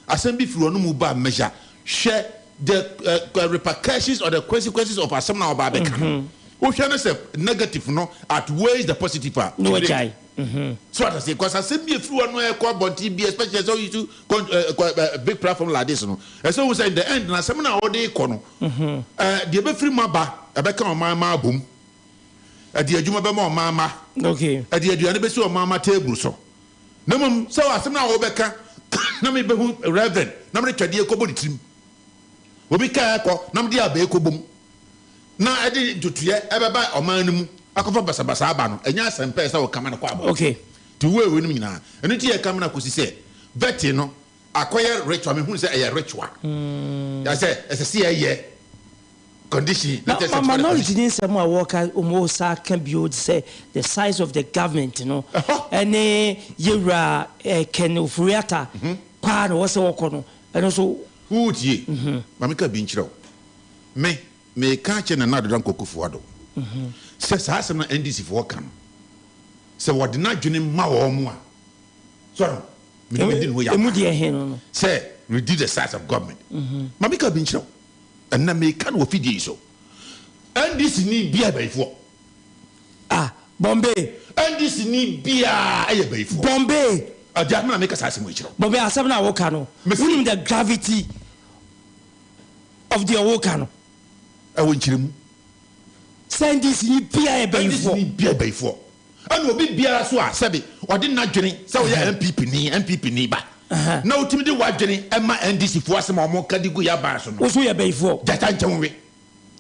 S4: Asɛm bi firi wɔn mu ba a measure hwɛ the repercussions or the consequences of asɛm no a wɔba abɛka no. Wohwɛ no sɛ negative no outweighs the positive a,
S10: Na
S4: to break.
S10: wagyae.
S4: So what I say? Because asɛm bi efiri wɔn no ɛkɔ abɔnten bi especially sɛ ɔyi su con big platform like this no. Ɛsɛ ohun sɛ in the end na asɛm no a wɔde kɔ no, deɛ ebɛfiri mu aba ɛbɛka ɔman ma abom. Ɛde adwuma bɛma ɔman ma. Ɛde aduane bɛsi ɔman ma table so. Na mmom sɛ asɛm no a wobɛka na mebɛhu Reverend na mede twɛdeɛ kɔbɔ ne tirim. Obi kaa ɛkɔ na mede abɛɛ kɔbom na ɛde ntotoeɛ ɛbɛba ɔman no mu akɔfa basabasa aba no, ɛnyɛ asɛm pɛɛ sɛ woka ma no kɔ abɔnten. Nti wo weinom nyinaa. Ɛno nti yɛka ma no akɔsi sɛ vetting no akɔyɛ ritual, mehunu sɛ ɛyɛ ritual. Sɛ ɛsɛ sɛ yɛyɛ. Condition
S10: na kyerɛ sɛ minority ne nsɛm a wɔka wɔn sa ka bio te sɛ the size of the government no ɛne yɛwura Ken Ofori-Atta kwaa na wɔsɛ wɔkɔ no ɛno nso.
S4: Wotie ma meka bi nkyerɛ wo. Me meka akyerɛ Nana Addo Dankwa Akufo-Addo sɛ saa asɛm no a NDC foɔ ka no sɛ wɔde n'adwene ma wɔn a sɔre me ne medi ne ho yaw
S10: Emu deɛ he no no.
S4: Sɛ reduce the size of government. Ma meka bi nkyerɛ wo. Ɛnna meka no wɔ fidie yi so. NDC ni biaa yɛ bayifoɔ.
S10: Ah Bombay.
S4: NDC ni biaa yɛ bayifoɔ.
S10: Bombay.
S4: Agya me na meka saa asɛm wei kyerɛ wo.
S10: Bombay asɛm no a woka no wonim the gravity of deɛ woka no.
S4: Ɛwɔ nkyerɛmu.
S10: Sɛ NDC ni biaa yɛ bayifoɔ.
S4: NDC ni biaa yɛ bayifoɔ. Ɛna obi biara so a sɛbe ɔde n'adwene sɛ woyɛ NPP ni, NPP ni ba, na wotumi de w'adwene ma NDC foɔ asɛm a wɔka de gu yɛn aban so no.
S10: Wo nso woyɛ bayifoɔ.
S4: Gyata nkyɛ wo nwe.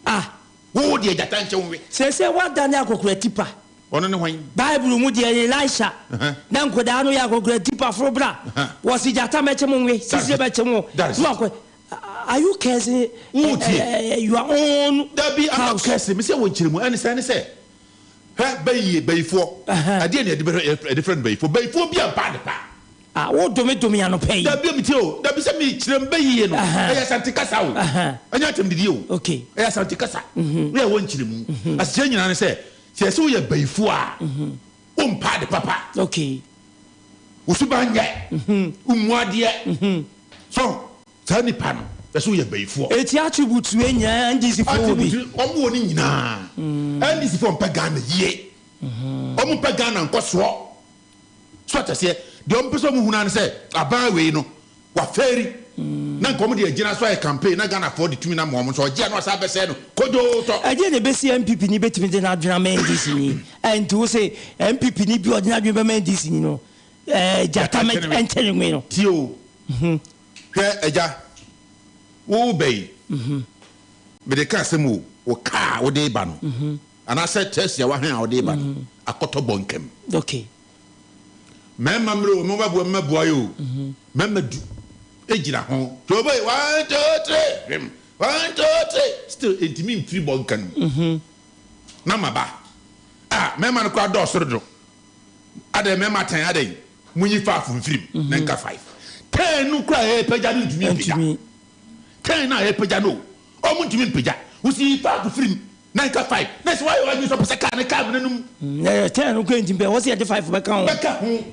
S10: Ah.
S4: Wo deɛ gyata nkyɛ wo nwe.
S10: Seesei woadane akɔkora tipa.
S4: Ɔno ne hwan?
S10: Bible mu deɛ Elisha na nkwadaa no yɛ akɔkora tipa foro bra. Wɔse gyata mɛkye mo nwe, sisire bɛkye mo.
S4: That is it.
S10: Na wakɔ, are you cursing
S4: Wotie.
S10: your own
S4: Dabi, I'm not
S10: house?
S4: cursing. Mese wɔ nkyerɛmu. Ɛne sɛ, ɛne sɛ. Hwɛ, bayie, bayifoɔ. Ɛdeɛn na yɛde bɛhwɛ, yɛde frɛ no bayifoɔ? Bayifoɔ bi ampa adepa.
S10: Ah, wo dome dome anɔpa yi.
S4: Dabi o, metie o. Dabi sɛ mekyerɛ mu bayie no, ɛyɛ Asante kasa o. Ɛnyɛ atɛmdidie o.
S10: Okay.
S4: Ɛyɛ Asante kasa. Na ɛwɔ nkyerɛmu. Asekyerɛ nyinaa ne sɛ, sɛ yɛse woyɛ bayifoɔ a, wompa ade papa.
S10: Okay.
S4: Wo suban nyɛ. Wommu adeɛ. So. Saa nipa no yɛsɛ woyɛ bayifoɔ.
S10: Eti attributes wei nyinaa NDC foɔ wɔ bi.
S4: Attributes wɔn wɔ ne nyinaa. NDC foɔ mpɛ Ghana yie. Wɔn mpɛ Ghana nkɔsoɔ. So ate aseɛ? Deɛ wɔn pɛ sɛ wɔn hunu ara ne sɛ aban wei no wafeeri. Na nka wɔn de agyina so ayɛ campaign na Ghana foɔ de tumi no ama wɔn nso ɔgye a na wasan abɛsɛe no kodwoo tɔ.
S10: Ɛdeɛn na ɛbɛsi NPP ni bɛtumi de n'adwene ama NDC ni? Ɛnti wo se NPP ni bi a ɔde n'adwene bɛma NDC ni no ɛɛ gyata nkyɛne nwe no.
S4: Tie o. Hwɛ, agya, woreba yi, mede ka asɛm o, wo kaa a wode reba no, anaasɛ taxi a woahɛn a wode reba no, akɔtɔ bɔnkam.
S10: Okay.
S4: Mmarima mmerɛ o, mommaboa mmɛboa yɛ o, mmarima du gyina ho, twɛ one, two, three, hwem, one, two, three, still ɛntumi mfiri bɔnka no mu. Na maba. Ah, mmarima no koraa dɔɔso dodo. Adɛn, mmarima atɛn adɛn? Munyi faafo mfiri mu na nka five. Ten no kura a ɛrepagya no ntumi mpagya. Ten no a ɛrepagya no o, wɔn ntumi mpagya. Wosi yi faafo firi mu na nka five. Na sɛ wayɛ w'adwene sɛ ɔpɛ sɛ kaa no kaa mena no mu.
S10: Na yɛ ten no kura ntumi pɛ, wɔsi yɛde five bɛka ho.
S4: Bɛka ho.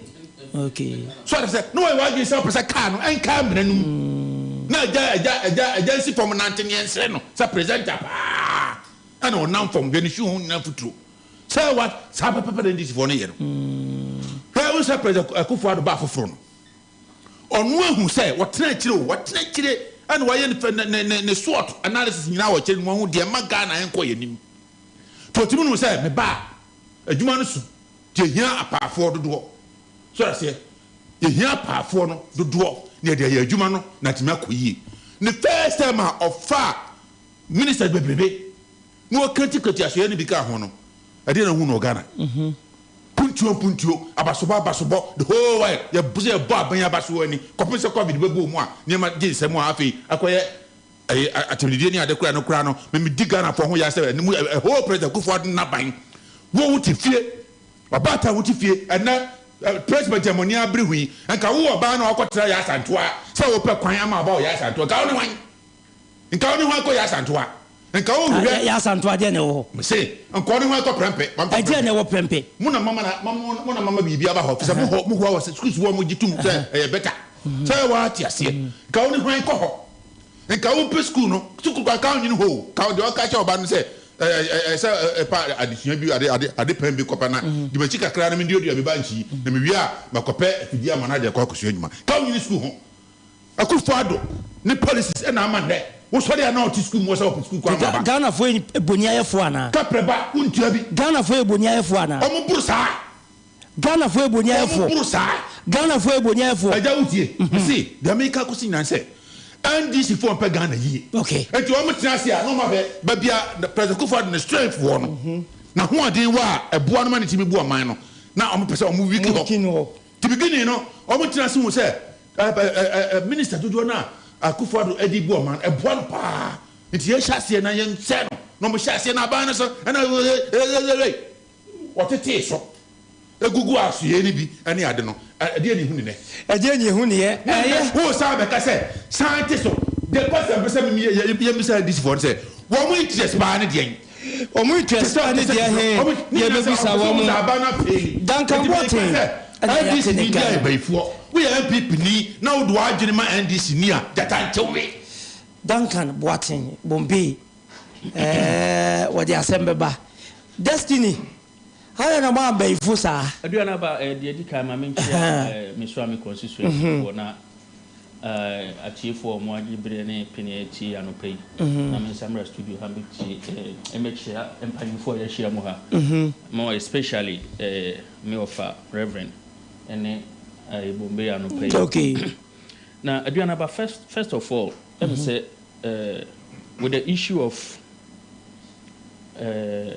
S10: Okay.
S4: So ɔde sɛ na wayɛ w'adwene sɛ ɔpɛ sɛ kaa no ɛnka mena no mu. Na agya agya agya agya nsi fam nante ne ɛnsere no sɛ presenter paa ɛna ɔnam fam hwɛ ne shoe ho nyinaa futuro. Sɛ wa saa pɛpɛpɛ na NDC foɔ no yɛ no. Hwɛ wohu sɛ President Akufo Addo baa foforɔ no, ɔno ahu sɛ wɔtena akyire o, wɔtena akyire ɛna wayɛ ne fɛ ne ne ne ne SWOT analysis nyinaa wɔ akyire no wahu deɛ ɛma Ghana ɛnkɔ yɛn anim. Nti ɔtumi hu sɛ me ba a adwuma no so nti yɛhia apaafoɔ dodoɔ. So aseɛ yɛhia apaafoɔ no dodoɔ na yɛde ayɛ adwuma no na atumi akɔ yie. Ne first time a ɔfaa ministers bebrebe na wɔkatikati asoɛeɛ no bi kaa ho no, ɛdeɛn na wohu no wɔ Ghana? Mpuntuo mpuntuo, abasobɔ abasobɔ, the whole while yɛbu sɛ yɛbɔ aban yi abasoɔ ani kɔpem sɛ covid bɛbɔɔ mu a nneɛma gye nsam a afei akɔyɛ ɛyɛ atɛmdidie ne ade koraa no koraa no, me medi Ghanafoɔ ho ya sɛ ɛno mu a whole President Akufo Addo n'aban. Wo wote fie, ɔbaatan wote fie, ɛnnɛ President Gyamoni abere ho yi, nka wo ɔbaa na wakɔtena Yaa Asantewaa sɛ wopɛ kwan ama ɔba wɔ Yaa Asantewaa, nka wo ne hwan? Nka wo ne hwan kɔ Yaa Asantewaa? Nka wo hwehwɛ.
S10: Yaa Asantewaa deɛ na ɛwɔ hɔ?
S4: Mese, nka wo ne hwan kɔ Prɛmpɛ? Mankɔ Prɛmpɛ.
S10: Ɛdeɛ na ɛwɔ Prɛmpɛ?
S4: Mo na mama na, mo na mama biribi aba hɔ, fisɛ mo hɔ, mo hɔ wɔ schools wɔ mo gye tum sɛ ɛyɛ better. Sɛ woate aseɛ. Nka wo ne hwan kɔ hɔ? Nka wo pɛ sukuu no, sukuu kɔ nka wonyini hɔ o, ka deɛ ɔka kyerɛ ɔba no sɛ ɛɛ sɛ ɛpa adesua bi ade ade ade pɛn bi kɔpɛ na di m'akyi kakra na menduadua me ba nkyi na mewie a makɔpɛ afidie ama no ade akɔ akɔsua adwuma. Nka wonyini sukuu ho. Akufo Addo ne policies ɛna ama nnɛ wosɔre a na ɔte sukuu mu wɔ sɛ ɔpɛ sukuu kɔ ama ba.
S10: Ghanafoɔ yɛ boniayɛfoɔ anaa?
S4: Kaprɛ ba wontua bi.
S10: Ghanafoɔ yɛ boniayɛfoɔ anaa?
S4: Ɔmo boro saa.
S10: Ghanafoɔ yɛ boniayɛfoɔ.
S4: Wɔn boro saa.
S10: Ghanafoɔ yɛ boniayɛfoɔ.
S4: Agya wo tie. Mese deɛ meka kɔsi nyinaa ne sɛ NDC foɔ mpɛ Ghana yie.
S10: Okay.
S4: Nti wɔn tena ase a na wɔn ahwɛ baabi a President Kufuor Addo ne strength wɔ no. N'ahoɔden wɔ a ɛboa no ma ne tumi bu ɔman no na wɔn pɛ sɛ wɔn weak hɔ. Nti beginning no wɔn tena ase hu sɛ ɛ ɛ minister dodoɔ no a Akuffo Addo de bu ɔman no ɛboa no paa. Nti yɛn hyɛ aseɛ na yɛn sɛɛ no na wɔn hyɛ aseɛ na aban no so ɛna ɛɛ Wɔtetee so gugu asoɛe no bi ne ade no, ɛdeɛn na ɛhu ne nnɛ?
S10: Ɛdeɛn na ɛhu ne yɛ? Ɛyɛ.
S4: Wo san bɛka sɛ, san te so. The question mpɛ sɛ me yɛ yɛmmisa NDC foɔ no sɛ, wɔn interest paa ne deɛn?
S10: Wɔn interest paa ne deɛ he? Yɛbɛbisa wɔn. Duncan Boateng ɛna yɛate
S4: NDC
S10: ne
S4: ni
S10: nka
S4: deɛ
S10: no.
S4: yɛ bayifoɔ. Woyɛ NPP ni na wode w'adwene ma NDC ni a, gyata ntew we.
S10: Duncan Boateng, Bombay, ɛɛ wɔde asɛm bɛba. Destiny, adɛn na moa abayifo saa?
S16: Aduane aba eh, deɛ ɛdi kan ma menkyea eh, me Suame constituency foɔ na eh, atiefoɔ a wɔn agye berɛ ne pene atie anɔpa yi na me nsa mmra studio ha mbɛtie eh, mmɛkyea mpanyinfoɔ a yɛahyia mu ha mo especially eh, me ɔfa Reverend ɛne eh, Bombay anɔpa yi.
S10: Okay.
S16: Na Aduane aba first, first of all ɛm sɛ eh, with the issue of Eh,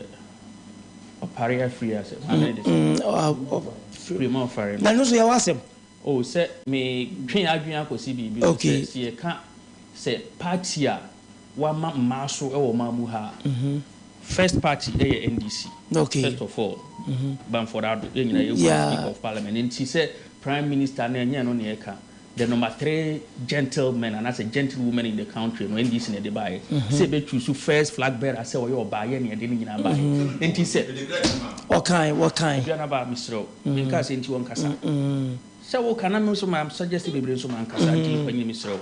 S16: ɔpare afiri ase. Maame de sɛ. Firi ma ɔfare
S10: no. Na ɛno nso yɛ w'asɛm.
S16: Oh, sɛ me twe adwene akɔsi biribi so sɛ, sɛ yɛka sɛ party a wama mmaa so wɔ ɔman mu ha a, first party yɛ NDC. First of all, Bamford Addo, yɛn nyinaa yɛhu Speaker of Parliament. Nti sɛ Prime Minister no ɛnyɛ ɛno na yɛka. The number 3 gentlemen anaasɛ gentlewomen in the country no NDC na ɛde baeɛ sɛ yɛbɛ choose first flag bearer sɛ ɔyɛ ɔbaa yɛ na yɛde ne nyinaa baeɛ nti sɛ
S10: Wɔkae wɔkae.
S16: Aduana ba mesrɛ wo menkaa sɛ nti wɔnkasa sɛ woka na me nso ma suggest bebree nso mankasa nti me panyin mesrɛ wo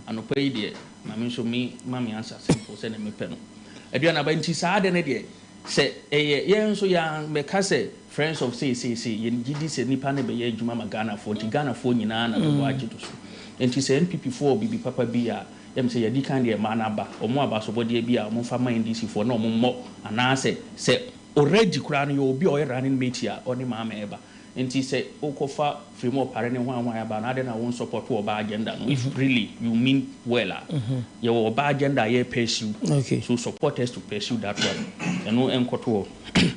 S16: anɔpa yi deɛ ma me nso me ma me answer simple sɛdeɛ mepɛ no Aduana ba nti saa ade no deɛ Sɛ ɛyɛ yɛn nso yɛn bɛka sɛ friends of sei sei sei, yɛn gye di sɛ nipa no bɛyɛ adwuma ama Ghanafoɔ nti Ghanafoɔ nyinaa na bɛbɔ agye to so. Nti sɛ NPP foɔ wɔ biribi papa bi a, yɛ me sɛ yɛadi kan deɛ mmaa no aba, wɔn abasobɔdeɛ bi a wɔn mfa ma NDC foɔ na wɔn mmɔ anaa sɛ sɛ already koraa no yɛwɔ obi a ɔyɛ running mate a ɔne Mahama ɛreba. Nti sɛ wo kɔ fa firi mu ɔpare ne hwan hwan aba no adɛn na wo nsupɔto ɔbaa agenda no if really you mean well a yɛwɔ ɔbaa agenda a yɛ pursue so support us to pursue that one ɛno nkɔto hɔ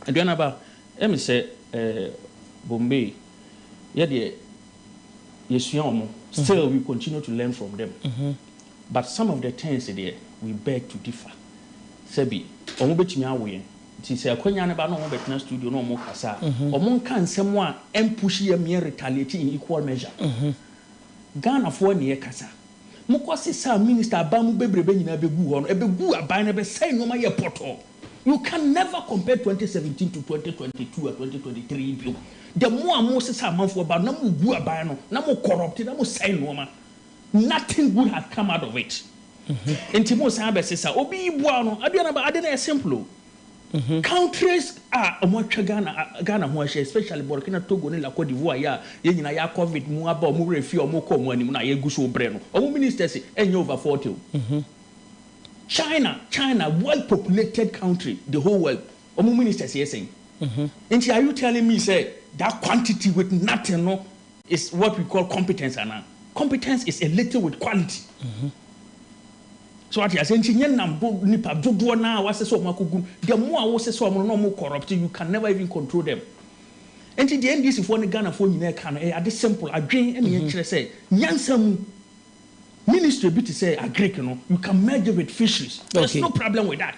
S16: Aduanaba ɛmi sɛ eh, Bombay yɛ deɛ yɛsua ɔmo still we continue to learn from them but some of the things deɛ we beg to differ sɛbi ɔmo bɛtumi awo yɛn Nti sɛ akwanya no ba na wɔbɛtena studio na wɔkasa a, wɔnka nsɛm a ɛmpush yɛn ma yɛn retaliate in equal measure. Ghanafoɔ na yɛkasa. Mokɔ sesaa minister aban mu bebrebe nyinaa bɛguu hɔ no, ɛbɛguu aban no, ɛbɛsɛe nneɛma yɛɛ pɔtɔɔ. You can never compare 2017 to 2022 or 2023 bio. The more a mosesa amanfoɔ ba no, na mogu aban no, na mo corrupt, na mosɛe nneɛma. Nothing good has come out of it. Nti mo san abɛsesa obi yi boa no aduane ba ade no yɛ simple o. Countries a wɔn atwa Ghana Ghana ho ahyia especially Burkina Togo ne La Cote d'Ivoire yi a yɛn nyinaa yɛ covid mu aba wɔn werɛ fi a wɔn kɔ wɔn anim no a yɛgu so brɛ no wɔn ministers ɛnyɛ over 40 o. China China well populated country the whole world wɔn ministers yɛ sɛn? Nti are you telling me sɛ that quantity with nothing no is what we call competence anaa? Competence is a little with quality. So wate aseɛ? Nti nyɛ nam do nipa dodoɔ no a wasesɛ wɔn akɔgu no. The more a wosesɛ wɔn no na wɔn corrupt, you can never even control them. Nti deɛ NDC foɔ ne Ghana foɔ nyinaa ɛka no ɛyɛ ade simple, adwen ɛna yɛkyerɛ sɛ nyansa mu ministry bi te sɛ agric no, you can merge it with fisheries. There's no problem with that.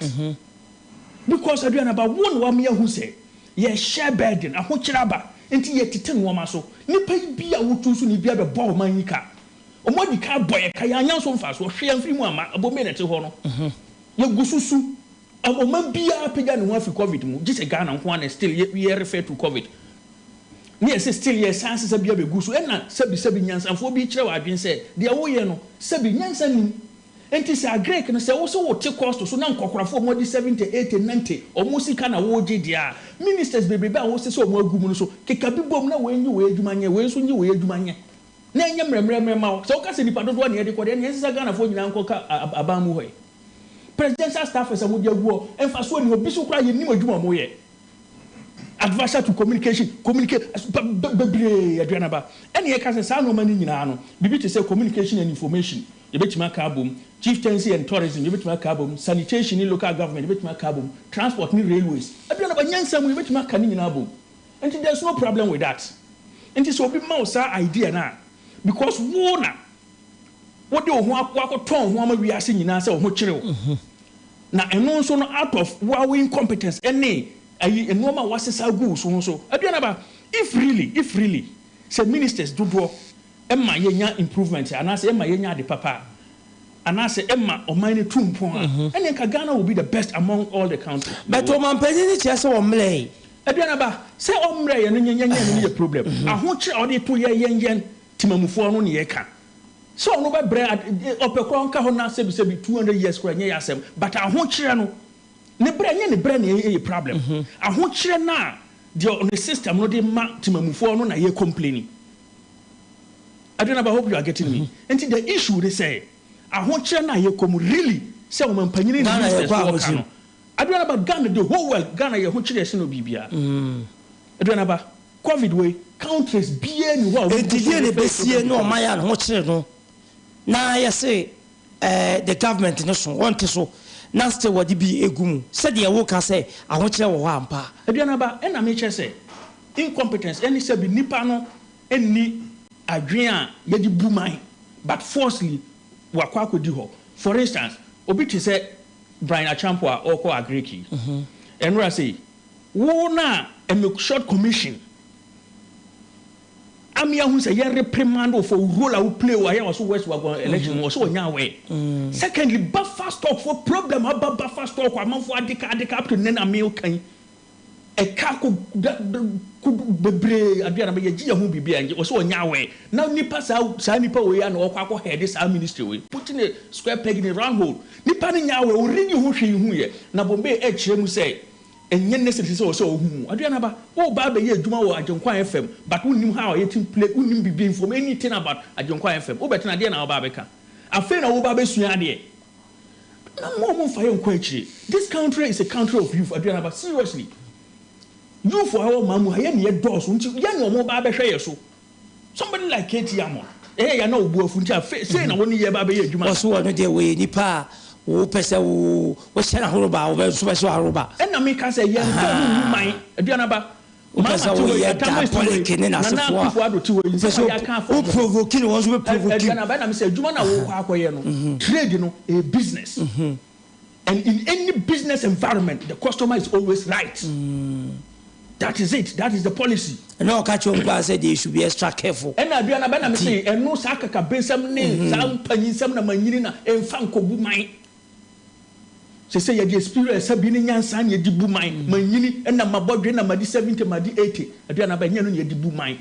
S16: Because Aduanaba, wo na wama yɛahu sɛ yɛ share burden, ahokyere aba, nti yɛtete nnoɔma so. Nnipa yi bi a wotu nso ne bi abɛbɔ ɔman yi ka. Wɔn adi kan abɔ yɛ ka, yɛannya nso mfasoɔ, hwee amfiri mu amma, Bombay na ɛte hɔ no. Yɛgu so su. Ɔman biara apagya ne ho afiri covid mu, gye sɛ Ghana nko ara na still yɛ yɛ refer to covid. Ne yɛse still yɛsan sesa bi abɛgu so, ɛna sɛbi sɛbi nyansafoɔ bi kyerɛ wo adwene sɛ deɛ woyɛ no sɛbi nyansa nnim. Enti sɛ agric no sɛ wose wote cost so na nkɔkorafoɔ a wɔn adi 70, 80, 90 wɔn sika na woregye deɛ a, ministers bebrebe a wose sɛ wɔn agu mu no so keka bi bom na wei nye wei adwuma nyɛ, wei nso nye wei adwuma nyɛ na ɛnyɛ mmerɛmmerɛmmerɛ mma wo. Sɛ woka sɛ nnipa dodoɔ na yɛde kɔ deɛ ɛneɛ ɛnsesa Ghanafoɔ nyinaa nkɔka aban mu hɔ yi. Presidential staffers a mode agu hɔ, mfasoɔ nni hɔ, bi so koraa yɛnnim adwuma a wɔyɛ. Adviser to communication, communica bebree, Aduanaba. Ɛna yɛka sɛ saa nnoɔma no nyinaa no, biribi te sɛ communication and information, yɛbɛtumi aka abom, chieftaincy and tourism, yɛbɛtumi aka abom, sanitation ne local government, yɛbɛtumi aka abom, transport ne railways. Aduanaba, nyansa mu yɛbɛtumi aka ne nyinaa abom. Nti there is no problem with that. Nti sɛ obi ma wo saa idea no a, because wo na wode wo ho woakɔtɔn wo ho ama wiase nyinaa sɛ wo ho kyere wo. Na ɛno nso no out of wo ara wo incompetence ne ayi nnoɔma a woasesa agu wo so ho so. Aduanaba, if really, if really sɛ ministers dodoɔ ma yɛnya improvement anaasɛ ɛma yɛnya ade papa a, anaasɛ ɛma ɔman no tu mpɔn a, ɛnneɛ nka Ghana will be the best among all the countries in the
S10: But
S16: world.
S10: ɔmanpanyin no kyerɛ sɛ ɔmmrɛe.
S16: Aduanaba, sɛ ɔmmrɛeɛ no nyɛ nyɛ ɛno no yɛ problem. Ahokyerɛ a ɔde to yɛ yɛn yɛn Temamufoɔ no ne yɛka. Sɛ ɔno bɛbrɛ ad ɔpɛ koraa ɔnka hɔ na sɛbi sɛbi 200 years koraa ɛnyɛ yɛ asɛm but ahokyerɛ no ne brɛ ɛnyɛ ne brɛ na ɛyɛ problem ahokyerɛ no a deɛ ne system no de ma temamufoɔ no na yɛ complaining I don't know but I hope you are getting me nti the issue ne sɛ ahokyerɛ no a yɛkɔ mu really sɛ ɔmampanyini ne
S10: Ghana
S16: ministers
S10: yɛkɔ
S16: foɔ ka
S10: ahokyerɛ
S16: no
S10: mu.
S16: Aduanaba Ghana the whole world Ghana yɛ ho kyerɛ sen obibiara Aduanaba Covid wei countries biaa nni hɔ a wɔn
S10: Enti
S16: gu so
S10: deɛ na
S16: refa
S10: ɛbɛsie
S16: problem
S10: ne
S16: covid.
S10: ɔman a ne ho kyere no na yɛse eh, the government no so wɔnte so na still wɔde bi gu mu sɛdeɛ woka sɛ ahokyerɛ wɔ hɔ ampa.
S16: Aduanaba, ɛna mekyerɛ sɛ incompetence ɛne sɛbi nipa no nni adwene a yɛde bu man but forcefully wakɔ akɔdi hɔ. For instance, obi te sɛ Bryan Acheampong a ɔrekɔ Agric yi, ɛnora sei, Wo na ɛmɛ short commission ame ahu sɛ yɛ reprimand wo for role a wo play wɔ Ayawaso West Wuogon election mu ɔsɛ ɔnya aware. Secondly buffer stock for problem aba buffer stock amanfoɔ adeka adeka up to nnɛ na me ka yi ɛka ko da ko bebree aduane ba yɛgye yɛn ho biribi a ɛngye ɔsɛ ɔnya aware na nipa saa saa nipa wei a na ɔkɔ akɔ head saa ministry wei putting a square peg in a round hole nipa no nya aware ɔredi ho hwee hu yɛ na Bombay ɛkyerɛ mu sɛ Ɛnyɛ necessary sɛ ɔsɛ ɔhu wo. Aduanaba, wo ba abɛyɛ adwuma wɔ Agyenkwa FM but wonnim how a yɛtim play, wonnim biribi inform anything about Agyenkwa FM. Wobɛtena deɛn na woba abɛka? Afei na woba abɛsua adeɛ. Na mo a momfa yɛn nkɔ akyire. This country is a country of youth, Aduanaba, seriously. Youth a ɛwɔ man mu ha, yɛn na yɛdɔɔso nti yɛn na wɔba abɛhwɛ yɛn so. Somebody like KT Hammond, ɛyɛ ya na wo bo afu nti afei sei na wo ne yɛ ba abɛyɛ adwuma
S10: Wɔse
S16: anaa?
S10: ɔno deɛ wɔyɛ nipa a wo pɛ sɛ wo wohyɛ no ahoroba a wobɛ nso bɛhyɛ wo ahoroba.
S16: Ɛna me ka sɛ yɛn nfa no ngu man,
S10: Ahaa.
S16: Aduanaba,
S10: Wopɛ
S16: Mahama
S10: sɛ
S16: te hɔ yi,
S10: woyɛ
S16: Atta Mills te hɔ yi,
S10: diabolic ne
S16: Nana
S10: n'asefoɔ a,
S16: Akufo Addo te hɔ yi,
S10: wopɛ
S16: nsɛm
S10: sɛ
S16: a yɛaka afa
S10: wo
S16: wɔn ho.
S10: provoke no wɔn nso bɛ
S16: Ɛ
S10: provoke wo.
S16: Aduanaba, ɛna me sɛ adwuma no a wokɔ akɔyɛ no, trade no, ɛyɛ business. And in any business environment, the customer is always right. That is it. That is the policy.
S10: Ɛna ɔka kyerɛ wɔn koraa sɛ they should be extra careful.
S16: Ɛna aduane abɛ na me se ɛno saa kakabensɛm ne saa mpanyinsɛm na manyini na ɛnfa nkɔbu man. Sese yɛde experience bi ne nyansa na yɛde bu man. Manyini ɛna mabɔdwe na madi 70 madi 80. Aduane abɛ ɛnyɛ ɛno na yɛde bu man.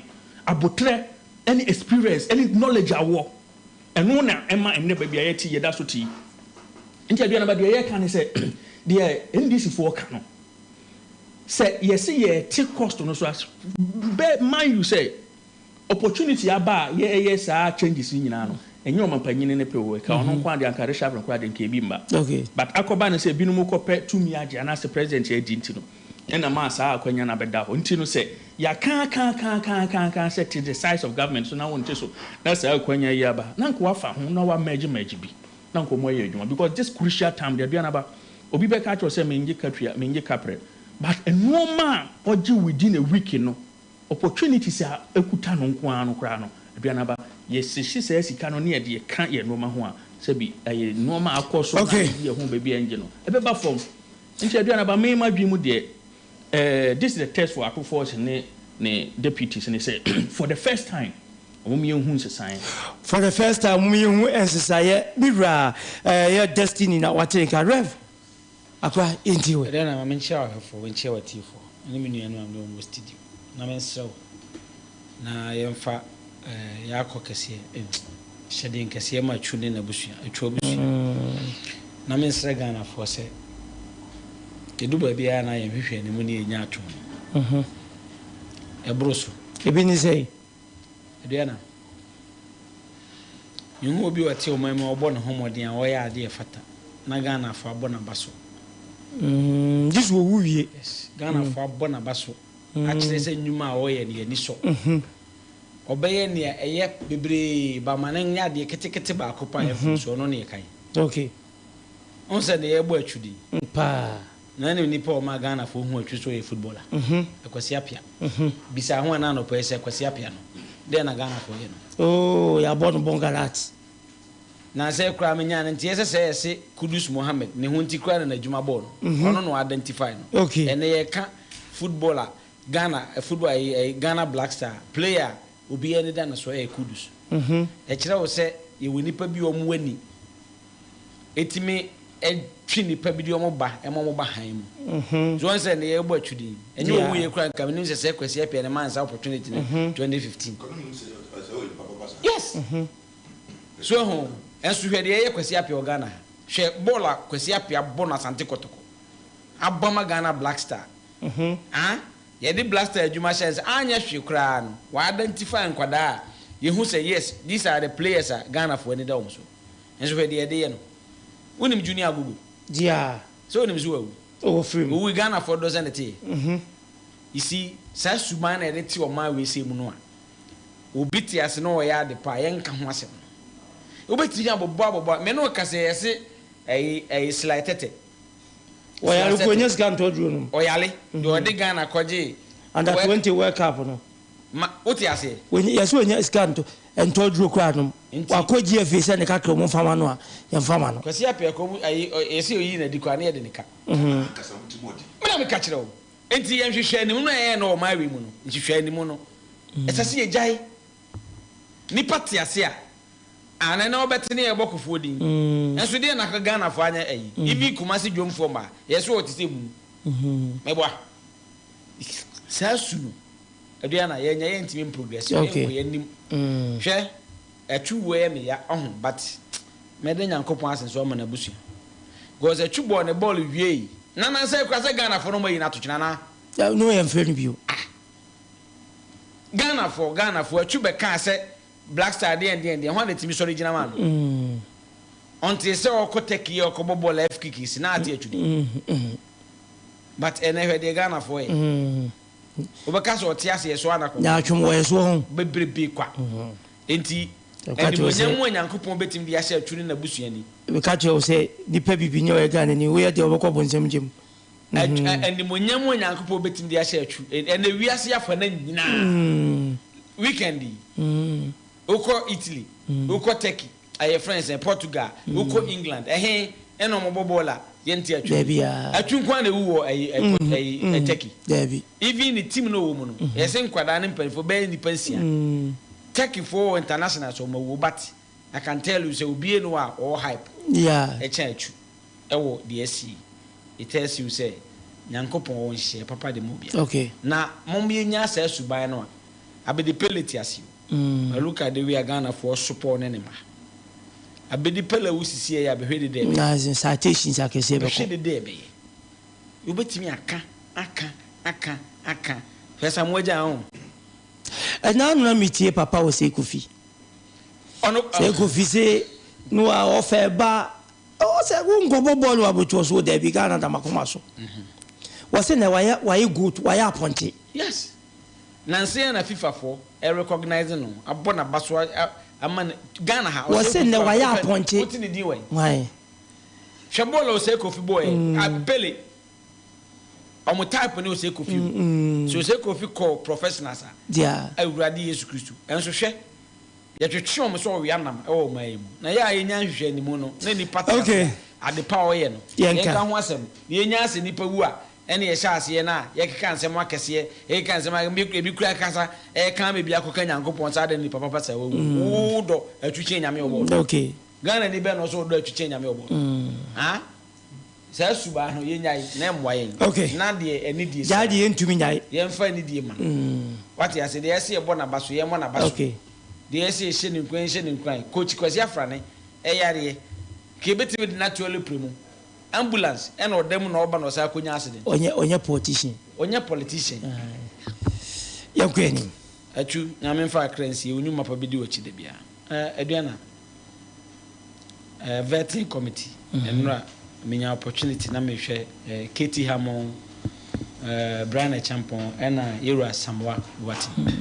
S16: Abotrɛ ɛne experience ɛne knowledge awɔ. Ɛno na ɛma ɛnnɛ baabi a yɛte yi, yɛda so te yi. Nti Aduanaba, deɛ yɛreka ne sɛ, deɛ NDC foɔ ka no, sɛ yɛse yɛrete cost no so a, bɛ mind you sɛ, opportunity aba a yɛreyɛ saa changes yi nyinaa no, ɛnyɛ ɔmampanyini no pɛ o, ɛka ɔno nko ara deɛ anka reshuffle koraa deɛ nka ebi mma. But akɔba no sɛ ebinom kɔpɛ tumi agye anaasɛ president adi nti no, Ɛna maa saa akwanya no abɛda hɔ. Nti no sɛ yɛaka aka aka aka aka aka sɛ te the size of government so na wonte so na saa akwanya yi aba na nka wafa ho na wa merge merge bi na nka wɔn ayɛ adwuma because this crucial time deɛ aduane aba obi bɛka akyerɛ wo sɛ mennye katua mennye kaprɛ but nnoɔma a ɔgye within a week no opportunities a ɛkuta no nko ara no koraa no aduane aba yɛsese saa sika no ne yɛde ka yɛn nnoɔma ho a sɛbi ɛyɛ nnoɔma a akɔ so na
S10: Okay.
S16: yɛdi yɛn ho baabi a ɛngye no ɛbɛba fam. Nti Aduanaba, me m'adwene mu deɛ, eh, this is the test for Ato Forson ne ne deputies ne sɛ for the first time wɔn yɛnhu nsesaeɛ.
S10: For the first time wɔn yɛnhu nsesaeɛ. Me wura, eh, yɛ Destiny na wate nka. Rev. Akora, yɛntie wo.
S17: Ɛdɛn na ma menkyia w'ahwɛfoɔ, menkyia w'atiefoɔ, ne me nuanom a mene wɔn wɔ studio, na mensrɛ wo na yɛmfa yɛn akɔ kɛseɛ, hyɛden kɛseɛ ma Atsu ne n'abusua, Atsu abusua. Na mensrɛ Ghanafoɔ sɛ, yɛdu baabi a na yɛn nhwehwɛanimu ne yɛnya atom no, ɛboro so.
S10: Ebi ne sɛn?
S17: Aduana, Menhu obi a ɔte ɔman mu a ɔbɔ ne ho mmɔden a ɔyɛ adeɛ a ɛfata na Ghanafoɔ abɔ n'aba so.
S10: Mm, gye sɛ ɔwu wie.
S17: Yes, Ghanafoɔ abɔ n'aba so akyerɛ sɛ nnwuma a ɔyɛ no yɛn ani sɔ. Ɔbɛyɛ nea ɛyɛ bebree but ma no nyɛ adeɛ ketekete baako pɛ a ɛyɛ mfomsoɔ, ɔno na yɛkae.
S10: Okay.
S17: Wohu sɛ deɛ yɛrebɔ atwu din.
S10: Paa.
S17: Na ɛne nipa a ɔma Ghanafoɔ hu atwu sɛ ɔyɛ footballer. Akwasi Appiah. Bisa ho ɛna anɔpa yi sɛ Kwasi Appiah no, dɛn na Ghanafoɔ yɛ no?
S10: Oh, yɛabɔ no bɔngalat.
S17: Nansa yi koraa menyaa no nteɛ sɛ sɛ yɛse Kudus Mohammed ne ho nti koraa na n'adwuma bɔɔ no. Ɔno na ɔ identify no. Ɛnɛ yɛka football a, Ghana football ayi ayi Ghana Black Star player a obiara ani da no so ɛyɛ Kudus. Ɛkyerɛ wo sɛ yɛwɔ nnipa bi a wɔn ani ɛtumi twe nnipa bi de wɔn ba ma wɔn ba hann mu. So wɔn sɛ ne yɛbɔ atwudi ɛnyɛ owu yɛ kura nka menim sɛ sɛ Kwasi Appiah ne man saa opportunity no 2015. Yes. So ɛho ɛnso hwɛ deɛ ɛyɛ Kwasi Appiah wɔ Ghana ha. Hwɛ bɔɔl a Kwasi Appiah bɔ no Asante Kɔtɔkɔ abɔ ama Ghana Black Star. Ah, yɛde Black Star adwuma hyɛ nsa anyɛ hwee koraa no, wa identify nkwadaa a yɛhu sɛ yes, these are the players a Ghanafoɔ ani da wɔn so. Nso hwɛ deɛ yɛde yɛ no. Wonim Junior Agogo?
S10: Yeah.
S17: Sɛ wonim sɛ wawu?
S10: Oh, wafiri mu.
S17: Owui Ghanafoɔ dɔ sɛ ne teɛ. You see, saa suban na yɛde te ɔman wei sei mu no a, obi te ase na ɔyɛ ade pa a, yɛnka ho asɛm no. Wobɛtumi abobɔ abobɔ a, me ne wo kasa yi, yɛse ɛyi ɛyi Sly Tete.
S10: Ɔyare kɔ ɔnya sika ntɔ aduro nom.
S17: Ɔyare, deɛ ɔde Ghana kɔgyee.
S10: Under 20 World Cup no.
S17: Ma, wote aseɛ?
S10: Yɛse ɔnya sika ntɔ ntɔ aduro koraa nom. Wakɔ GFA sɛ ne kakra ɔmo nfa ma no a, yɛnfa ma no.
S17: Kwasi Appiah kɔ mu ayi ɔ yɛse ɔyii no adi koraa ne yɛde ne ka. Me na meka kyerɛ wo. Enti yɛn nhwehwɛanimu no a yɛyɛ no wɔ ɔman wei mu no, nhwehwɛanimu no, ɛsɛ sɛ yɛgyae. Nnipa te ase a, a na ɛnɛ wobɛte ne yɛrebɔ Kufuor din. Nso deɛn na Ghanafoɔ anyɛ ayi? Even Kumasi dwomfoɔ mmaa, yɛse wɔte sɛ mu. Meboa. Saa su no, Aduana, yɛnya yɛntumi mprogress, yɛnkɔ yɛn anim. Hwɛ, Atsu wuo yɛ me ya, ɔho, but mɛda Nyankopɔn ase nso ama n'abusua. Because Atsu bɔɔ ne bɔɔl wiei, na nansa yi koraa sɛ Ghanafoɔ no wɔayi no ato twene anaa?
S10: No yɛmfrɛ no bio.
S17: Ah! Ghanafoɔ, Ghanafoɔ, Atsu bɛkaa sɛ Black Star deɛn deɛn deɛn, hwan na ɛtumi sɔre gyina maa no? Ɔntee sɛ ɔrekɔ Turkey a ɔrekɔbɔ bɔɔl a F-kick si, na ate Atsu din. But ɛnɛ hwɛ deɛ Ghanafoɔ yɛ. Wobɛka sɛ ɔte ase yɛ so ana kɔ.
S10: Nyaatwom wɔ yɛ so ho.
S17: Bebrebe kwa. Enti animuonyam mu a Nyankopɔn bɛtumi de ahyɛ Atsu ne n'abusua ni.
S10: Meka kyerɛ wo sɛ nipa bibini a ɔyɛ Ghanani woyɛ deɛ wobɛkɔ bonsam gya mu.
S17: Animuonyam mu a Nyankopɔn bɛtumi de ahyɛ Atsu ɛnɛ wiase afa no nyinaa. Weekend yi wokɔ Italy, wokɔ Turkey, ɛyɛ frɛ no sɛn, Portugal, wokɔ England, ɛhe ɛna wɔn bɔ bɔɔl a yɛnte atwi?
S10: Daabi aa.
S17: Atwi nko ara na ewu wɔ ɛyi ɛyi ɛyi Turkey.
S10: Daabi.
S17: Even ne team na ɔwɔ mu no, yɛsɛ nkwadaa ne mpanimfoɔ bɛyɛ nnipa nsia. Turkey foɔ wɔ international so wɔn awuo but I can tell you sɛ obi enu a ɔwɔ hype
S10: Yeah.
S17: ɛkyɛn atwi ɛwɔ deɛ asi yi. It tells you sɛ Nyankopɔn ɔwɔ nhyehyɛɛ papa de ma obiara.
S10: Okay.
S17: Na mom yɛnya saa suban no a, Abedi Pele te ase o. But look at the way a Ghanafoɔ sopɔw ne ne mma. Abedi Pele wo sisi ɛyɛ a bɛhwɛ dede a ɛbɛyɛ.
S10: Na citations akɛseɛ bɛkɔ.
S17: Bɛhwɛ dede a ɛbɛyɛ. Wobɛtumi aka, aka, aka, aka. Hwɛ Samoa Gyan ho.
S10: Ɛna ano na metie papa wɔ Sekou fi.
S17: Ɔno.
S10: Sekou fi se no a ɔfɛ ba ɔsɛ wo nkɔbɔ bɔɔl wɔ abotɔ so daabi Ghana da makoma so. Wɔse na wayɛ wayɛ goat wayɛ apɔnkye.
S17: Yes. Nansa yi ara na FIFA foɔ recognise no, abɔ n'aba so ama no, Ghana ha, Osei
S10: Wɔse
S17: Kofi
S10: nnɛ wayɛ
S17: wopɛ no,
S10: apɔnkye.
S17: wote ne din wɛn?
S10: Hwan?
S17: Hwɛ bɔɔl a Osei Kofi bɔɔɛ, ah, Pele, ɔmo type ne Osei Kofi o. Sɛ Osei Kofi kɔɔ professionals a,
S10: Yeah.
S17: Awurade Yesu Kristo, ɛnso hwɛ, yɛtwetwe ɔmo sɛ ɔwea nam ɛwɔ ɔman yi mu, na yɛ a yɛnya nhwehwɛanimu no, na nnipa te ase
S10: Okay.
S17: a, Ade pa a ɔyɛ no,
S10: Yɛnka.
S17: yɛnka ho asɛm. Na yɛnya sɛ nnipa wu a, ɛnna yɛhyɛ aseɛ no a, yɛkeka nsɛm akɛseɛ, yɛkeka nsɛm a, ebi koraa kasa, ɛka ama ebi akɔka Nyankopɔn sɛ adɛn na nipa papa saa wawu. Wo dɔ atwi kyɛn Nyame a ɔbɔɔ no?
S10: Okay.
S17: Ghanani bɛn na ɔsɛ ɔdɔ atwi kyɛn Nyame a ɔbɔɔ no? Haa? Saa suban no, yɛnyae, na ɛmmoa yɛn.
S10: Okay.
S17: Na deɛ anidie sɛ
S10: Gyae
S17: no,
S10: deɛ yɛntumi nyae.
S17: yɛmfa anidie ma no. Wate ase? Deɛ ɛsɛ yɛbɔ n'aba so, yɛmmɔ n'aba so.
S10: Okay.
S17: Deɛ ɛsɛ yɛhyɛ no nkuran, yɛnhyɛ no nkuran. Coach Kwasi Afrane, ɛyareɛ. Nka yɛbɛtumi de no ato alupre mu. Ambulance ɛna ɔda mu na ɔba na ɔsan akɔnya accident.
S10: Ɔnyɛ ɔnyɛ politician.
S17: Ɔnyɛ politician.
S10: Yɛnkɔ anim.
S17: Atsu, Nyame mfa akra nsie wo nwuma pa bɛdi w'akyi da biara. Eh, Aduana, eh, Vetting Committee, nnora menya opportunity na mehwɛ eh, KT Hammond, eh, Brian Acheampong ɛna Yewura Asamoah Boateng.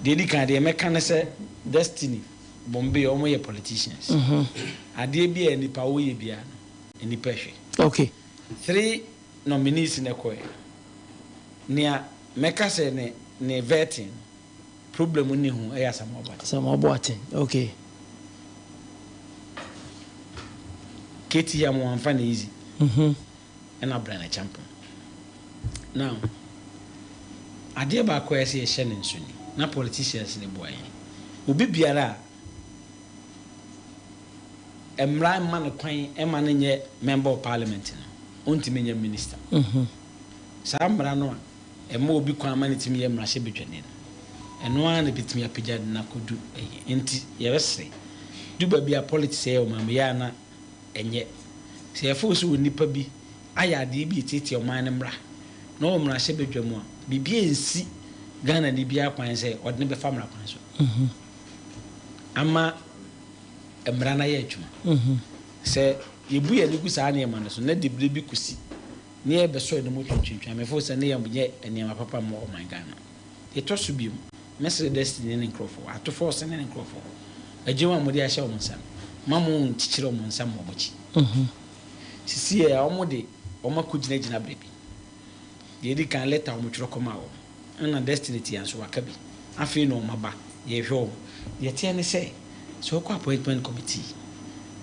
S17: Deɛ ɛdi kan deɛ mɛka ne sɛ Destiny Bombay ɔmo yɛ politicians. Adeɛ bi a nipa woyɛ biara no nipa hwɛ.
S10: Okay.
S17: Three nominees na ɛkɔɛ. Nea mɛka sɛ ne ne vetting no problem nni ho ɛyɛ Asamoah Boateng.
S10: Asamoah Boateng okay.
S17: KT Hamoh wamfa no easy. Ɛna Brian Acheampong. Now, adeɛ baako a ɛsɛ yɛhyɛ no nso ni, na politicians no boa yɛn. Obi biara a mmara mma no kwan mma no nyɛ member of parliament no, ɔntumi nyɛ minister. Saa mmara no a ɛma obi kwan ma no tumi yɛ mmarahyɛbadwani no, ɛno ara na ɛbɛtumi apagya no akɔdu ɛyi. Nti yɛbɛsrɛ, du baabi a politics yɛ ɔman mu yɛ a na ɛnyɛ. Sɛ yɛfoo sɛ onipa bi ayɛ adeɛ bi etiatia ɔman no mmara na ɔwɔ mmarahyɛbadwa mu a, biribiara nsi Ghanani biara kwan sɛ ɔde no bɛfa mmara kwan so ama mmara no ayɛ adwuma. Sɛ yɛbu yɛn ani gu saa nneɛma no so na de berɛ bi kɔsi na yɛbɛsɔ ɛno mu twintwintwan a, mefoo sɛ ne yɛnyɛ nneɛma papa mma ɔman Ghana. Deɛ ɛtɔ so bio, mɛsrɛ Destiny ne ne nkurɔfoɔ, Ato Forson ne ne nkurɔfoɔ, adwuma a mode ahyɛ wɔn nsa no, mma monnkyekyere wɔn nsa mmɔ wɔn akyi. Sisi a wɔde wɔn akɔgyinagyina baabi. Deɛ ɛdi kan, lɛta a wɔtwerɛ kɔmaa wɔn, ɛna Destiny tia nso waka bi. Afei na wɔaba, yɛrehwɛ wɔn. Deɛ ɛteɛ ne sɛ, sɛ wokɔ appointment committee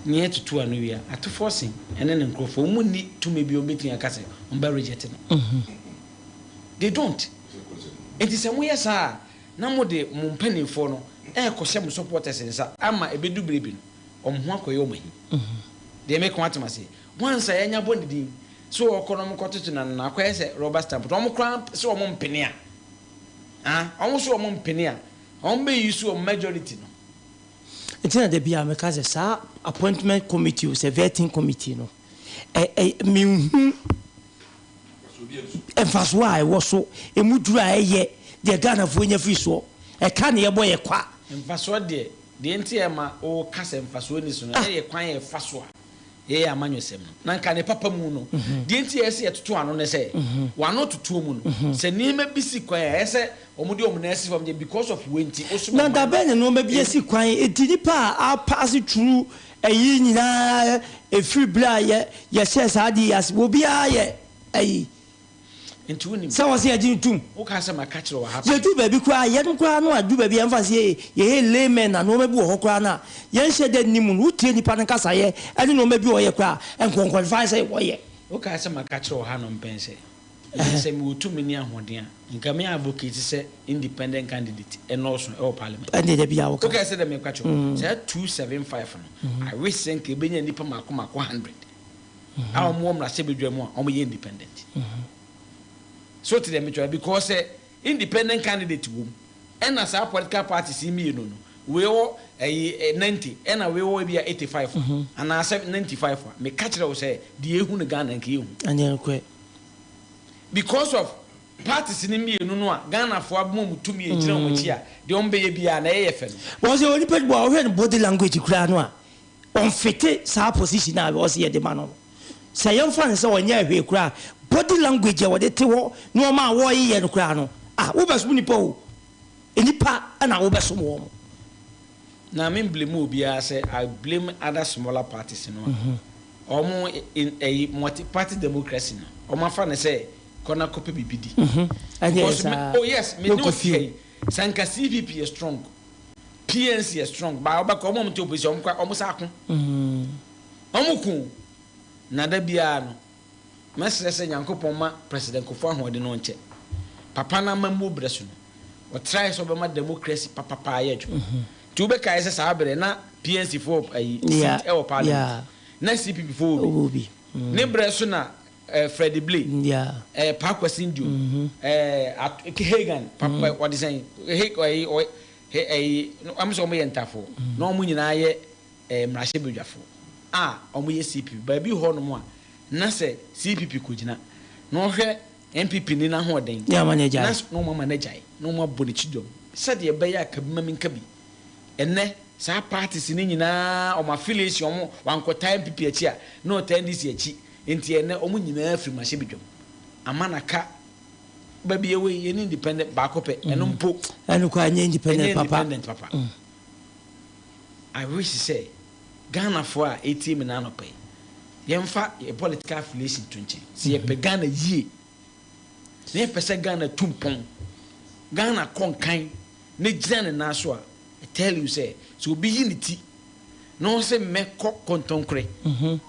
S17: na yɛtoto ano wie a, Ato Forson ne ne nkurɔfoɔ, wɔnni tumi bi a wɔbɛtumi aka sɛ wɔbɛ reject no. They don't. Enti sɛ moyɛ saa a, na mode mo mpanimfoɔ no rekɔhyɛ mo supporters nsa ama ɛbɛdu berɛ bi no, wɔn ho akɔyɛ wɔn ahi. Deɛ meka woate m'aseɛ? Once a yɛanya bɔ ne din sɛ ɔkɔ na wɔkɔtoto no ano no, akɔyɛ sɛ rubber stamp. Na wɔn koraa sɛ wɔn mpene a, ah, wɔn sɛ wɔn mpene a, wɔn bɛ use wɔn majority no.
S10: Nti na da biara meka sɛ saa appointment committee o sɛ vetting committee no, ɛ ɛ menhu mfasoɔ a ɛwɔ so, ɛmu duru a ɛyɛ, deɛ Ghanafoɔ nya firi soɔ, ɛka ne yɛbɔ yɛ kwa.
S17: Mfasoɔ deɛ, deɛ nti a ɛma woka sɛ mfasoɔ nni so no, ɛyɛ kwan a yɛfa so a yɛyɛ amanyɔsɛm no. Na nka ne papa mu no, deɛ nti a ɛsɛ sɛ yɛtoto ano ne sɛ, w'ano totoɔ mu no, sɛ nneɛma bi si kwan a, ɛyɛ sɛ wɔde wɔn nan si fam deɛ because of wei nti, wosom
S10: Na
S17: ɔman
S10: da
S17: no.
S10: bɛn na nnoɔma bi asi kwan? Enti nnipa a a pass through ɛyi nyinaa ɛfiri berɛ a yɛ yɛhyɛɛ saa adeɛ yi ase, obiara yɛ ɛyi.
S17: Nti wonim.
S10: Sɛ wɔse yɛgye no tom.
S17: Wokaa sɛ maka kyerɛ wo ha pɛn.
S10: Yɛduru baabi koraa a, yɛn koraa no a duru baabi a yɛmfa sɛ yɛyɛ yɛyɛ laymen a nnoɔma bi wɔ hɔ koraa no a yɛnhyɛ da nni mu no, wotie nnipa no nkasaeɛ ne nnoɔma bi a wɔyɛ koraa a, nkɔnkɔnfa sɛ wɔyɛ.
S17: Wokaa sɛ maka kyerɛ wo hanom pɛn sɛ, na sɛ mewɔ tumi ne ahoɔden a, nka me advocate sɛ independent candidate nnɔɔso wɔ parliament.
S10: Ɛndeɛ da biara woka.
S17: Wokae sɛ dɛ meka kyerɛ wo, saa 275 no, I wish sɛ nka yɛbɛnya nnipa mmaako mmaako 100 a wɔwɔ mmarahyɛbadwa mu a wɔyɛ independent. So wote deɛ mekyerɛ because sɛ independent candidate wɔ mu ɛna saa political parties yi mmienu no wei wɔ ɛyi 90 ɛna wei wɔ ebi a 85 a anaasɛ 95 a meka kyerɛ wo sɛ deɛ ehu no Ghana nka ehu.
S10: Ɛnyɛ nokorɛ.
S17: Because of parties no mmienu no a Ghanafoɔ aboma wɔn tumi a egyina wɔn akyi a deɛ wɔn bɛyɛ biara na ɛyɛ fɛ no.
S10: Wɔn sɛ onipa bi wɔ a wohwɛ ne body language koraa no a ɔnfite saa position a ɔse yɛde ma no no. Sɛ yɛmfa no sɛ ɔnyɛɛ hwee koraa a, body language a ɔde te hɔ, nnoɔma a wɔreyeyɛ no koraa no, ah wobɛsom nnipa o, nnipa na wobɛsom wɔn.
S17: Na me mblame obiara sɛ I blame other smaller parties no a wɔn in ɛyi multi party democracy no wɔn afa no sɛ kɔ na kɔpɛ biribi di.
S10: Ɛnyɛ
S17: Because me
S10: saa.
S17: oh yes me ne
S10: Look
S17: wo
S10: few.
S17: te ha yi sɛ nka CPP yɛ strong. PNC yɛ strong but wobɛkɔ wɔn a wɔte opposition wɔn kora wɔn sa ako. Wɔn ko o. Na da biara no mɛsrɛ sɛ Nyankopɔn ma President Kufuor ahoɔden na ɔnkyɛ. Papa no amammuo berɛ so no ɔtrae sɛ ɔbɛma democracy papapa ayɛ adwuma. Nti wobɛkae sɛ saa berɛ na PNC foɔ ayi seat ɛwɔ parliament na CPP foɔ wɔ bi. Ne berɛ so na eh, Freddie Blay, eh, Paa Kwesi Nduom, eh, at, Hagan, papa, ɔde sɛn, he, ɔyi, ɔyi, he, ɛyi, wɔn sɛ wɔn yɛ ntafoɔ, na wɔn nyinaa yɛ eh, mmarahyɛbadwafoɔ a wɔn yɛ CPP. Baabi hɔ nom a, na sɛ CPP kɔgyina, na ɔhwɛ NPP ni n'ahoɔden,
S10: Ne ama no agyae.
S17: na na wɔn ama no agyae, na wɔn abɔ n'akyi dɔm, sɛdeɛ ɛbɛyɛ a kabi ma menka bi. Ɛnnɛ, saa parties no nyinaa, wɔn affiliation, wɔn, wankɔtaa NPP akyi a, na ɔtaa NDC akyi, Enti ɛnnɛ wɔn nyinaa firi mmarahyɛbadwam ama no aka baabi yɛwɔ yi, yɛne independent baako pɛ, ɛno mpo
S10: Ɛno koraa ɛnyɛ independent
S17: ɛnyɛ
S10: papa.
S17: independent papa. I wish sɛ Ghanafoɔ a ɛretie me nnɛ anɔpa yi, yɛmfa yɛn political affiliation to nkyɛn. Sɛ yɛpɛ Ghana yie, na yɛpɛ sɛ Ghana tu mpɔn, Ghana kɔ nkan na gyina ne nan so a, I tell you sɛ, sɛ obi yi ne ti na ɔse mɛ kɔ kɔntɔnkorɛ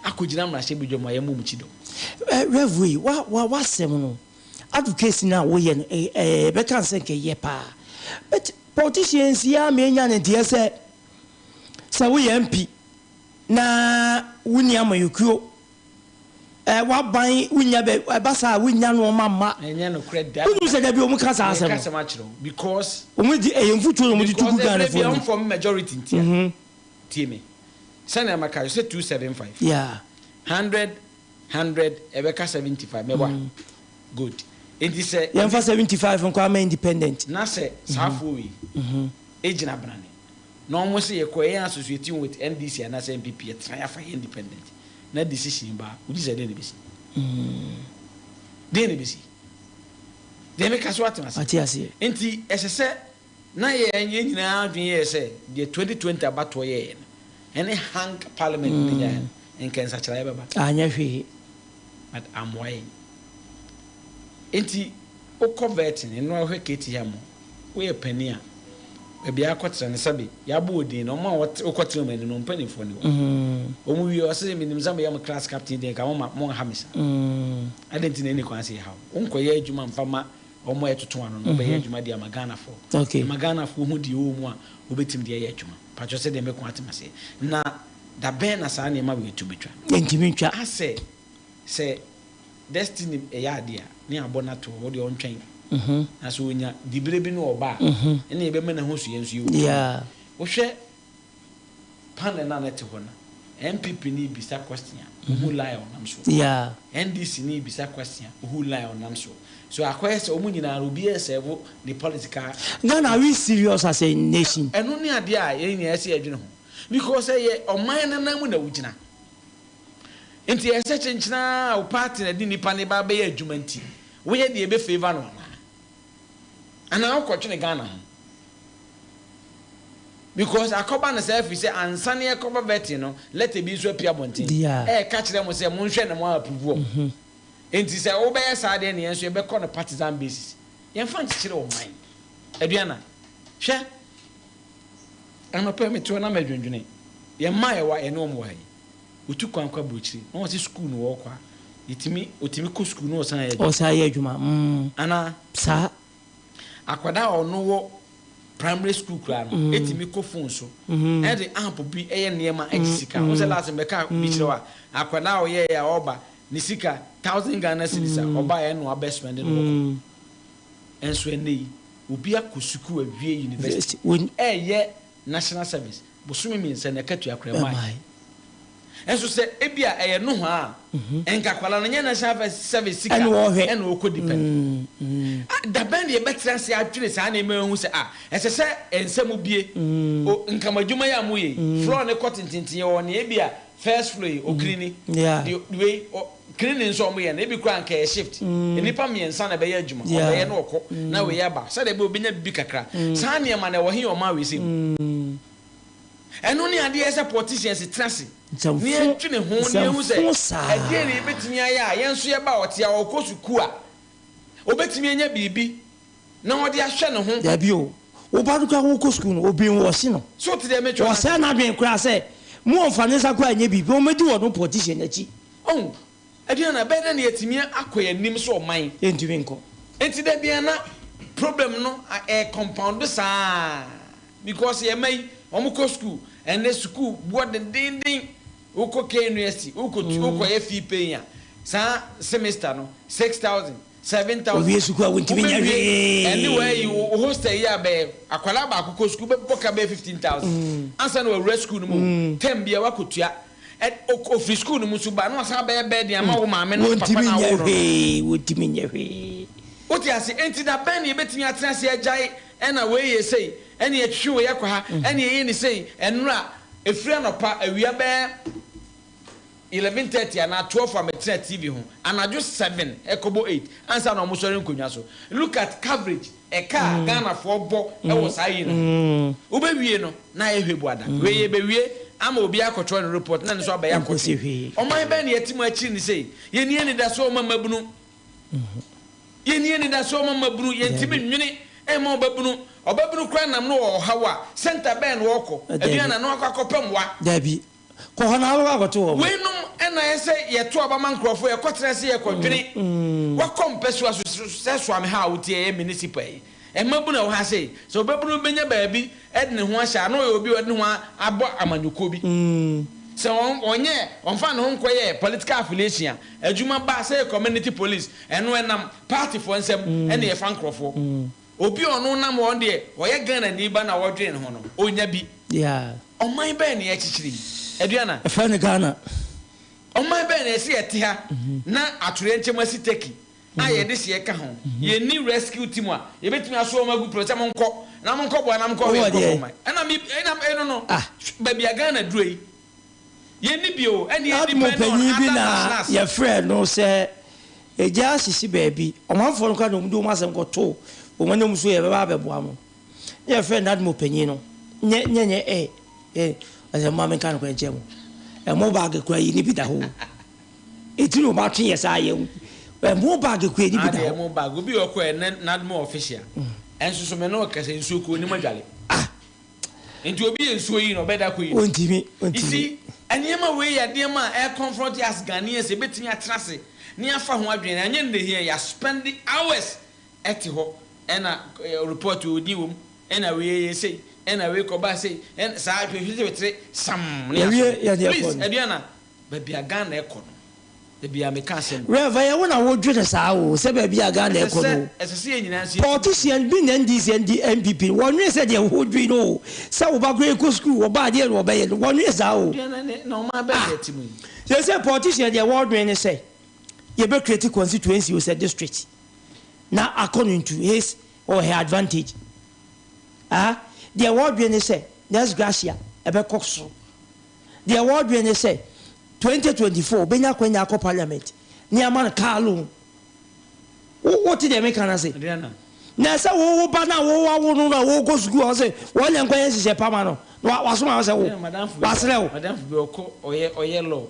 S17: akɔ gyina mmarahyɛ badwa mu a yɛmmɔ mo kyidɔm.
S10: Rev wei wa wa w'asɛm no advocacy no a woyɛ no ɛɛ yɛbɛka no sɛ nka ɛyɛ paa but politicians yi ara ma enya no nteɛ sɛ sɛ woyɛ MP na wonni amanyɔkuo Eh, w'aban wonya bɛ ɛba saa a wonya nnoɔma mma.
S17: Ɛnyɛ nokorɛ da.
S10: Wonim sɛ dabi wɔn ka saa asɛm no.
S17: Meka asɛm akyerɛ wo because.
S10: Wɔn di ɛyɛ mfutuo na wɔn de tu gu
S17: Because
S10: Ghana
S17: ɛberɛ
S10: foɔ
S17: bi a
S10: anim.
S17: wɔn form majority ntia. Tie me. Sɛnea maka yi sɛ 275.
S10: Yeah.
S17: 100 100 ɛbɛka 75 mɛboa. Good. Enti sɛ.
S10: Yɛnfa 75 nkɔ ama independent.
S17: Na sɛ saa foɔ wei gyina brane na wɔn se yɛkɔ yɛn associating with NDC anaasɛ NPP yɛtena yɛafa yɛ independent. na decision ba a, wogye sɛ dɛn na ebesi? Dɛn na ebesi? Deɛ meka so atena ase.
S10: Ate aseɛ.
S17: Nti ɛsɛ sɛ na yɛn yɛn nyinaa adwene yɛɛ sɛ deɛ 2020 abatoɔ yɛeɛ no, ɛne hang parliament no nyaeɛ no, nka nsakyeraeɛ bɛba.
S10: Anyɛ hwee.
S17: But ammoa yɛn. Nti wokɔ vetting, ɛno a wohwɛ KTM, Woyɛ panin a, baabi a akɔtena no, sɛbe yɛabɔ wo din no, wɔn a wokɔtena wɔn anim no, wɔn mpanimfoɔ ne wɔn. Wɔn wie, ɔse, menim sɛ moyɛ mo class captain deɛ, nka momma monha me saa. Adɛn nti na ɛnni kwan sɛ yɛha wo? Wonkɔyɛ adwuma mfa mma wɔn a ɛtoto ano no, wobɛyɛ adwuma de ama Ghanafoɔ. Ɛma Ghanafoɔ hu deɛ ɛwɔ mu a, wobɛtumi de ayɛ adwuma. Mpakyɛw sɛdeɛ meko ate m'aseɛ. Na da bɛn na saa nneɛma wei to bɛtwa?
S10: Ɛntumi ntwa.
S17: Asɛ sɛ Destiny yɛ adeɛ a, ne abɔ no ato hɔ, wo deɛ ɔntwɛn. Na sɛ ɔnya diberɛ bi na ɔba a, ɛnna yɛbɛma no ahu so yɛn nso yɛwɔ tumi. Wohwɛ panel no a na ɛte hɔ no, NPP ni bisa question a, wohu line a ɔnam soɔ. NDC ni bisa question a, wohu line a ɔnam soɔ. So akɔyɛ sɛ wɔn nyinaa no, obiara resɛɛvo ne political.
S10: Ghana, are we serious as a nation?
S17: Ɛno ne adeɛ a yɛn nyinaa ɛsɛ yɛdwene ho. Because ɛyɛ ɔman no nan mu na wogyina. Nti ɛsɛ sɛ kyenkyen ara wo party na ɛde nipa no ba abɛyɛ adwuma nti woyɛ deɛ ɛbɛ favour no anaa? Anaa wokɔtwene Ghana ho? Because akɔba no saa firi sɛ ansa na yɛkɔba vetting no letter bi nso apue abɔnten ɛɛka kyerɛ mo sɛ monhwɛ na mo a approve wɔn. Nti sɛ wobɛyɛ saa deɛ na yɛn nso yɛbɛkɔ no partisan basis. Yɛmfa nkyekyere ɔman. Aduana, hwɛ anɔpa yi mete hɔ na mɛdwendwene yɛn mma a yɛwɔ yɛne wɔn wɔ ha yi. Otu kwan kɔ aburokyire na ɔse sukuu na ɔɔkɔ a, yɛtumi, ɔtumi kɔ sukuu na ɔsan yɛ adwuma.
S10: Ɔsan yɛ adwuma, mm.
S17: Anaa?
S10: Saa.
S17: Akwadaa a ɔno wɔ primary school koraa no, ɛtumi kɔ phone so, ɛde app bi ɛyɛ nneɛma ɛgye sika. Wohu sɛ last mɛka bi kyerɛ wo a, akwadaa a ɔyɛɛyɛ a ɔɔba, ne sika, thousand Ghana cedis a, ɔbaeɛ ɛna wabɛ spend no wɔ kɔ. Ɛnso ɛnnɛ yi, obi akɔ sukuu awie university, ɛɛyɛ national service, Bosome miensa ni akatua koraa mmae. Nso sɛ ebia ɛyɛ nohoa a, nka akwadaa no nyɛ national service sika ɛna ɔrekɔdi pɛn. Da bɛn na yɛbɛtena ase adwene saa nneɛma yi ho sɛ ah, ɛsɛ sɛ nsa mu bue, o nka mo adwuma yi a moyɛ yi, floor no kɔ tententen, yɛwɔ nea ebia first floor yi, ɔcleani, deɛ wei, cleaning nso a wɔyɛ no, ebi koraa nka ɛyɛ shift, nnipa mmiɛnsa na ɛbɛyɛ adwuma, ɔbɛyɛ na ɔkɔ, na wei aba, sɛdeɛ ɛbɛyɛ ɔbɛnya biribi kakra. Saa nneɛma no, ɛwɔ he wɔ ɔman wei sei mu? Ɛno ne adeɛ a ɛsɛ sɛ politicians tena ase na yɛdwene ho na yɛhu sɛ ɛdeɛn na yɛbɛtumi ayɛ a yɛn nso yɛba a ɔte a ɔkɔ sukuu a, ɔbɛtumi anya biribi na ɔde ahwɛ ne ho.
S10: Dabi o. Wo ba no koraa wokɔ sukuu no, obi nwɔhye no.
S17: So wote deɛ mekyerɛ no ase?
S10: Wɔsɛe n'adwene koraa sɛ mo ɔmfa ne nsa koraa nyɛ biribi, ɔmmɛdi ɔno politician akyi.
S17: Ɔhu? Aduana, ɛbɛyɛ dɛn na yɛatumi akɔ yɛn anim sɛ ɔman?
S10: Yɛntumi nkɔ.
S17: Enti da biara na problem no ɛcompound saa ara because yɛn mma yi, wɔkɔ sukuu, ɛnnɛ sukuu boɔ dendeenden. Wokɔ KNUST, wokɔ wokɔyɛ fee paying a, saa semester no, 6000. 7000.
S10: Owie sukuu a wontumi nyɛ
S17: Wobɛwie
S10: hwee.
S17: ɛne w'ayi wo hostel yi a bɛyɛ akwadaa baako kɔ sukuu bɛbɔ ka bɛyɛ 15,000 ansa na wawura sukuu no mu o. Term biara wakɔtua. Ɛ ɔfiri sukuu no mu nso ba a na wasan abɛyɛ burden ama wo maame ne wo papa
S10: Wontumi
S17: no a
S10: nyɛ
S17: wowoo no no.
S10: hwee, wontumi nyɛ hwee.
S17: Wote ase? Enti da bɛn na yɛbɛtumi atena ase agyae ɛna wei yɛ sei, ɛna yɛtwetwe wei akɔ ha, ɛna yɛyɛ no sei, ɛnnora, ɛfiri anɔpa, awia bɛyɛ 11:30 anaa 12 a metena TV ho, anadwo 7 ɛkɔbɔ 8 ansa na wɔsɔre nkonnwa so. Look at coverage, ɛka a Ghanafoɔ bɔ wɔ saa yi no ho. Wobɛwie no na ayɛ hwɛbuada. Wei yɛbɛwie ama obi akɔtwerɛ ne report na ɛno nso abɛyɛ akɔtwe. Ɔman bɛn na yɛte mu akyiri no sei? Yɛnni anidasoɔ mma mmabunu. Yɛnni anidasoɔ mma mmabunu. Yɛntumi nnwene mma ɔbabunu. Ɔbabunu koraa nam no wɔ ɔhaw a, centre bɛn na ɔrekɔ? Aduane na na wakɔ akɔpɛ mmoa.
S10: Dabi. Kɔ hɔ na wobɛkɔ akɔto wɔn.
S17: Weinom na ɛyɛ sɛ yɛto aba ma nkurɔfoɔ, yɛkɔtena ase yɛkɔdwene. Woakɔ mpasua so sɛ Soame ha a wote ɛyɛ municipal yi, mmabunu a ɛwɔ ha sei, sɛ ɔbabunu bɛnya baabi de ne ho ahyɛ a, na ɔyɛ obi a ɔde ne ho abɔ amanyɔkuo bi. Sɛ ɔnyɛɛ, ɔmfaa ne ho nkɔyɛɛ political affiliation a, adwuma ba sɛ yɛ community police, ɛno ɛnam partyfoɔ nsam na yɛfa nkurɔfoɔ. Obi a ɔno nam hɔ deɛ ɔyɛ Ghanani ba na ɔdwene ne ho no, ɔnya bi. Ɔman bɛn na yɛkyekyere yi? Aduana.
S10: Yɛfrɛ no Ghana.
S17: Ɔman bɛn na yɛse yɛte ha na atoyerɛnkyɛm asi Turkey a yɛde hyeɛ ka ho? Yɛnni rescue team a yɛbɛtumi asoa wɔn agu plane sɛ monkɔ na monkɔboa na monkɔhwɛ
S10: Wowɔ
S17: nkurɔfoɔ
S10: deɛ?
S17: man. Ɛna me ɛna ɛno no baabi a Ghana duro yi yɛnni bi o ɛne yɛ
S10: Nadmo
S17: depend on
S10: panyin bi
S17: other
S10: na
S17: nationals.
S10: yɛfrɛɛ no sɛ egya asisi baabi. Ɔmanfoɔ no koraa na wɔde wɔn asɛm kɔtoo wɔn anim so yɛbɛba abɛboa mo. Ne yɛfrɛɛ Nadmo panyin no, nyɛ nyɛ nyɛ eh eh ɔsɛ momma menka nokorɛ nkyerɛ mo. Ɛmo baage koraa yi ne bi da hɔ o. Eti na wɔatwe yɛ saa yɛn ɛmo baage koraa yi ne bi da
S17: Ade
S10: hɔ.
S17: ɛmo bag obi ɔkɔ ɛ Nadmo official ɛnso so me ne wo kasa nsuo kɔ onim adwale. Nti obi yɛ nsuo yi na ɔbɛda akɔ yi no.
S10: Ontimi,
S17: You
S10: ontimi.
S17: see, nneɛma wei yɛ nneɛma a ɛ confront us Ghanaians, yɛbɛtumi atena ase na yɛafa ho adwene, ɛnyɛ nnɛ yi, yɛ spend hours ɛte hɔ ɛna report wei odin wɔ mu, ɛna wei yɛ sei, ɛna wei kɔbaa sei, ɛna saa hwehwehwehwere sam ne
S10: Yɛwie
S17: asɔre.
S10: yɛde ɛkɔ
S17: Please,
S10: no.
S17: Aduana, baabi a Ghana ɛkɔ no, da biara meka asɛm.
S10: Rev ɛyɛ wo na wo dwene saa o sɛ baabi a Ghana
S17: Ɛsɛ
S10: ɛkɔ
S17: sɛ
S10: no o.
S17: ɛsɛ sɛ yɛn nyinaa nso yɛtu.
S10: Politician bi na NDC ND NPP no wɔnwene sɛ deɛ wo dwene no o sɛ wo ba koraa ɛkɔ sukuu ɔba adeɛ na ɔbɛyɛ no wɔnwene saa o.
S17: Aduana ne na ɔman bɛn na ɛte mu yi.
S10: Seesei politician deɛ wɔdwene ne sɛ yɛbɛ create constituency o sɛ district na akɔ no into his or her advantage ah deɛ wɔdwene ne sɛ next gracia ɛbɛkɔ soro. Deɛ wɔdwene ne sɛ 2024 ɔbɛnya akwanya akɔ parliament ne ama no car loan. Wo wote deɛ meka no ase? Na ɛsɛ wo wo ba no a wo wawo no no a wɔkɔ sukuu a ɔsɛ wɔn nyɛ nkɔyɛ nhyehyɛ pa ma no na wasoma wo sɛ wo wasrɛ wo.
S17: Madamfo bi ɔkɔ ɔyɛ ɔyɛ law.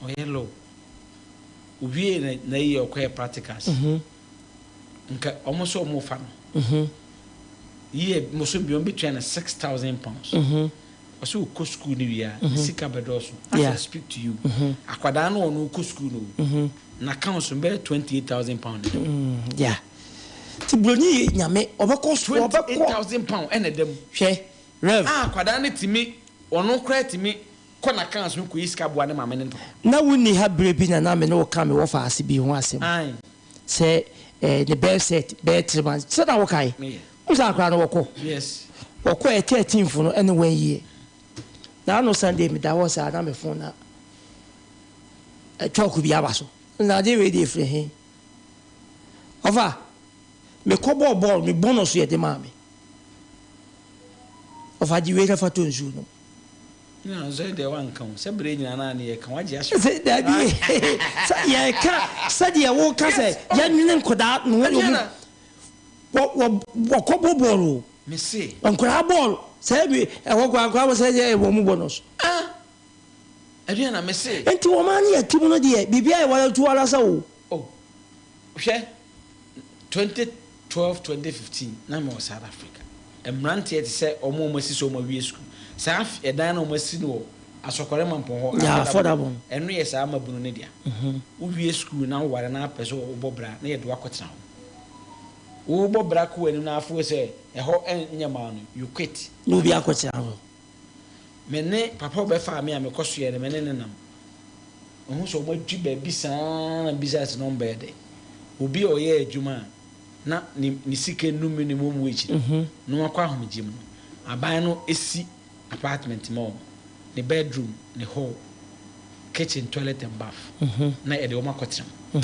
S17: Ɔyɛ law. Owie na na yɛ ɔkɔyɛ practicals. Nka wɔn sɛ wɔn fa no. Yie bosom bi wɔn bɛtua no £6,000. Ɔsɛ ɔkɔ sukuu no wie a ne sika bɛdɔɔso. As I speak to you, akwadaa no ɔno ɔkɔ sukuu no o, n'accounts no bɛyɛ £28,000 na ɛda mu.
S10: Yeah. Ti broni yɛ nyame ɔbɛkɔ sukuu ɔbɛkɔ.
S17: £28,000 ɛna ɛda mu.
S10: Hwɛ Rev.
S17: A akwadaa no tumi ɔno koraa tumi kɔ n'accounts no kɔyi sika boa ne maame ne ne papa.
S10: Na wonni ha berɛ bi na na me ne wo ka me wɔfaase bi ho asɛm.
S17: Aye.
S10: Sɛ eh, ne birth cert bɛyɛ 3 months sɛ na wokae? Wohu sɛ akora no wɔkɔ.
S17: Yes.
S10: Wɔkɔ ɛ 13th no ɛne one year. Na ano Sunday meda hɔ saa na me phone na chalk bi aba so. Na adeɛ wei deɛ ɛfiri he? Ɔfa, mekɔ bɔɔ bɔɔl, me bonus yɛ de maa me. Ɔfa gye wei na fa tɔ nsuo nom.
S17: Na sɛ deɛ wanka o, sɛ berɛ nyinaa na ne yɛka, wagye ahyɛ.
S10: Sɛ dabi, sɛ yɛka sɛdeɛ woka sɛ yɛnwene nkwadaa no ho mu wɔkɔbɔ bɔɔl o.
S17: Mese.
S10: Nkwadaa bɔɔl sɛ bi ɛhɔ koraa nkwadaa bɔ sɛ yɛ wɔn mu bɔ no so.
S17: Ah, Aduana mese.
S10: Nti wɔn ani yɛ tim no deɛ biribi ayɛ wɔn atu ara sɛ o.
S17: Oh, hwɛ, 20. 2012, 2015 na mewɔ South Africa. Mmeranteɛ te sɛ wɔn a wɔasi sɛ wɔawie sukuu. Saa ɛdan no a wɔasi no wɔ Asɔkɔre Mampɔn hɔ,
S10: Yeah, affordable.
S17: Ɛno yɛ saa mmabunu no dea. Wowie sukuu na woware na apɛ sɛ wobɔ bra na yɛde wo akɔtena hɔ. Wobɔ bra kɔ w'anim na afo sɛ ɛhɔ nyɛ ma wo no, you quit.
S10: Na obi akɔtena hɔ.
S17: Me ne papa a ɔbɛfaa me a mekɔsoɛɛ no, me ne no nam. Mahu sɛ wɔadwi baabi saa ara na mebisa sɛ na wɔbɛyɛ dɛn. Obi a ɔyɛ adwuma a na ne ne sika nnu minimum wage no, na wakɔ ahomegye mu no, aban no si apartment ma wɔn, ne bedroom, ne hall, kitchen, toilet and bath, na yɛde wɔn akɔtena mu.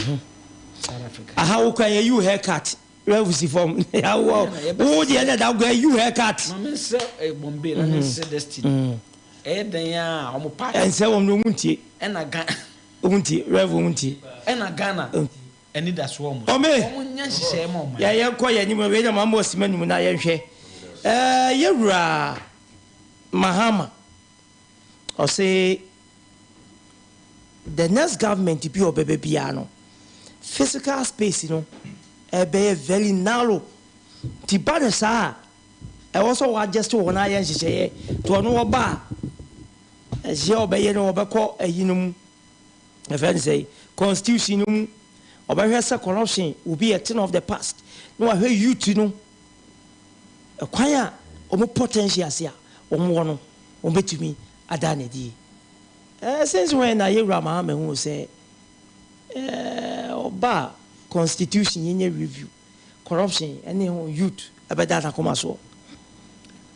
S17: South Africa.
S10: Aha wo kura yɛ you hair cut. Rev si fam. Wo deɛ na da kura you hair cut.
S17: Ma me nsrɛ eh, Bombay na me nsrɛ Destiny. Ɛyɛ dɛn a wɔn party.
S10: Ɛnsɛ wɔn no wɔn ntie.
S17: Ɛna Ghana.
S10: Wɔn ntie Rev wɔn ntie.
S17: Ɛna Ghana anidasoɔ wɔn so.
S10: Ɔme.
S17: Wɔn nyɛ nhyehyɛɛ ma ɔman.
S10: Yɛ yɛn kɔ yɛn anim wei na maa mo ɔsima num na yɛn hwɛ. Ɛɛ yɛ wura Mahama ɔse the next government bi a ɔbɛba biara no physical space no ɛbɛyɛ very narrow nti ba no saa a ɛwɔ sɛ wɔ adjust wɔn ayɛ nhyehyɛeɛ nti ɔno ɔba a ɛhyeɛ ɔbɛyɛ no ɔbɛkɔ ayi no mu ɛfɛ no sɛ constitution no mu ɔbɛhwɛ sɛ corruption will be a thing of the past na wahwɛ youth no ɛkwan a wɔn potentials a wɔn wɔ no wɔn bɛtumi ada no adi. Eh, since when na yɛwura Mahama hu sɛ eh, ɔba a constitution yɛnyɛ review, corruption ɛne ho youth ɛbɛda n'akoma soɔ.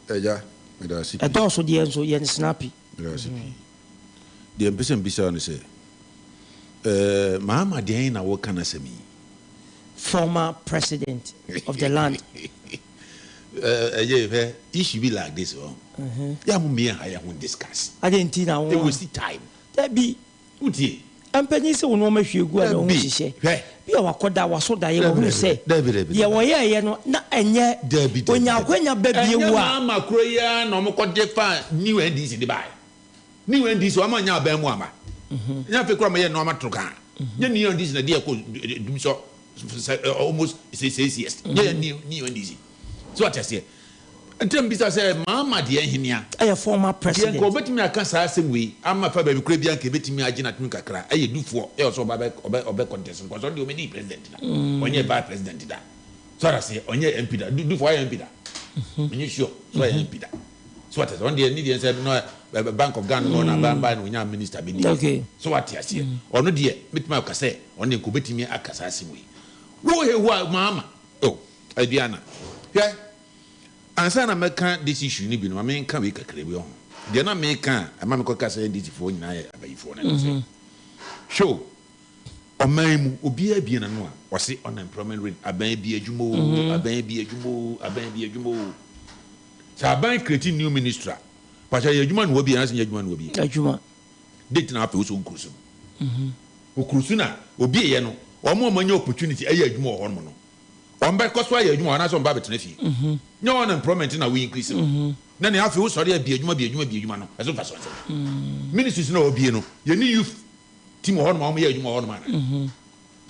S4: Agya, meda ase pii.
S10: Ɛdɔɔso deɛ nso yɛ no snappy.
S4: Meda ase pii. Deɛ mpɛ sɛ mbisa wo ne sɛ, eh, Mahama deɛn na woka n'asɛm yi?
S10: Former president of the land.
S4: Ɛyɛ hwɛ issue bi like this ɔ. Yɛ a mo mmea ha yɛ ho discuss.
S10: Adɛn nti na wo.
S4: E waste time.
S10: Dabi.
S4: Wotie.
S10: Mpanyin sɛ wo nneɛma hwie gu a na wo ho hyehyɛ.
S4: Hwɛ.
S10: Bi a wakɔda waso daeɛ wahunu sɛ.
S4: Dabi dabi.
S10: Deɛ wɔyɛɛyɛ no na ɛnyɛ.
S4: Dabi dabi.
S10: Onya akwanya ba bie wu a.
S4: Ɛnyɛ maama kuro yi ara na wɔn kɔ de fa new NDC de baeɛ. New NDC wɔn anya aban mu ama. Nyɛ afei kura wɔn yɛ nneɛma toro kan. Nyɛ new NDC na de ɛkɔ dum sɔ almost 6 years. Nyɛ new NDC. So ate aseɛ. Nti na mebisa sɛ Mahama deɛ henia?
S10: Ɛyɛ former president.
S4: Deɛ nka ɔbɛtumi aka saa asɛm wei ama fa baabi koraa biara nka ɛbɛtumi agye no atom kakra ɛyɛ Dufoɔ ɛyɛ ɔsɛ ɔba bɛ ɔbɛ contest no cause ɔno deɛ ɔmɛdii president da ɔnyɛɛ vice president da so ate aseɛ ɔnyɛɛ MP da Dufoɔ ayɛ MP da menyɛ sure so ɔyɛ MP da so ate aseɛ ɔno deɛ ne deɛ sɛ no Bank of Ghana no ɔna aban baa na ɔnyaa minister bɛdi so ate aseɛ ɔno deɛ mɛtumi aka sɛ ɔno deɛ nka ɔbɛtumi aka saa asɛm wei wo hehu a Mahama oh Aduana, hwɛ, ansa na mɛka this issue no bi no, ma menka wei kakra bi, ɔho. Deɛ na meka a ɛma mekɔka sɛ NDC foɔ nyinaa yɛ abayifoɔ no ne sɛ, hwɛ o, ɔman yi mu, obiara bue n'ano a, ɔse unemployment rate, aban bi adwuma o, aban bi adwuma o, aban bi adwuma o. Sɛ aban create new ministry a, pakyɛ ɛyɛ adwuma na wɔbie anaasɛ nyɛ adwuma na wɔbie?
S10: Adwuma.
S4: Date na afei wosɛ wonkuru so no. Okuru so na obieɛ no, wɔn a wɔanya opportunity ɛyɛ adwuma wɔ hɔnom no, Wɔbɛkɔ so ayɛ adwuma anaasɛ wɔbɛba abɛtena fie? Nyɛ unemployment na wo increase no. Na nea afei wosɔre a bie adwuma bie adwuma bie adwuma no, ɛso mfasoɔ ne sɛn? Ministries no a wɔbie no, yɛnni youth team wɔ hɔnom a wɔyɛ adwuma wɔ hɔnom anaa?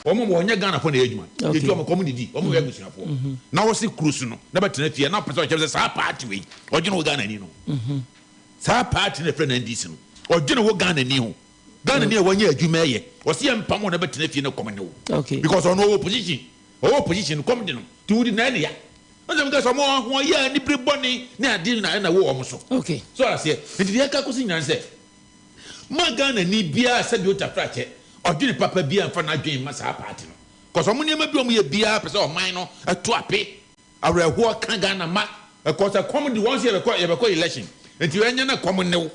S4: Wɔn a wɔnyɛ Ghanafoɔ na ɛyɛ adwuma. Yɛtu wɔn kɔm didi, wɔn yɛ abusuafoɔ. Na wɔse kuro so no, na bɛtena fie a, na wɔpɛ sɛ wɔkyerɛ sɛ saa party wei, ɔdwene wo Ghanani no ho. Saa party no a yɛfrɛ no NDC no, ɔdwene wo Ghanani ho. Ghana ni a wanya adwuma ɛyɛ ɔsi yɛ mpam wo na bɛtena fie na kɔm ne wo because ɔno ɔwɔ position ɔwɔ position kɔm de no ti wodi na ɛne ya ɔsɛ mi ka sɛ ɔmo ahoɔyɛ a anibere bɔne ne ade na ɛna wɔ ɔmo so so aseɛ nti deɛ ɛka kɔsi nyinaa sɛ ma Ghana ni biara sɛbi otafra kyɛ ɔdwene papa biara nfa n'adwene mma saa party no kɔsɛ ɔmo nneɛma bi ɔmo yɛ biara pɛ sɛ ɔman no ɛto ape awerɛhoɔ ka Ghana ma ɛkɔ sɛ kɔm de wɔn sɛ yɛbɛkɔ yɛbɛkɔ election nti ɛnyɛ na kɔm ne wo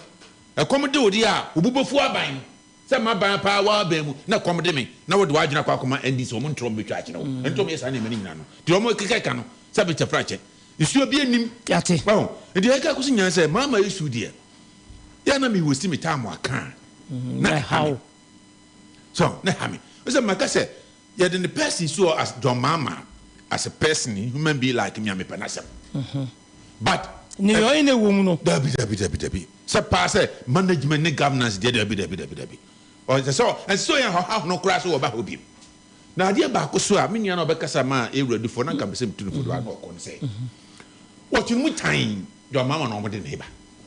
S4: Ɛkɔm de wo deɛ a, wo bo bɛfu aban no sɛ m'aban paa w'aban mu na ɛkɔm de me na wode w'adwene akɔ akɔma NDC wɔn ntorɔ wɔn bɛtwa akyerɛ wo ɛnti wɔn yɛ saa nneɛma no nyinaa no deɛ wɔn keka ka no sɛ bɛkyɛfra kyɛ nsuo bi nnim
S10: Yate.
S4: wahu nti ɛka kɔsi nyinaa sɛ mama issue deɛ yɛ na me waste me time aka a na ɛha me so na ɛha me sɛ maka sɛ yɛde ne person so as John Mahama as a person human being like me a mepɛ n'asɛm but
S10: Ne yɔe na ɛwɔ mu no.
S4: Dabi dabi dabi dabi sɛ paa sɛ management ne governance deɛ dabi dabi dabi dabi ɔsɛ sɛ ɛnsɛ sɛ ɔyɛ ɔhaw no koraa sɛ wɔba hɔ bio. Na adeɛ baako so a me nua no a ɔbɛkasa maa yɛn wura Dufour na nka mepɛ sɛ metu no fo do a na ɔkɔ ne sɛ, wɔte no mu tan John Mahama na wɔde no reba.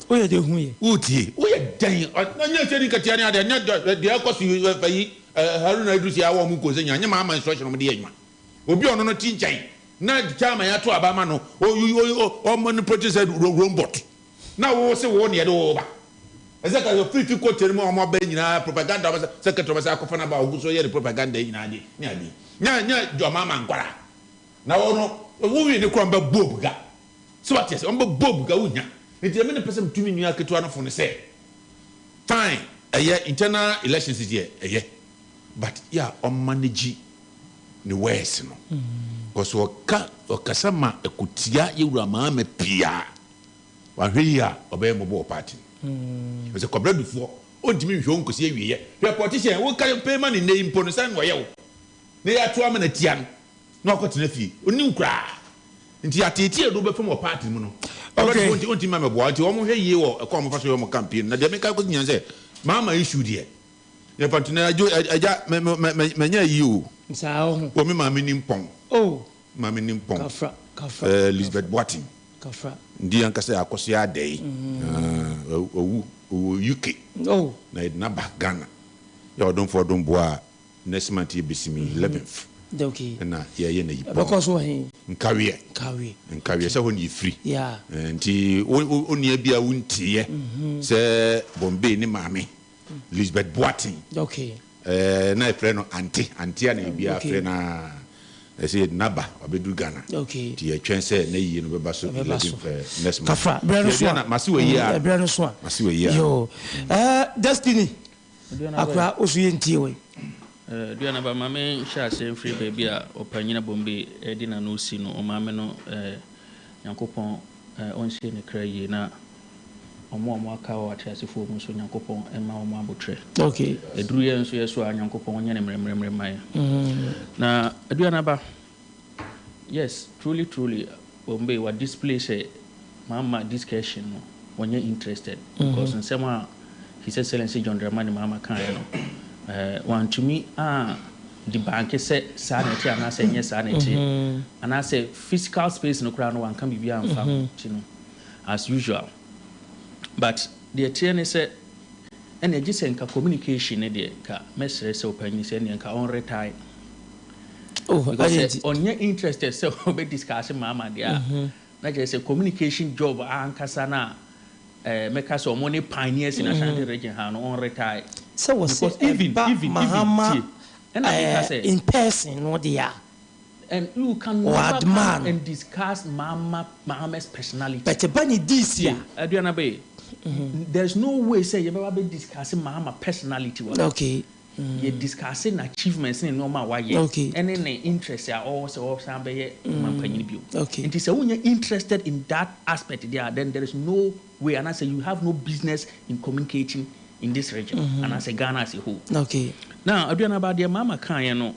S10: Woyɛ dɛn hu yɛ?
S4: Wotie? Woyɛ dɛn? Na nyɛ sɛ nkatia ne adeɛ, nyɛ deɛ ɛkɔ so yi, ayi, Haruna Iddrisu yi a wɔn nkɔ sɛ nyinaa, nyɛ Mahama instruction na wɔde yɛ adwuma. Obi a ɔno no te nkyɛn na chairman ato aba ama no, ɔma no protest sɛ robot. Na wo se wo na yɛde wo ba. Ɛsɛ ka sɛ firi fi kɔtɛri mu a wɔn aba nyinaa propaganda wɔn sɛ secretary wɔn sɛ akɔfa n'aba a ogu so yɛ ne propaganda nyinaa de ne ade. Nya nya dwamama nkwara. Na wɔn no wo wi ne korɔ bɛ bɔ obuga. Sɛ wate ase wɔn bɛ bɔ obuga wo nya. Nti ɛmi ne pɛ sɛ metumi nua ketewa no fo no sɛ fine ɛyɛ internal elections deɛ ɛyɛ but yɛ a ɔmanage ne words no. Because ɔka ɔkasa ma ɛkotia yɛwura maama pii a. Wanhwɛ yie a ɔbɛyɛ mmɔbɔ wɔ party no mu. Ɛsɛ Kwabena Dufoɔ ɔntumi nhwɛ wo nkɔsi awieɛ. Hwɛ politician wo campaign ma no nnɛ yi mpo no sɛn na ɔyɛ wo na yɛato ama no atia no na wakɔtena fie. Ɔnni wo koraa. Nti ateetee a ɛde wo bɛfam wɔ party no mu no Kwabena Dufoɔ ɔntumi ɔntumi mma mmɛboa wo. Nti wɔn hwɛ yie wɔ ɛkwan a wɔfa so yɛ wɔn campaign no. Na deɛ meka kɔsi nyinaa ne sɛ Mahama issue deɛ yɛmfa nto na agya me me me manya ayie o.
S10: Saa wo ho.
S4: Wɔ me maame nimpɔn.
S10: Oh.
S4: Maame Nimpɔn,
S10: Kafra, kafra,
S4: eh, Elizabeth Boateng,
S10: kafra.
S4: Ndi ankasa yɛ akɔsoɛ adɛe, ah, wawu, ɔwɔ UK,
S10: Oh.
S4: na yɛde no aba Ghana. Yɛ ɔdomfoɔ dom boa a, next month yɛ bɛsim yi, 11th,
S10: Okay.
S4: ɛna yɛyɛ no ayi
S10: Ɛbɛkɔ
S4: pɔn.
S10: so wɔ he?
S4: Nkaweɛ.
S10: Nkaweɛ.
S4: Nkaweɛ, sɛ hɔ ne yɛfiri.
S10: Yeah.
S4: Eh, nti wo, wo, onua bi a wonteeɛ sɛ Bombay ne maame, Elizabeth Boateng.
S10: Okay.
S4: Ɛɛ na yɛfrɛ no Ante, Ante a na obiara frɛ no ara. Ɛsɛ yɛde no aba, wabɛduru Ghana. Nti yɛtwɛn sɛ n'ayie no bɛba so 11th next month.
S10: Kafra, berɛ no so a.
S4: Mase wɔ yie ara.
S10: Berɛ no so a.
S4: Mase wɔ yie ara.
S10: Yoo. Ɛɛ Destiny, akora wo so yɛntie wei.
S16: Aduanaba, ma me nhyɛ aseɛ mfiri baabi a Ɔpanyin Abombi de n'ano resi no. Ɔmaame no, Nyankopɔn ɔnsie ne kra yie na Wɔn a wɔaka wɔ ateasefoɔ mu nso, Nyankopɔn mma wɔn aboterɛ.
S10: Okay.
S16: Ɛduru yɛn nso yɛ so a, Nyankopɔn ɔnyɛ no mmerɛmmerɛmmerɛ mma yɛn. Na Aduanaba, yes, truly truly, Bombay, wa display sɛ Mahama discussion no, wɔnyɛ interested. Because nsɛm a His Excellency John Dramani Mahama kaeɛ no, eh, wantumi a debanke sɛ saa na ɛteɛ anaasɛ ɛnyɛ saa na ɛteɛ. Anaasɛ physical space no koraa no, wanka biribiara amfa ho. Nti no, as usual but deɛ ɛteɛ ne sɛ ɛneɛ gye sɛ nka communication no deɛ nka mɛsrɛ sɛ ɔpanyin sɛ ɛneɛ nka ɔn retire
S10: Oh,
S16: because
S10: adɛn
S16: sɛ
S10: nti?
S16: ɔnyɛ interested sɛ ɔbɛ discuss maama deɛ a na kyerɛ sɛ communication job ankasa no a eh, mɛka sɛ ɔmo ne pioneers in Ashanti region ha no ɔn retire
S10: Sɛ wɔse
S16: because even
S10: ɛba
S16: even even
S10: Mahama
S16: tie ɛna meka
S10: eh,
S16: sɛ
S10: in person no deɛ a,
S16: And you can
S10: Ɔ
S16: never
S10: admire
S16: come
S10: no.
S16: and discuss Mahama Mahama's personality.
S10: But ɛba ne deeds a.
S16: Tie, Aduana Bey, there's no way sɛ yɛbɛba abɛ discuss Mahama personality wɔ ha.
S10: Okay.
S16: Yɛ discuss n'achievements ne nneɛma a wayɛ
S10: Okay.
S16: ɛne ne interest a ɔwɔ sɛ ɔsan bɛyɛ ɔmanpanyin bio.
S10: Okay.
S16: Nti sɛ wonyɛ interested in that aspect deɛ a, then there is no way anaasɛ you have no business in communicating in this region anaasɛ Ghana as a whole.
S10: Okay.
S16: Now, Aduana Ba, deɛ Mahama kaeɛ no,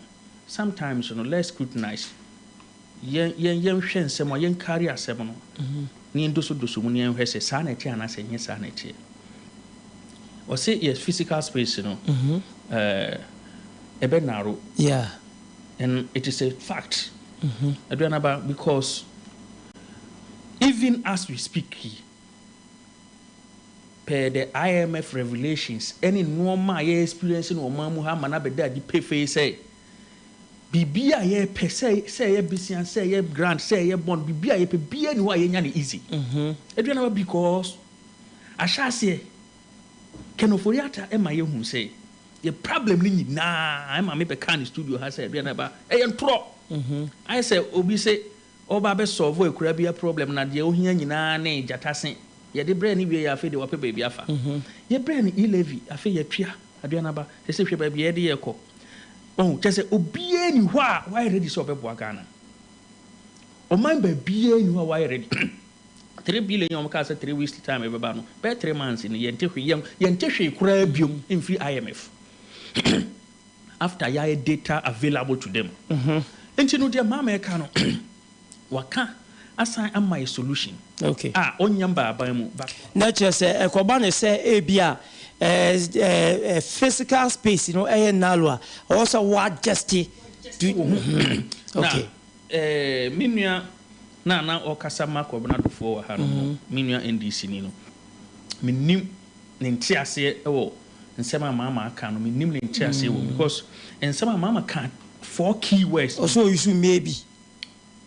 S16: Sometimes no let's scrutinize, yɛn yɛn yɛnhwɛ nsɛm a yɛn carry asɛm no na yɛn dosodoso mu na yɛnhwɛ sɛ saa na ɛteɛ anaasɛ ɛnyɛ saa na ɛteɛ. Ɔse yɛ physical space no ɛɛ ɛbɛ narrow.
S10: Yeah.
S16: And it is a fact. Aduanaba because even as we speak yi, Per the IMF revelations ne nnoɔma a yɛ experience no ɔman mu ha ama no abɛda adi pefee sɛ biribiara a yɛpɛ sɛ sɛ ɛyɛ besia, sɛ ɛyɛ grant, sɛ ɛyɛ bond, biribiara a yɛpɛ biara nni hɔ a yɛnya no easy. Aduane aba because ahyɛaseɛ Ken Ofori-Atta ma yɛhu sɛ yɛ problem no nyinaa ɛma me bɛkaa no studio ha sɛ aduane aba ɛyɛ ntorɔ. Ayɛ sɛ obi se Ɔreba abɛ solve akura bia problem na deɛ ohia nyinaa ne gyata se. Yɛde brɛɛ no wiei a afei deɛ wapɛ baabi afa. Yɛbrɛɛ no e-levy afei yɛatua aduan aba. Seesei hwɛ baabi a yɛde yɛrekɔ. Wahu? Kyerɛ sɛ obiara nni hɔ a wayɛ ready sɛ ɔbɛboa Ghana. Ɔman baabiara nni hɔ a wayɛ ready. 3 billion yi a wɔkaa sɛ 3 weeks time ɛbɛba no, bɛyɛ 3 months ni yɛnte hwee, yɛn, yɛnte hwee koraa biom mfiri IMF. After yɛayɛ data available to them nti no deɛ maama ɛka no waka asan ama yɛ solution
S10: Okay.
S16: a ɔnnya mbaa aban mu but.
S10: Na kyerɛ sɛ ɛkɔba no sɛ ebia physical space no yɛ narrow a, ɛwɔ sɛ wo adjust.
S16: Wɔ ho. Na eh, me nua na na ɔkasa ma Kwabena Dufoɔ wɔ ha no, me nua NDC ni no, mennim ne nteaseɛ wɔ nsɛm a Maama aka no, mennim ne nteaseɛ wɔ mu because nsɛm a Maama ka four key words bi.
S10: Ɔsɛ ɔuse maybe.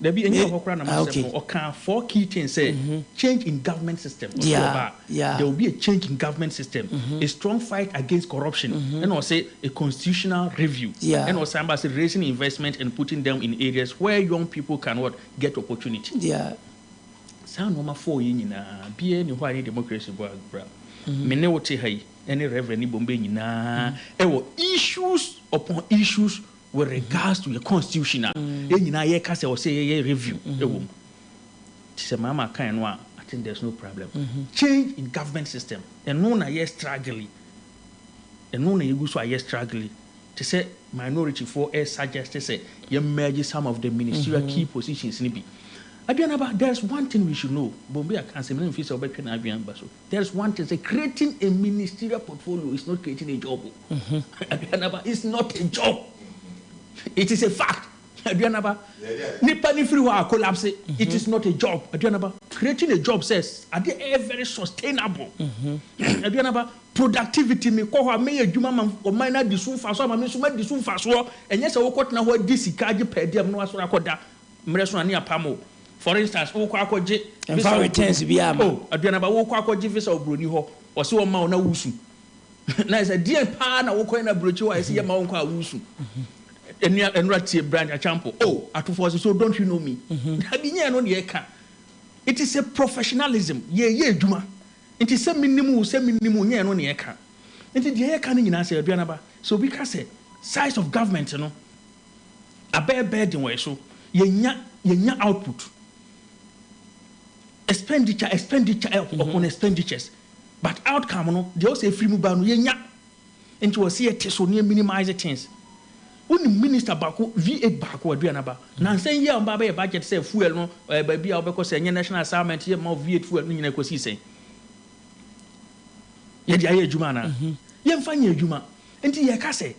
S16: Dabi, ɛnyɛ wɔ hɔ koraa na m'asɛm no, ɔkaa four key things sɛ change in government system, ɔse ɔba a there will be a change in government system, a strong fight against corruption, ɛna ɔse a constitutional review, ɛna ɔsan ba sɛ raising investment and putting them in areas where young people can what, get opportunity. Saa nnoɔma four yi nyinaa, biara nni hɔ a ɛne democracy bɔ abira. Me ne wo te ha yi, ɛne Reverend ne Bombay nyinaa ɛwɔ issues upon issues with regards to yɛ constitution a yɛn nyinaa yɛka sɛ ɔsɛ yɛyɛ review ɛwɔ mu. Nti sɛ Mahama kan no a, I think there's no problem. Change in government system, ɛno na yɛ struggle yi, ɛno na yɛgu so a yɛ struggle yi. Te sɛ minority foɔ ɛ suggest sɛ yɛ merge some of the ministerial key positions no bi. Aduanaba, there's one thing we should know, Bombay aka asɛm na mfiri sɛ wobɛtwe n'adwene aba so. There's one thing sɛ creating a ministerial portfolio is not creating a job o. Aduanaba, it's not a job. It is a fact. Aduanaba, nipa ni firi hɔ a collapse. It is not a job. Aduanaba, creating a job says adeɛ ɛyɛ very sustainable. Aduanaba, productivity me kɔ hɔ a mɛyɛ adwuma ma ɔman no adi so mfasoɔ ama me nso madi so mfasoɔ. Ɛnyɛ sɛ wokɔtena hɔ adi sika agye per diem na wasɔre akɔda. Mmerɛ so a ne apam o. For instance, wokɔ akɔgye visa
S10: Ɛmfa
S16: wɔ
S10: returns
S16: broni
S10: biara mma.
S16: oh, Aduanaba, wokɔ akɔgye visa wɔ broni hɔ, ɔse ɔmma wo na wosu. Na ɛsɛ deɛn paa na wokɔyɛ no aburokyi hɔ a yɛse yɛmma wo nkɔ a wosu. Ɛnua, ɛnora tie Brian Acheampong, oh, Atofoɔ se so don't you know me? Dabi, nyɛ ɛno na yɛka. It is a professionalism, yɛyɛ adwuma. Nti sɛ menim wo, sɛ mennim wo, nyɛ ɛno na yɛka. Nti deɛ yɛka no nyinaa sɛ, Aduanaba, sɛ obi ka sɛ size of government no, Abɛyɛ burden wɔ yɛ so. Yɛnnya yɛnnya output. Expenditure expenditure upon expenditures but outcome no deɛ ɔsɛ ɛfiri mu ba no yɛnnya. Nti ɔsɛ yɛte so na yɛ minimize things. Wonim minister baako V8 baako Aduanaba nansa yi a wɔba abɛyɛ budget sɛ fuel no ɛɛ baabi a wobɛkɔ sɛ ɛnyɛ national assignment yɛmma wo V8 fuel no nyinaa ɛkɔsii sɛn? Yɛde ayɛ adwuma anaa? Yɛmfa nyɛ adwuma. Nti yɛka sɛ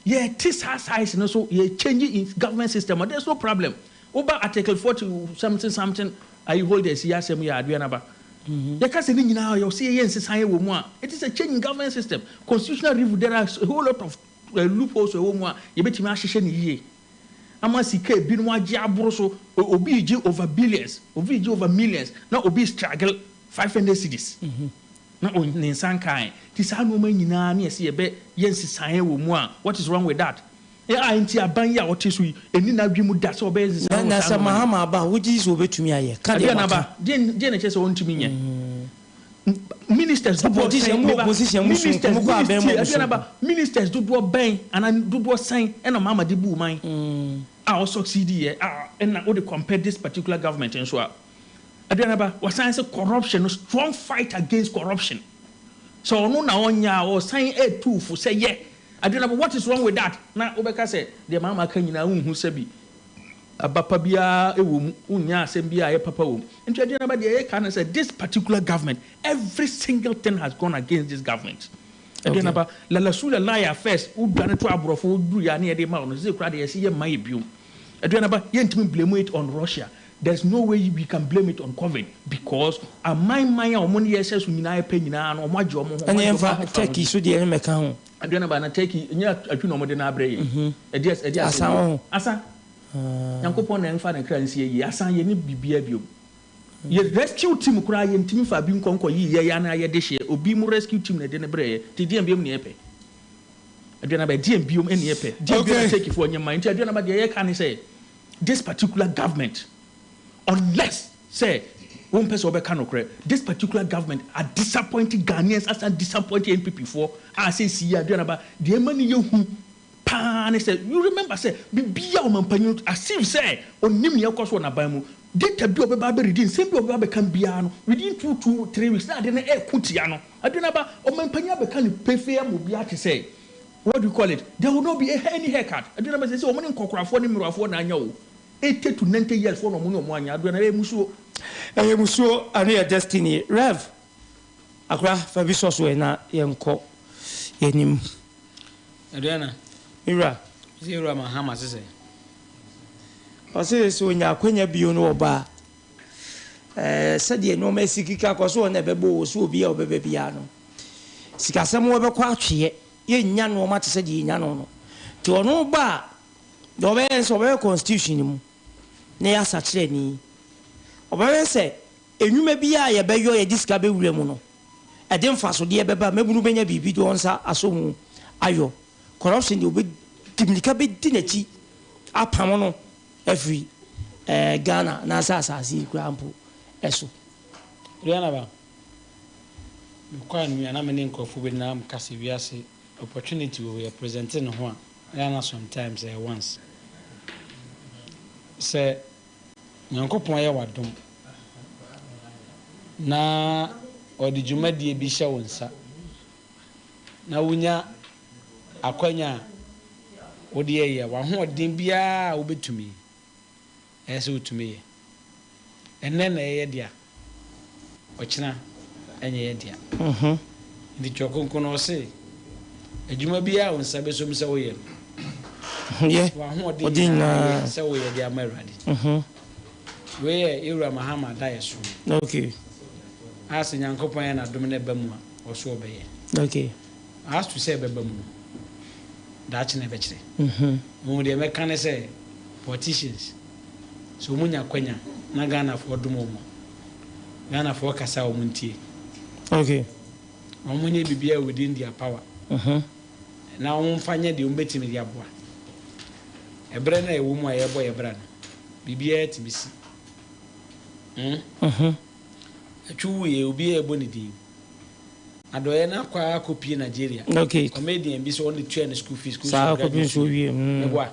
S16: Yɛte saa size no so yɛ change in government system a there's no problem. Woba article 40 something something ayi holders yi asɛm yi a adeɛ no aba. Yɛka sɛ ne nyinaa yɛ ɔsɛ yɛyɛ nsesaeɛ wɔ mu a it is a change in government system. Constitutional review there are a whole lot of loopholes ɛwɔ mu a yɛbɛtumi ahyehyɛ no yie ama sika a ebinom agye aboro so obi regye over billions obi regye over millions na obi struggle 500 cedis. Na ɔn ne nsa nkae. Nti saa nnoɔma yi nyinaa ne yɛse yɛbɛ yɛ nsesaeɛ wɔ mu a, what is wrong with that? Ɛ a nti aban yi a ɔte so yi, ɛnni n'adwene mu da sɛ ɔbɛyɛ nsesaeɛ
S10: Na
S16: wɔ
S10: na
S16: saa
S10: sɛ
S16: nnoɔma no mu.
S10: Mahama aba a, wogye di sɛ ɔbɛtumi ayɛ? Ka deɛ
S16: Adeɛ na
S10: maka.
S16: aba, deɛn deɛn na ɛkyerɛ sɛ ɔntumi nyɛ? Ministers
S10: Sɛ
S16: dodoɔ
S10: politician
S16: sɛn,
S10: mu
S16: meba,
S10: opposition mu sononko,
S16: ministers,
S10: mokɔ
S16: minis
S10: aban mu
S16: tie,
S10: a mo
S16: adeɛ na
S10: sononko.
S16: aba, ministers dodoɔ bɛn anaa dodoɔ sɛn ɛna Mahama de buu man a ɔsucceed yɛ a ɛna wode compare this particular government nso a, Aduanaba, wɔsan se corruption no strong fight against corruption. Sɛ ɔno na ɔnyɛ a ɔsan ɛtu fo sɛ yɛ. Aduanaba, what is wrong with that? Na wobɛka sɛ deɛ maama aka nyinaa wonhu sɛbi aba pa biara ɛwɔ mu, wonnya asɛm biara a ɛyɛ papa wɔ mu. Nti Aduanaba deɛ yɛka ne sɛ this particular government, every single thing has gone against this government. Aduanaba, Lalasula lie first, wodwane to aborɔfo woduru yɛ a ne yɛde ma wo no, sesei koraa deɛ yɛse yɛmma yɛ biom. Aduanaba, yɛntumi blame it on Russia. There's no way we can blame it on covid because aman man a wɔn ne yɛ hyɛ so nyinaa yɛ pɛ nyinaa no wɔn agye wɔn ho wɔn
S10: Ɛne
S16: agye wɔn
S10: yɛmfa
S16: ahofa
S10: Turkey
S16: ho.
S10: so deɛ no mmɛka ho.
S16: Aduane ba na Turkey nyɛ atwi na wɔn de no abrɛ yɛn. Ɛde ɛde asɛm
S10: Asa
S16: bi.
S10: wɔ ho.
S16: Asa. Nyankopɔn na ɛmfa ne kra nsie yie. Asa yɛ ne biribiara biom. Yɛ rescue team koraa yɛ ntumi fa bi nkɔ nkɔ yi yɛ yɛ anaa yɛ de hyeɛ. Obi mu rescue team na ɛde no brɛ yɛ. Nti deɛn biom na yɛ pɛ? Aduane ba deɛn biom na yɛ pɛ? Deɛn biom na
S10: Okay.
S16: Turkey foɔ nyɛ mma yɛn? Nti aduane ba deɛ yɛka ne sɛ this particular government unless sɛ wo mpɛ sɛ wobɛka nokorɛ, this particular government a disappoint Ghanaians asan disappoint NPP foɔ a seesei yi Aduanaba deɛ ɛma no yɛ hu paa ne sɛ you remember sɛ biribiara ɔmampanyin as if sɛ ɔnnim nea ɛkɔ so wɔ n'aban mu, data bi a ɔbɛba abɛredi, nsɛm bi a ɔbɛba abɛka biara no within two three weeks na ade no ɛreko tia no. Aduanaba ɔmampanyin abɛka no pefee ama obiara ate sɛ what do you call it there will not be any haircut. Aduanaba seesei wɔn ne nkɔkorafoɔ ne mmerewafoɔ na anya o. 80 to 90 years foɔ na ɔmo ne ɔmo anya aduane ɛyɛ musuo.
S10: Ɛyɛ musuo ɛno yɛ destiny Rev akora fa bi sɔ so ɛ na yɛnkɔ yɛnim.
S17: Aduana.
S10: Me wura.
S17: Sɛ yɛwura Mahama sesɛ.
S10: Ɔse sɛ ɔnya akwanya bio no ɔba a, ɛɛ sɛdeɛ nnoɔma asi keka kɔ so ɔno na ɛbɛbɔ oo, sɛ obi a ɔbɛba biara no sikasɛm ɛbɛkɔ atweɛ, yɛnnya nnoɔma te sɛ deɛ yɛnya no no. Nti ɔno ba a, deɛ ɔbɛyɛ ne sɛ ɔbɛhwɛ constitution no mu na yɛasakyera ani. Ɔbɛhwɛ sɛ nnwuma biara a yɛbɛyɔ yɛde sika bɛwura mu no, ɛde mfasodeɛ bɛba, mmabunu bɛnya biribi de wɔn nsa asɔ mu ayɔ. Corruption deɛ ɔbɛdi mirika bɛdi n'akyi apamo no afiri Ghana anaasɛ asase yi koraa mpo so.
S17: Rihanna ba, mekɔ anwea na me ne nkurɔfoɔ bi nam ka sɛ wiase opportunity wɔ hɔ yɛ present ne ho a ɛyɛ a na sometimes ɛyɛ once. Sɛ Nyankopɔn yɛ w'adom na ɔde dwumadie bi hyɛ wo nsa na wonya akwanya a wode yɛ yɛ w'ahoɔden biara a wobɛtumi, ɛyɛ sɛ wotumi yɛ. Ɛnnɛ na ɛyɛ dea, ɔkyena ɛnyɛ yɛ dea. Nti Twerɛ Kronkron no ɔse, adwuma biara a wo nsa bɛsɔ mu sɛ woyɛ no,
S10: Yɛ,
S17: w'ahoɔden
S10: ɔde
S17: nyinaa yɛ
S10: nyinaa.
S17: sɛ woyɛ de ama Awurade. Wei yɛ Yɛwura Mahama adaeɛso. A sɛ Nyankopɔn yɛ n'adom na ɛba mu a, ɔso ɔbɛyɛ. As to sɛ ɛbɛba mu no, daakye na ɛbɛkyerɛ. Mmom deɛ mɛka ne sɛ, politicians, sɛ wɔn nya akwanya na Ghanafoɔ dom wɔn a, Ghanafoɔ kasa a wɔn ntie. Wɔn nyɛ biribiara within their power. Na wɔn mfa nyɛ deɛ wɔn bɛtumi de aboa. Ɛberɛ no a yɛwɔ mu a yɛrebɔ yɛn bra no, biribiara tumi si. Atwi wuiɛ, obiara rebɔ ne din. Adɔeɛ no akɔ ara akɔpue Nigeria. Comedian bi sɛ ɔno na tua ne school fees kɔsua
S10: Saa kɔpem
S17: graduate
S10: sɛ owie.
S17: Meboa.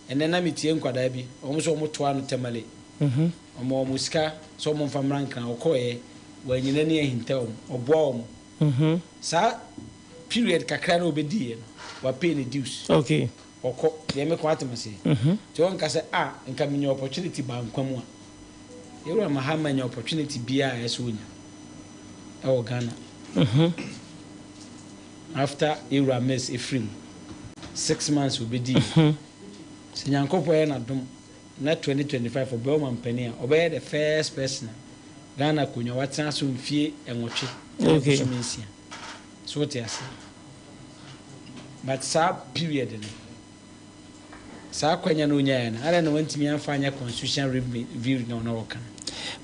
S17: Ɛnnɛ na metie nkwadaa bi, wɔn nso wɔtoa no Tamale. Wɔma wɔn sika sɛ wɔmfa mmra Nkran. Ɔkɔeɛ, wannyina ani anhinta wɔn, ɔboa wɔn. Saa period kakra no a ɔbɛdiiɛ no, wapay ne dues. Ɔkɔ. Deɛ meka woate me aseɛ? Nti ɔnka sɛ ah nka menya opportunity baa nkwa mu a. Yɛwura Mahama nya opportunity biaa a ɛsɛ ɔnya ɛwɔ Ghana. After Yɛwura Mills ɛfiri mu, 6 months ɔbɛdiiɛ. Sɛ Nyankopɔn yɛ n'adom na 2025 ɔbɛyɛ ɔmampanin a, ɔbɛyɛ the first person a Ghana akonnwa watena so mfie nwɔtwe ne bosome nsia. So wote aseɛ? But saa period no, saa akwanya no onyaeɛ no, adɛn na wantumi amfa anyɛ constitution review na ɔna ɔka no?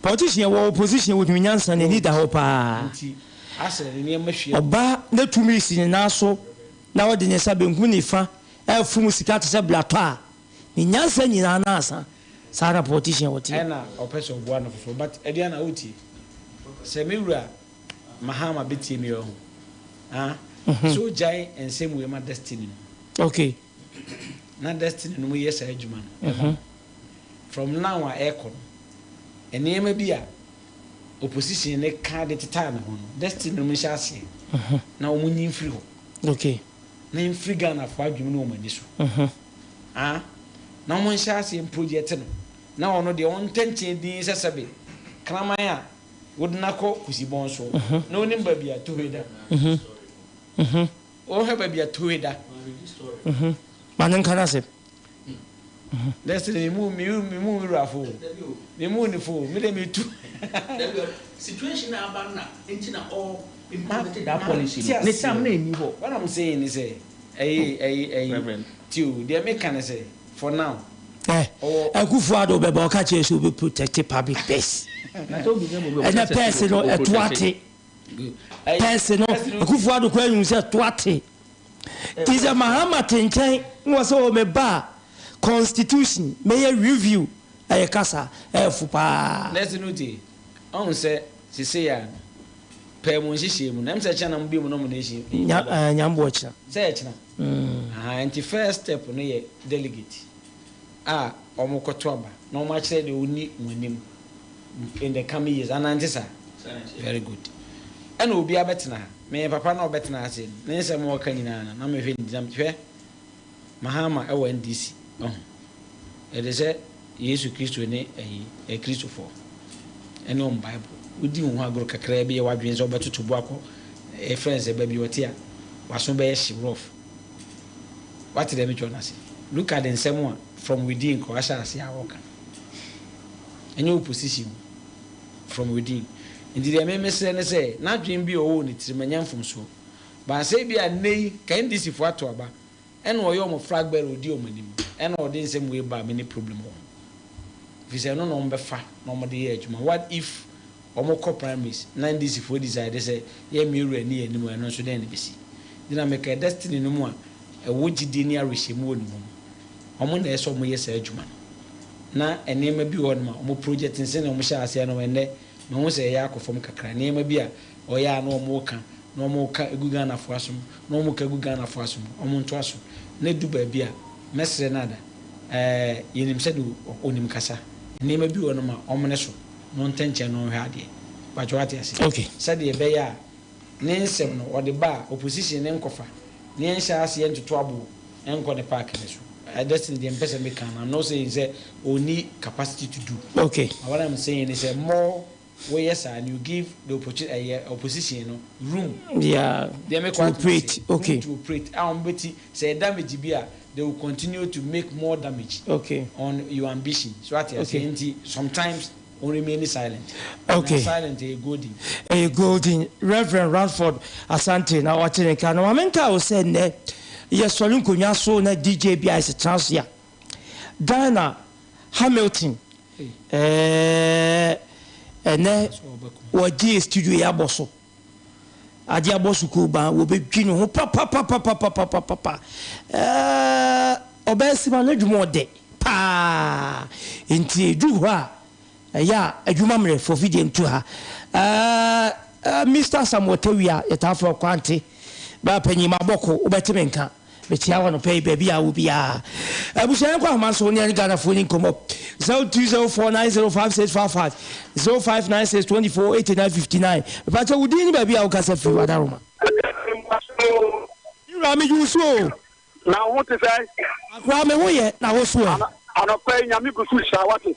S10: Politician wɔ opposition wɔtumi nyansa n'ani da hɔ paa.
S17: Nti asɛ ne nneɛma hwie.
S10: Ɔba na tumi si ne nan so na ɔde ne nsa benkum ne nifa ɛfom sika te sɛ blatɔ a, ne nyansa nyinaa na asa. Saa na politician wɔteɛ.
S17: Ɛna ɔpɛ sɛ ɔboa no foforɔ but Aduana wotie sɛ me wura Mahama bɛtie me wahu ah sɛ ɔgyae nsɛm wei ma destiny no. Na destiny no mu yɛ saa adwuma no ɛma no. From now a ɛrekɔ no nneɛma bi a opposition no ka de tetaa ne ho no destiny no mu nhyɛ aseɛ na wɔn nyi mfiri hɔ. Na mfiri Ghanafoɔ adwene mu ne wɔn ani so. Ah na wɔn nhyɛ aseɛ mproject no na ɔno deɛ ɔntɛnkyɛn din sɛ sɛbe kraman a wode no akɔ kusibɔn so na onim baabi a Tohwe da. Ɔhwɛ baabi a Tohwe da.
S10: Ma no nka n'asɛm.
S17: Destiny, me mu me me mu wurafo o. Me mu ne fo o. Me de me tu.
S16: Situation a aba na nti na ɔ implement that policy no. Ne time na ɛnni hɔ.
S17: What I'm saying ne sɛ ɛyi ɛyi ɛyi ti o deɛ meka ne sɛ for now.
S10: Eh, Akufo Addo bɛba ɔka kyerɛ sɛ obi protect public purse. Ɛnɛ purse no ɛto ate. Purse no Akufo Addo kora nim sɛ ɛto ate. Ti sɛ Mahama te nkyɛn na wɔ sɛ o me ba a constitution mɛyɛ review ɛyɛ kasa ɛyɛ fo paa.
S17: Nurse no tie, ɔhu sɛ sesei a no pɛɛ mo nhyehyɛɛ mu no ɛm sɛ kyena na mo bue mo nomination yi
S10: Nya eh, nyamboɔ kyena.
S17: Sɛ ɛkyena? Ahaa nti first step no yɛ delegate a wɔn kɔto aba na wɔn akyerɛ deɛ ɔni wɔn anim in the coming years anaa nte saa? Very good. Ɛna obiara bɛtena ha. Me papa na ɔbɛtena ha sei no, ne nsɛm a ɔka nyinaa no na mehwɛ ne ti na hwɛ Mahama ɛwɔ NDC ɔho. Ɛde sɛ Yesu Kristo ne ɛyi Akristofoɔ ɛne wɔn Bible. Wodi wo ho agorɔ kakraa bi yɛ w'adwene sɛ wobɛtoto bo akɔ ɛfrɛ no sɛ baabi ɔte a w'aso bɛyɛ hye rough. Wate deɛ mekyerɛ no ase? Look at nsɛm a from within nka wahyɛ aseɛ a ɔka. Ɛnyɛ opposition o, from within. Nti deɛ me mesrɛ ne sɛ, n'adwene bi a ɔwɔ wɔ ne tirim ɛnyɛ mfomsoɔ. But sɛ ebia nnɛ yi ka NDC foɔ ato aba ɛna ɔyɛ wɔn flag bearer ɔdi wɔn anim ɛna ɔde nsɛm wei ba a menni problem wɔ ho. Ɛfiri sɛ ɛno na wɔbɛfa na wɔde yɛ adwuma. What if wɔkɔ primaries na NDC foɔ decide sɛ yɛmmie wura nni yɛn anim a ɛno nso dɛn na ɛbɛsi? Nti na meka destiny no mu a ɛwɔ gyidie ne awerɛhyɛmu wɔ ne mu no, wɔn na ɛsɛ sɛ wɔyɛ saa adwuma no. Na nneɛma bi wɔ hɔnom a wɔn project no sɛdeɛ wɔhyɛɛ aseɛ no ɛnnɛ mahu sɛ ɛyɛ akɔ fam kakra. Nneɛma bi a ɔyɛ a na wɔreka na wɔreka gu Ghanafoɔ asom na wɔreka gu Ghanafoɔ asom, wɔntoa so. Na ɛdu baabi a mɛsrɛ no ada, ɛɛ yɛnim sɛdeɛ ɔnim kasa. Nneɛma bi wɔ hɔnom a wɔmmene so na ɔntɛ nkyɛn na ɔnhwɛ adeɛ. Mpakyɛ woate aseɛ?
S10: Okay.
S17: Sɛdeɛ ɛbɛyɛ a ne nsɛm no ɔde ba a opposition no nkɔfa na yɛnhyɛ aseɛ ntoto aboɔ nkɔ ne park no so. Destiny deɛ mpɛ sɛ meka no, I'm not saying sɛ ɔnni capacity to do.
S10: Okay.
S17: But what I'm saying ne sɛ more woyɛ saa no you give the opportunity ɛyɛ opposition no room.
S10: Yeah,
S17: Deɛ mekɔ
S10: to
S17: ato
S10: operate,
S17: ase,
S10: okay.
S17: Room to operate a wɔn bɛti sɛ ɛyɛ damage bi a they will continue to make more damage
S10: Okay.
S17: on your ambition. So ate aseɛ
S10: Okay.
S17: nti sometimes wɔn remain silent.
S10: Okay.
S17: Na silent ɛyɛ golden.
S10: Ɛyɛ golden. Rev. Ranford Asante na wate ne nka no. Ma menka wo sɛ nnɛ yɛsɔre nkonnwa so na DJ bi ayɛ sɛ tena ase a, Diana Hamilton ɛɛ ɛnɛ wɔgye studio yi abɔ so. Agye abɔ so kuo ban wɔbɛdwi ne ho papapapapapapapa. Ɛɛ ɔbɛyɛ sima n'adwuma ɔdɛ paa. Nti ɛduru hɔ a Ɛyɛ a adwuma mmerɛ for video ntu ha eh Mister Samuel Tawia yɛtaa frɛ wo Kwante bra panyin mabɔko wobɛte me nka mekyea wo anɔpa yi baabi a wɔ biara Abusua yɛnkɔ ahoma so ne yɛne Ghanafoɔ ni nkɔmmɔ 0204905655 0596 24 89 59 Mepakyɛ wo din ne baabi a wokasa firi Wadaroma. Me wura megye wo so o.
S18: Na wo ho te sɛn?
S10: Akoa me ho yɛ na wo so ɛ?
S18: Anɔpa yi Nyame gu so hyira wate.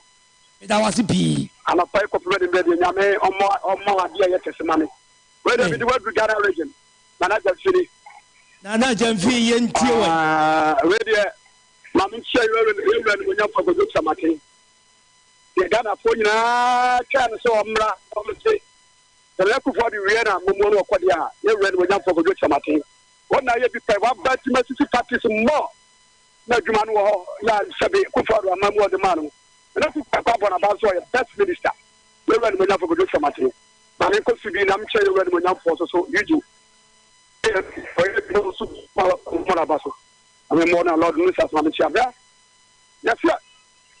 S10: Meda wo ase pii.
S18: Anɔpa yi kɔpem anwummerɛ deɛ Nyame ɔmmɔ ɔmmɔ adeɛ a ɛyɛ kɛse ma me. Wei deɛ mede wo aduru Ghana region, Nana Gyamfi ni.
S10: Nana Gyamfi yɛntie wɛ.
S18: Ah, wei deɛ ma me nkyia yɛn wura animuonyamfoɔ Kwadwo Kyerematen. Deɛ Ghanafoɔ nyinaa twɛn no sɛ ɔmmra na ɔmmɛgye Nana Akufo-Addo wie na momuo no ɔkɔ deɛ a, yɛn wura animuonyamfoɔ Kwadwo Kyerematen. Wɔn na ayɛ bi pɛ, waba atumi asisi parties mmɔ na adwuma no wɔ hɔ na sɛbe Kufuor ama mu ɔde maa no na Kufuor akɔ abɔ n'aba nso ɔyɛ best minister. Yɛwura animuonyamfoɔ Kojo Kyerematen ma me nkɔ so bi na mekyerɛ yɛwura animuonyamfoɔ nso so Eugene ɔyɛ adwuma nso bɔ n'aba so na me mmɔ na Lord Musa so ma mekyia bra yɛsɛ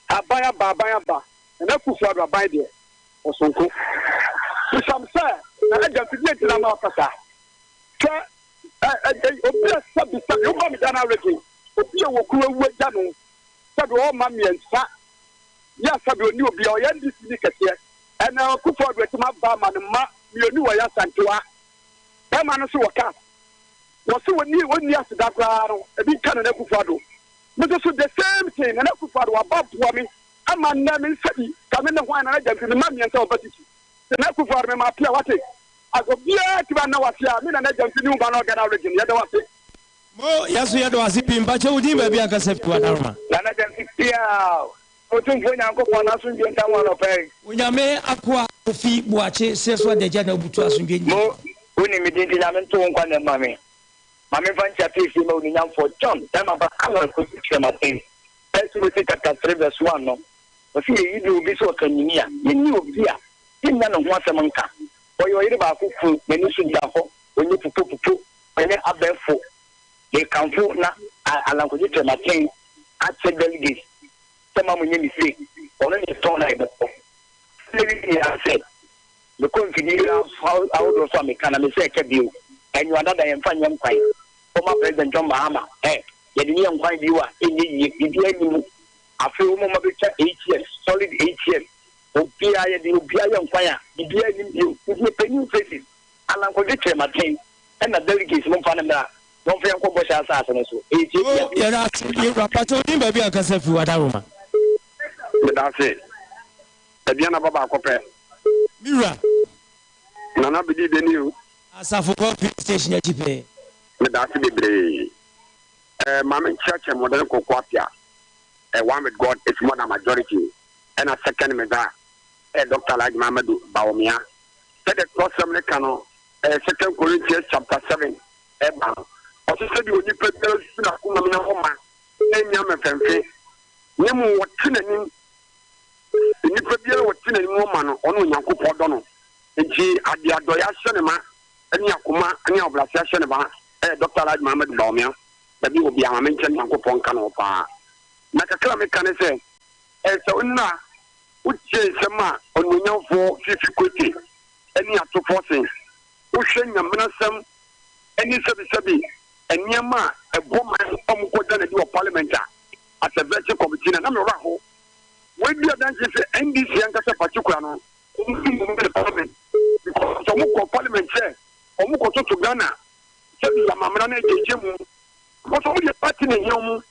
S18: aban aba aban aba Nana Kufuor Addo aban deɛ ɔsonko bisam sɛ Nana Gyamfi deɛ nti na ama ɔkasa hwɛ Ɛ ɛ ɛ obi a sɛbi sɛbi woba me Ghana region obi a wɔ kunu awu agya no sɛbi ɔwɔ mma mmiɛnsa yɛ a sɛbi ɔni obi a ɔyɛ NDC ni kɛseɛ ɛna Akufo Addo atumi aba ama no mma mmienu wɔ yɛ Asantewa bɛrima no so wɔ car wɔsi wɔni wɔnni aseda koraa no ebi nka Nana Akufo Addo me nso so the same thing Nana Akufo Addo waba aboa me ama nnɛ me nsa bi ka me ne hwan Nana Gyamfi me mma mmiɛnsa wɔ varsity Nana Akufo Addo me ma apia wate As obiara tumi anna wase a, me Nana Gyamfi New Banor Ghana Region, yɛda wase.
S10: Mo, yɛso yɛda wase pii. Mpakyɛ wo din baabi a kasa firi Wadaroma.
S19: Nana Gyamfi piaaww! Otumfoɔ Nyankopɔn n'asomdwie nka mo anɔpa yi.
S10: Onyame akoa Kofi Boakye serɛ so adagya na obutu asomdwie nni.
S19: Mo, wonim me din nti Nyame nto wo nkwa nna mma me. Ma memfa nkyia pefee ma Onunyamfoɔ John Bɛma Ba Allan Kofi Kyerematen. First Timothy chapter 3 verse 1 no, ɔse yɛyi de obi sɛ ɔkanyini a, yɛnni obi a yennya ne ho asɛm nka. Ɔyɛ ɔyere baako kunu, n'ani so da hɔ, ɔnyɛ pupopupo, ɔnyɛ abɛɛfo. Mekamfo na Alan Kwadwo Kyerematen akyɛ delegates sɛ mma monyɛ mistake, ɔno na yɛtɔn no a yɛbɛtɔ. Sɛ wie nyinaa sɛ mekɔ mfidie ahodoɔ so a meka na mesɛ ɛka bio, Anwua dada yɛmfa nyɛ nkwan. Former President John Mahama ɛ, yɛde no yɛ nkwan bio a ɛnyɛ yie, biribiara nni mu. Afei wɔn mma bɛtwa 8 years, solid 8 years. Obiara yɛde obiara yɛ nkwan a biribiara nnim bio nti yɛpɛ new faces. Alan Kwadwo Kyerematen ɛna delegates mo mfa no mmra na ɔmfa yɛn nkɔ bɔhyɛ asase no so. Ɛyɛ tiatia.
S10: Oh yɛda ase yɛwura mpakyɛ wo din baabi a kasa firi wadaroma.
S18: Meda ase. Aduana ba baako pɛ.
S10: Me wura.
S18: Nana Bedi Deni o.
S10: Asafo kɔ filling station akyi pɛɛ.
S18: Meda ase bebree. Eh, ma me nkyerɛkyerɛ mmɔden kɔkɔ apia. Eh, one with God is more than majority. Ɛna second meza eh, Dr. Alhaji Muhammadu Bawumia. Sɛdeɛ twerɛsɛm no ka no, eh, Second Corinthians chapter 7 ɛba no, ɔse sɛdeɛ onipa biara susu n'akoma mu na ɔma ɛnnya mfɛmfe, na mmom wɔte n'anim. Nnipa biara wɔte n'anim ɔma no, ɔne Onyankopɔn dɔ no. Nti adeɛ adɔeɛ ahyɛ ne ma, ne akoma ne ahobrɛase ahyɛ ne ma, ɛyɛ Dɔkta Alhaji Muhammadu Bawumia. Baabi wɔ biara, ma menkyɛ Nyankopɔn nka ne ho paa. Na kakra a meka ne sɛ, ɛyɛ sɛ nnora wotie nsɛm a Ɔnimuonyamfoɔ Fifi Kwetey ne Ato Forson, wohwɛ nyamenasɛm ne sɛbisɛbi nneɛma a ɛbɔ man a wɔkɔda no adi wɔ parliament a, as a vetting committee na na me werɛ ahow. Wei di adanse sɛ NDC ankasa particular no, wɔn mmom ne parliament because wɔkɔ parliament sɛ wɔkɔtoto Ghana sɛbi amammerɛ no agyegye mu because wɔn deɛ party na ehia wɔn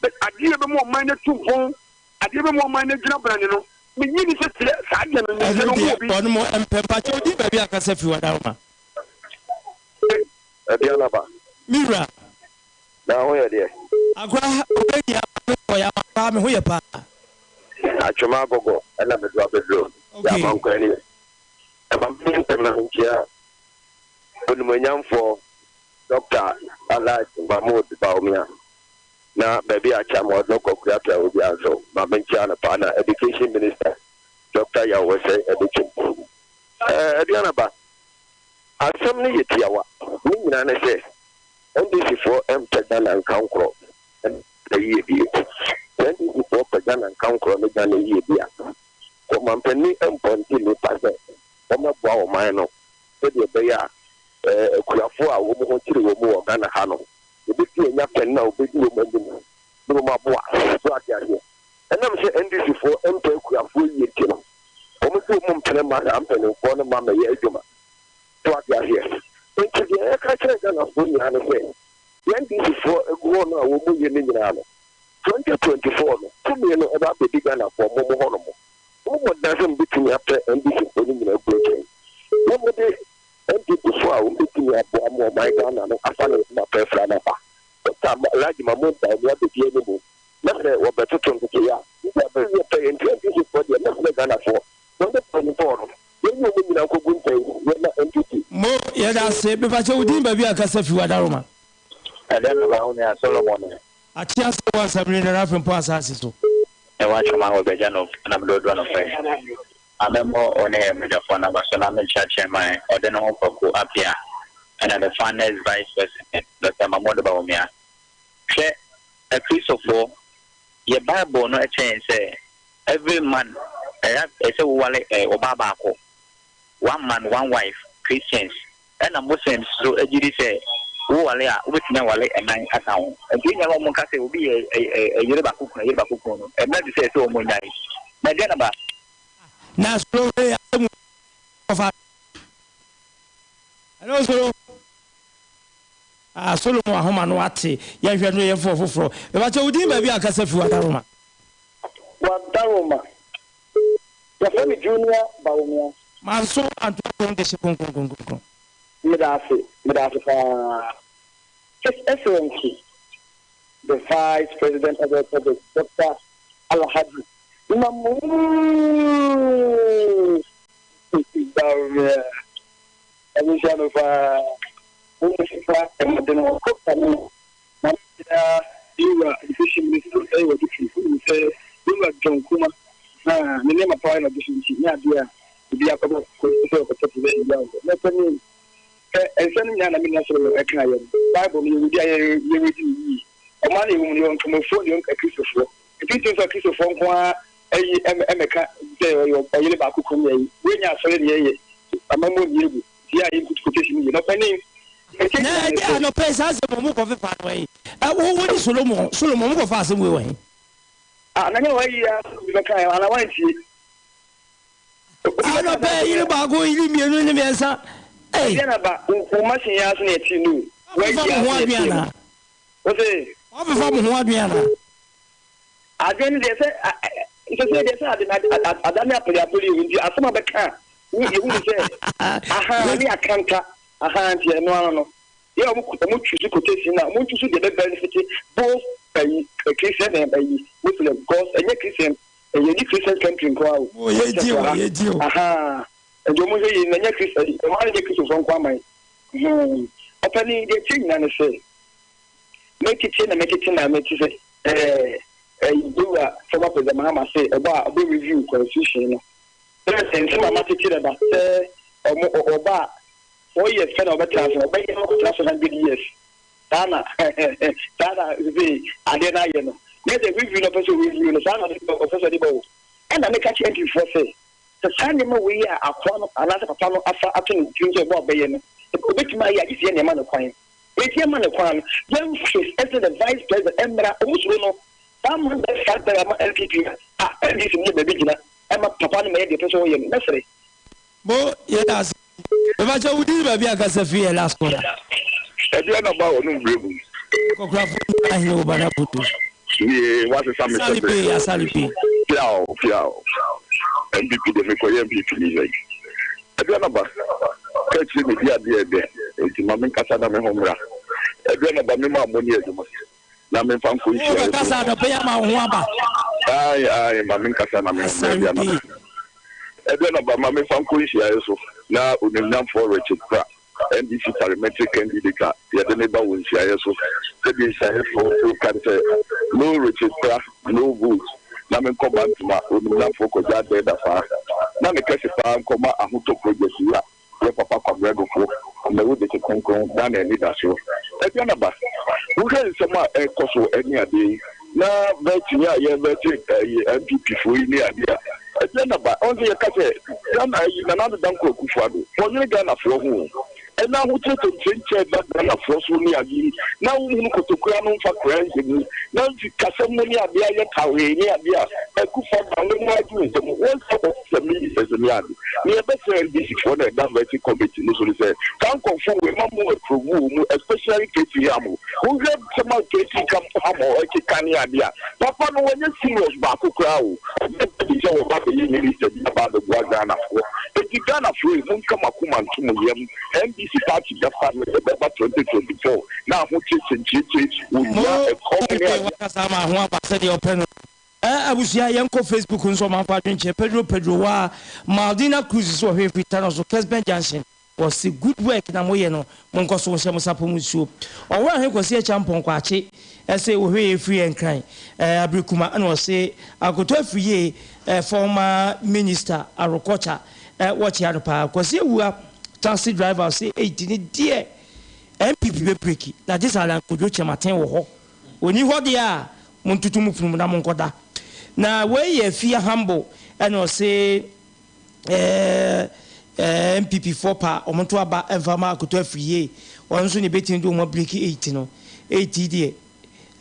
S18: but adeɛ bɛmu ɔman no atu mpɔn adeɛ bɛmu ɔman no agyina brane no menye ni sɛ sɛ saa adeɛ no
S10: Ɛno
S18: no
S10: deɛ
S18: wɔ bi.
S10: wɔn mo mpɛ mpakyɛ odi baabi a kasa firi wadaroma.
S20: Aduana ba.
S10: Me wura.
S20: Na ho yɛ deɛ.
S10: Agora ɔbɛ nia me kɔ ya paa me ho yɛ paa.
S20: Atwoma agogo ɛna me do abɛduro.
S10: Okay.
S20: Yɛ amankwa ni. Ɛma me ntɛm na menkyia Onimuonyamfoɔ Dɔkta Alhaji Mahmood Bawumia na baabi a Chairman ɔde no kɔ Kuapia wɔ biara nso ma menkyia no paa na Education Minister Dɔkta Yaw Osei Adutwum. Ɛɛ Aduana ba, asɛm no yɛ tiawa, ne nyinaa ne sɛ NDC foɔ mpɛ Ghana nkankorɔ ne yiedie. Sɛ NDC foɔ pɛ Ghana nkankorɔ ne Ghana yiedie a, ɔmampanin mpɔnte nnipa sɛ wɔmmɛboa ɔman no sɛdeɛ ɛbɛyɛ a akuafoɔ a wɔn ho kyere wɔn wɔ Ghana ha no, wɔbɛtumi anya panin a ɔbɛdi wɔn anim ne wɔn aboa. So ate aseɛ? Ɛnam sɛ NDC foɔ mpɛ akuafoɔ yie nti no, wɔn nso wɔn mpene mma saa mpanimfoɔ no mma mmɛyɛ adwuma. So ate aseɛ? Nti deɛ yɛka kyerɛ Ghanafoɔ nyinaa ne sɛ, deɛ NDC foɔ agu hɔ no a wɔyɛ no nyinaa no, 2024 no, tumi no ɛba abɛdi Ghanafoɔ mo mo hɔ nom. Mo mmɔden sɛ mobɛtumi apɛ NDC foɔ no nyinaa agu nkyɛn na mode NPP foɔ a wɔbɛtumi aboa ma ɔman Ghana no afa ne ntoma pɛ afira no aba. Dɔkta Alhaji Mahmood Bawumia bɛdi anim na sɛ wɔbɛtoto ntotoeɛ a, biribiara bɛwie pɛyɛ nti NDC foɔ deɛ mɛsrɛ Ghanafoɔ 2024 no yɛnyi wɔn nyinaa nkɔgu nkyɛn yɛma NPP.
S10: Mo, yɛda ase. Mepakyɛ wo din baabi a kasa fi Wadaroma.
S21: Ɛdɛn na mahu nea Solomon yɛ?
S10: Ate ase wɔ Asamire Nana Frimpong asase so.
S21: Na watwe m'aho bɛgya no na mede ɔdɔ no pɛ. Ma memmɔ wo ne abadwafoɔ no aba so na menkyerɛkyerɛ man ɔde ne ho Kwaku Appiah ɛna the FANES Vice President Doctor Mahmood Bawumia. Hwɛ Akristofoɔ yɛ Bible no kyerɛ yɛn sɛ every man ɛyɛ sɛ woware ɔbaa baako one man one wife Christians Ɛna Muslims nso gye di sɛ woware a, wobɛtumi aware ɛnan aka ho. Nti yɛn nuanom a wɔka sɛ obi yɛ ɛyere baako kunu, ɛyere baako kunu no, ɛmmra du sɛ ɛsɛ wɔn nyae. Na ɛdeɛn na ba?
S10: Na soro wei asɛm kɔfa. Hello soro. Ah Solomon ahoma no ate. Yɛnhwɛ no yɛmfa ɔfoforɔ. Mepakyɛ wo din baabi a kasa fi Wadaroma.
S22: Wadaroma. Yɛfrɛ me Junior Bawumia.
S10: Manso anto atom de hye kronkronkronkron.
S22: Meda ase, meda ase paa. His Excellency the Vice President of the Republic, Doctor Alhaji Mahmood Bawumia. Ɛmehyia no paa. Mo mu fa mmɔden wɔ kɔpa no. Na na yewura education minister ɛyɛ wɔ district wonim sɛ yewura John Kuma na ne nneɛma paa na ɔde so nti nyɛ adeɛ a obi akɔbɔ kɔ sɛ ɔkɔpɛ position bi awɔ na ɔpɛ ne sɛ nsɛm no nyinaa na me nua soro ɛka yɛ no Bible no yɛwɔ bi a yɛredi no yie ɔman na yɛwɔ mu no yɛwɔ nkramofoɔ ne yɛwɔ akristofoɔ nti nti nso akristofoɔ nko ara ɛyi ɛmɛka sɛ ɔyɛ ɔyere baako kunu yɛ yi woanya asɔre ne yɛyɛ amammuo ne yɛbu nti yɛ a yɛnkutu quotation yie na ɔpanin
S10: Na ɛde anɔpa yi saa asɛm wɔn kɔ fefa no yi ɛ wo wo ne Solomon Solomon wɔn kɔ fa asɛm wei wɔ he.
S22: Ah na nyɛ wɔn ayi ya bi bɛka yɛ ana wɔn ntie.
S10: Anɔpa yi yiri baako yiri mmienu ne mmiɛnsa.
S22: Ɛdeɛ na ba wo machine yi aso na yɛte no.
S10: Wɔn fefa mo ho adwene ana.
S22: Wo se.
S10: Wɔn fefa mo ho adwene ana.
S22: Adwene no deɛ sɛ sɛ sɛ deɛ sɛ ade ada ne apele apele yi nti asɛm a bɛka a yɛhu ne sɛ aha ne akanta aha nti ɛno ano no. Yɛ a ɔmo ɔmo choose quotation na ɔmo nchoose deɛ ɛbɛ benefit both ɛyi Christian and ɛyi Muslim because ɛnyɛ Christian ɛyɛ ni Christian country nko ara o.
S10: Mo yɛ gye o yɛ gye o.
S22: Ahaa nti ɔmo hwɛ yie na ɛnyɛ Christ ɛyi ɔmo ara nyɛ Christofoɔ nko aman. Hmm ɔpɛni deɛ ɛkyɛ nyinaa ne sɛ mɛtete na mɛtete na mɛte sɛ ɛɛ ɛyi yɛwura former president Mahama se ɔba a ɔbɛ review constitution no. Sɛ sɛ nsɛm a matete dada sɛ ɔmo ɔba a 4 years pɛ na ɔbɛtena so, ɔbɛyɛ na wakɔtena so 100 years. Saa na saa na sɛ adeɛ no ayɛ no. Na sɛ review no ɔpɛ sɛ review no saa na ɔde ɔpɛ sɛ ɔde bɔ wo. Ɛna meka kyerɛ NPP-foɔ sɛ sɛ saa nneɛma wei a akoa no anaasɛ papa no afa ato ne tirim sɛ ɔbɔ a ɔbɛyɛ no, obetumi ayɛ a gye sɛ yɛn na ɛma no kwan. Enti yɛma no kwan no, yɛmfa ɛsɛ the vice president mmra. Ɔmo suro no. Saa man bɛyɛ flag bearer ma NPP a, NDC no yɛ baabi gyina ɛma papa no ma yɛ deɛ ɔpɛ sɛ ɔyɛ no. Mɛsrɛ.
S10: Mo yɛda ase. Mepakyɛ wo din baabi a kasa firi yɛ last caller.
S20: Ɛdeɛ na ba wɔnom berɛ mu.
S10: Akɔkorafo nyinaa hene wo ba na foto.
S20: Yee wasesa me
S10: Asale
S20: sɛbrɛ.
S10: pee asale pee.
S20: Piaw piaw. NPP deɛ mekɔyɛ NPP ni sɛn. Ɛdeɛ na ba ka akyire medi adeɛ ɛdɛ nti ma menkasa na me ho mmra. Ɛdeɛ na ba me maa mɔni adwuma na memfa nkɔ
S10: Wo
S20: nhyiaeɛ
S10: bɛkasa
S20: so.
S10: anɔpa yi ama wo ho aba.
S20: Ae ae ma menkasa na me ho mmra
S10: Asale
S20: ɛdeɛ na
S10: pee.
S20: ba. Ɛdeɛ na ba ma memfa nkɔ nhyiaeɛ so na onimnyamfoɔ Richard Pra NDC parliamentary candidate a yɛde ne ba wɔ nhyiaeɛ so sɛdeɛ nhyiaeɛfoɔ ka sɛ no Richard Pra no vote na menkɔ Bantama onimnyamfoɔ Kwadwo Adɛɛ Dafaa na ne kɛse paa nkɔma ahotɔ project yi a yɛ papa Kwabrɛ Dofo Amawu de te kronkron Ghana anidasoɔ. Aduanaba, wohwɛ nsɛm a ɛrekɔ so ne adeɛ yi na vetting a yɛ vete ɛyi NPP foɔ yi ne adeɛ a Aduanaba, ɔn sɛ yɛka sɛ Ghana ayi Nana Addo Dankwa Akufo Addo wɔnwene Ghanafoɔ ho o. Ɛna ahokyere tɛnkyerɛnkyɛ da Ghanafoɔ so ne adeɛ yi na wohunu kotokura no mfa koraa nhyɛ mu na nfi kasɛm mu ne adeɛ ayɛ tawee ne adeɛ a Akufo Addo ano mu agye nsɛm wɔn sɛ wɔsɛ ministers ne ade ne yɛbɛsrɛ NDC foɔ na ɛda vetting committee no so no sɛ saa nkɔmfoɔ wei ma mo approve wɔ mu, especially KT Hammond. Wohwɛ sɛm a KT Hammond ɛkeka ne adeɛ a papa no wɔnyɛ serious baako koraa o. Ɔnyɛ ready sɛ wɔba bɛyɛ minister bi aba abɛboa Ghanafoɔ. Enti Ghanafoɔ yi monka mo akoma nto mo yam, NDC party bɛfa no ɛbɛba 2024 na ahokyere kyɛnkyerɛkyɛ
S10: Mo
S20: ohia ɛkɔm ne
S10: pee
S20: adeɛ.
S10: Wakasa ama ho aba sɛdeɛ ɔpɛ no. Ɛ abusua yɛnkɔ Facebook nso ɔmanfo adwenkyerɛ Pedro Pedro waa Maldina Cruz so ɔhwɛ firi Tano so Kesben Junction wɔse good work na moyɛ no monkɔ so nhyɛ mo sapɔ mu nsuo. Ɔwɔ ahe Kwasi Acheampong Kwakye ɛse wɔhwɛ yɛ firi Nkran ɛ Abirikuma ɛna ɔse Akoto Afriyie ɛ former minister Arokɔcha ɛ wɔkyea no paa. Kwasi Awua taxi driver ɔse eight ne deɛ NPP bɛ breaki na gye sɛ Alan Kojo Kyerematen wɔ hɔ. Ɔnni hɔ deɛ a montoto mo pono mu na monkɔda. Na wei yɛ Afia Humble ɛna ɔse ɛɛ NPP foɔ pa wɔn nto aba mfa ma Akoto Afriyie, ɔno nso na ɛbɛtumi de wɔn abreaki eight no. Eight yi deɛ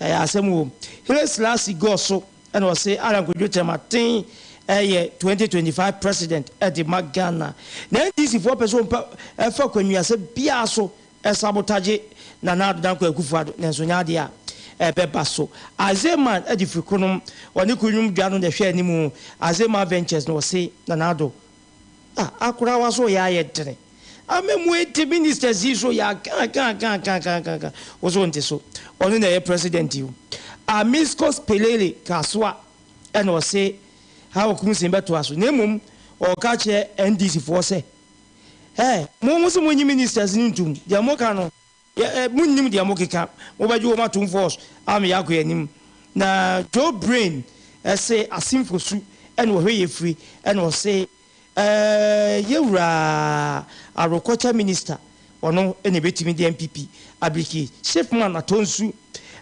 S10: ɛyɛ asɛm o. Haile Selassie Gor so ɛna ɔse Alan Kwadwo Kyerematen ɛyɛ 2025 president ɛde ma Ghana. Na NDC foɔ pɛ sɛ wɔn ɛfa kwannuasɛ biara so ɛsabotagye Nana Addo Dankwa Akufo-Addo nanso nyɛ adeɛ a ɛbɛba so. Azeman de firi Kronom, ɔne Kunnwom dwa no na ɛhwɛ anim. Azeman Ventures na ɔse Nana Addo ah akora wa so yɛ ayɛ dene. Amamu eti ministers yi so yɛ akaakaakaakaakaaka wo so nte so. Ɔno na ɛyɛ president yi o. Amiscos Pelele Kasoa ɛna ɔse Hawa Koomson bɛtoa so na mmom ɔreka kyerɛ NDC foɔ sɛ Ɛ, mo mo se monyi ministers no ntum, deɛ moka no, yɛ, ɛ, monnim deɛ mokeka, mobɛgye wɔn atom force ama yɛakɔ yɛn anim. Na Joe Brain se Asimfo su ɛna ɔhwɛ yɛ firi, ɛna ɔse, ɛ, yɛ wura Agriculture Minister, ɔno na ɛbɛtumi de NPP abiriki. Shipman Atonsu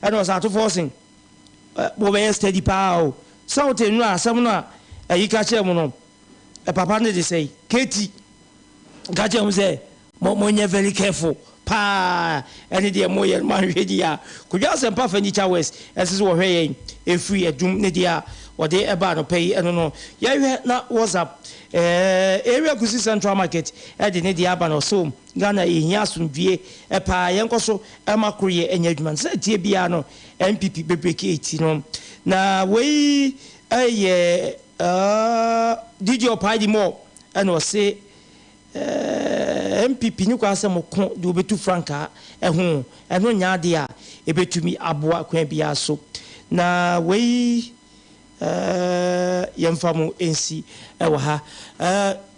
S10: ɛna ɔse Ato Forson, ɛ, mobɛyɛ steady paa o, sɛ wote nnora asɛm no a ayi ka kyerɛ mo no, Papa no de sɛi Katie ka kyerɛ mo sɛ mo monyɛ very careful paa ɛne deɛ moyɛ no moanhwɛ di a. Kwadwo Asɛmpa Furniture Works ɛsɛ sɛ wɔhwɛ yɛn ɛfiri adum ne deɛ a wɔde ɛba anɔpa yi ɛno no yɛhwɛ na WhatsApp ɛɛ Area Kusi Central Market ɛde ne deɛ aba no ɔsɛ Ghana yɛhia asomdwie paa yɛnkɔ so ɛma koroyɛ ɛnyɛ adwuma no sɛ ɛteɛ biara no NPP bɛbreki 8 no na wei ɛyɛ. Ahh DJ Ɔpae di mɔ ɛna ɔse eh, NPP ne kwan sɛ moko de wɔbɛtu frankaa ho, ɛno nyɛ adeɛ a ɛbɛtumi aboa kwan biara so. Na wei yɛmfa mo nsi wɔ ha.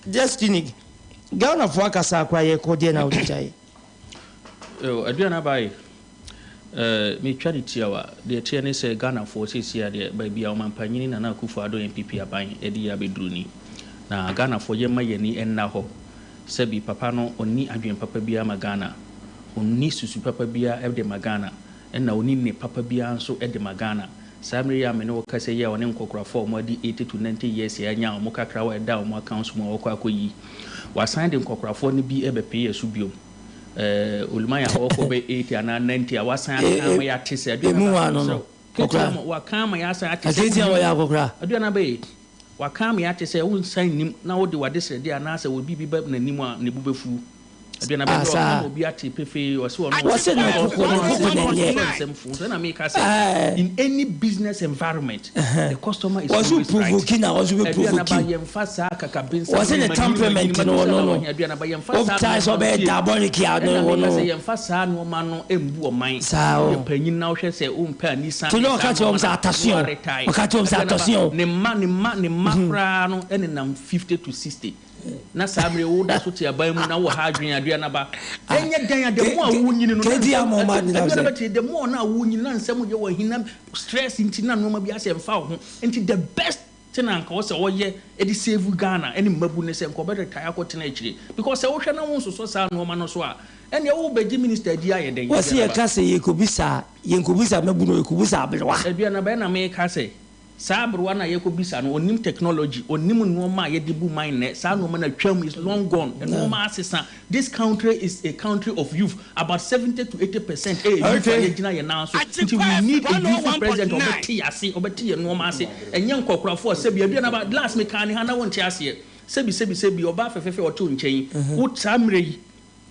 S10: Destiny, Ghanafoɔ akasa koraa yɛkɔ deɛ na wode gyae.
S16: Yo, Aduana Abaye, eh, metwa no tiawa. Deɛ ɛteɛ ne sɛ Ghanafoɔ seesei a deɛ baabi a Ɔmanpanyini Nana Akufo Addo NPP aban de yɛ abɛduru ni. Na Ghanafoɔ yɛmma yɛn ani nna hɔ. Sɛbi papa no ɔnni adwene papa biara ma Ghana. Ɔnni susu papa biara de ma Ghana. Ɛna ɔnni nne papa biara nso de ma Ghana. Saa mmerɛ yi a me ne wo kasa yi a ɔne nkɔkorafoɔ a wɔn adi 80 to 90 years yi anya wɔn kakra a ɛda wɔn accounts mu a wɔkɔ akɔyi. Wasan de nkɔkorafoɔ no bi bɛpee yɛn so biom. Eh, Olumaya a ɔkɔ bɛ 80 anaa 90 a wasan aka ama yɛate sɛ aduane
S10: Emu
S16: aba
S10: wa no no.
S16: Ketia
S10: Kɔkora.
S16: ma waka ama yɛasan ate sɛ
S10: Aketia
S16: wonnim.
S10: wɔyɛ akɔkora.
S16: Aduane aba yi, waka ama yɛate sɛ wonsan nnim na wode w'adesrɛdeɛ anaasɛ wo biribi ba n'anim a ne bo bɛfu. Aduane aba
S10: Ah,
S16: bi waka
S10: saa.
S16: ama obi ate pefee, ɔse ɔno
S10: Wɔse ne
S16: ɔsɔ
S10: koko ne koko na ɛnyɛ.
S16: nsɛm fo. So na meka sɛ
S10: Eh.
S16: in any business environment the customer is
S10: Wɔse
S16: always right.
S10: provoke na wɔse bɛ
S16: Aduane aba
S10: provoke.
S16: yɛmfa saa kakabensɛm
S10: Wɔse ne
S16: ne
S10: temperament no ɔno no.
S16: Aduane aba yɛmfa saa
S10: Wotae sɛ
S16: nneɛma no
S10: ɔbɛyɛ
S16: tie.
S10: diabolic a
S16: Ɛna
S10: no
S16: meka
S10: no.
S16: sɛ yɛmfa saa nneɛma no mbu ɔman.
S10: Saa o.
S16: Woyɛ panyin na wohwɛ sɛ wompɛ anisa
S10: Nti
S16: ne
S10: na
S16: saa
S10: ɔka kyerɛ wɔn
S16: nneɛma
S10: sɛ
S16: no a,
S10: atase
S16: na
S10: o.
S16: waretae.
S10: Ɔka kyerɛ wɔn sɛ
S16: Aduane aba
S10: atase o.
S16: ne mma ne mma ne mma koraa no nenam 50 to 60. Na saa bere yi woda so te aban mu na wowɔ ha adwene aduane aba. Ɛnyɛ dɛn a the more a wonyini no na nsɛm aduane aba tie the more na wonyini na nsɛm yɛ wɔ ahinam stress nti na nneɛma bi asɛ mfa wo ho nti the best thing a nka ɔsɛ ɔyɛ de save Ghana ne mmabu ne sɛ nka ɔbɛ retire akɔ tena akyire because sɛ wohwɛ na wonsosɔ saa nneɛma no so a ɛnneɛ wobɛgye minister adi ayɛ dɛn
S10: Wɔse
S16: aduane aba.
S10: yɛka sɛ yɛkɔbisa a, yɛnkɔbisa mmabunu, yɛkɔbisa aberewa.
S16: Aduane aba ɛna meka sɛ Saa aberewa no a yɛkɔbisa no, ɔnnim technology, ɔnnim nnoɔma a yɛde bu man nnɛ, saa nnoɔma no atwam, it's long gone, nnoɔma asesa, this country is a country of youth, about 70 to 80 percent ɛyɛ youth a yɛgyina yɛn nan so, nti we need a youthful president a ɔbɛte yɛn ase, ɔbɛte yɛn nnoɔma ase, ɛnyɛ nkɔkorafoɔ a sɛbi aduane aba, last mekaa ne ha na wonte aseɛ, sɛbi sɛbi sɛbi ɔbaa fɛfɛɛfɛ a ɔte wo nkyɛn yi, wo saa mmerɛ yi,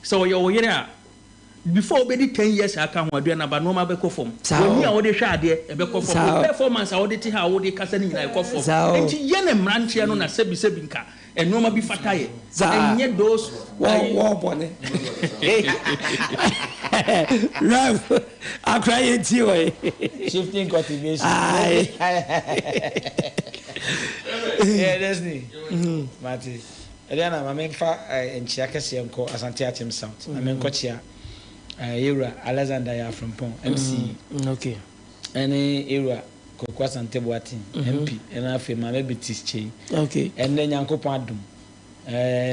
S16: Sɛ ɔyɛ wo yere a, before wobɛdi ten years aka ho aduane aba nnoɔma bɛkɔ fam. W'ani a wode hwɛ adeɛ, ɛbɛkɔ fam. Wo performance a wode te ha a wode kasa no nyinaa ɛkɔ fam. Enti yɛn mmeranteɛ no na sɛbi sɛbi nka nnoɔma bi fata yɛ. Ɛnyɛ those ayi.
S10: Wɔn bɔne. Rev. Akora yɛn tie wɔ yi.
S17: Shifting cultivation.
S10: Aye.
S17: Yeah, Destiny. Mate. Ɛdeɛn na ma menfa nkyea kɛseɛ nkɔ Asante Akyem South na menkɔkyea Yɛwura Alexander Yaw Frimpong, MC, ɛne Yɛwura Kwaku Asante Boateng, MP, ɛna afei Maame Beatrice Kyei. Ɛnnɛ Nyankopɔn adom,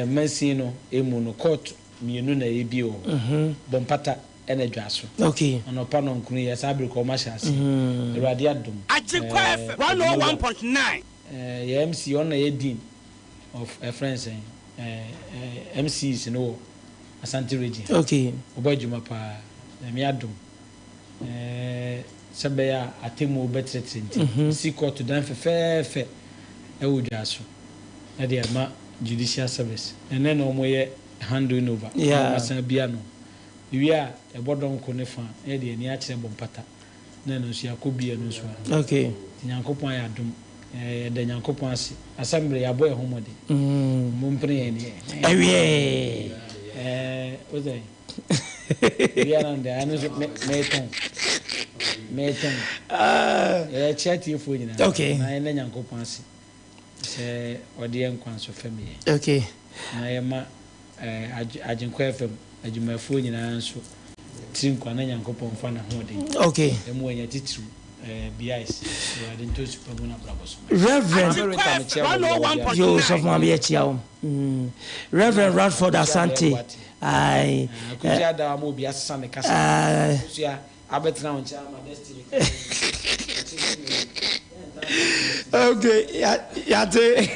S17: mansin no mu no court mmienu na yɛbie wɔ hɔ, Bompata ɛna Dwaso. Anɔpa nɔnkron yi, saa bere kɔ wɔahyɛ aseɛ. Awurade adom, Yɛwura, yɛ MC, ɔno na ɛyɛ Dean of ɛfrɛ no sɛn eh, MCs no wɔ Asante region ha.
S10: Okay.
S17: Ɔbɔ adwuma paa. Nyame adom eh, sɛ bɛyɛ a atemmuo bɛtrɛtrɛ nti, mesi kɔɔto dan fɛfɛɛfɛ ɛwɔ Dwaso ɛde ama Judicial Service. Ɛnnɛ na wɔyɛ handing over na wɔasan abue ano. Ewie a, yɛbɔ dɔnko ne fa na yɛde yɛn ani akyerɛ Bompata. Na ɛno nso yɛakɔ bi ɛno nso a.
S10: Okay.
S17: Nti Nyankopɔn ayɛ adom. Yɛda Nyankopɔn ase. Assembly yɛabɔ yɛn ho mmɔden. Mo mpene yɛn deɛ.
S10: Ɛwiee.
S17: Ɛɛ o sɛ. Wia na ndɛ ɛno nso me metɔn. Metɔn. Yɛkyia tiefoɔ nyinaa.
S10: Okay.
S17: Na yɛnda Nyankopɔn ase sɛ ɔde yɛn nkwa nso fɛm yɛn.
S10: Okay.
S17: Na yɛma Agyenkwa FM adwumayɛfoɔ nyinaa nso tiri nkwa na Nyankopɔn mfa n'ahoɔden
S10: Okay.
S17: mu anya titiriw BIs Awurade ntɔ su pa mu n'abrabɔ so.
S10: Reverend
S17: Maame Rita mekyia wo baabi a wɔ biara.
S10: Yoo sɔfo maame yɛkyia wo. Reverend Radford
S17: Akosua
S10: Asante
S17: Adɛɛ Boateng.
S10: Aye.
S17: Akosua Adaw ama obi asesa ne kasa.
S10: Aye.
S17: Akosua abɛtena wo nkyɛn ama destiny kasa nyinaa.
S10: Okay, yate.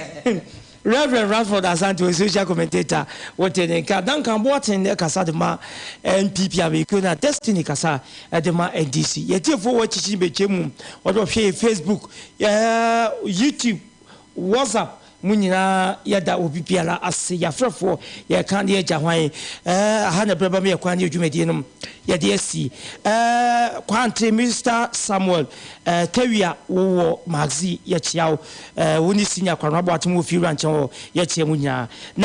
S10: Rev. Ransford Asante ɔyɛ social commentator, wote ne nka. Duncan Boateng kasa de ma NPP amanyɔkuo na Destiny kasa de ma NDC. Yɛn atiefoɔ wɔ akyikyi ne bɛkyɛ mu, wɔde wɔhwɛ yɛn Facebook, YouTube, WhatsApp mu nyinaa yɛda obi biara ase. Yɛafrɛfoɔ yɛka ne yɛgya hwan. Aha na berɛ ba ma yɛkwan ne yɛ dwumadie no yɛde asi. Kwante Mister Samuel Tawia wowɔ Maxi yɛkyea wo. Wo ne Senior Kwame Aboagye mo wɔ Fiewura nkyɛn hɔ, yɛkyea mo nyinaa. Na.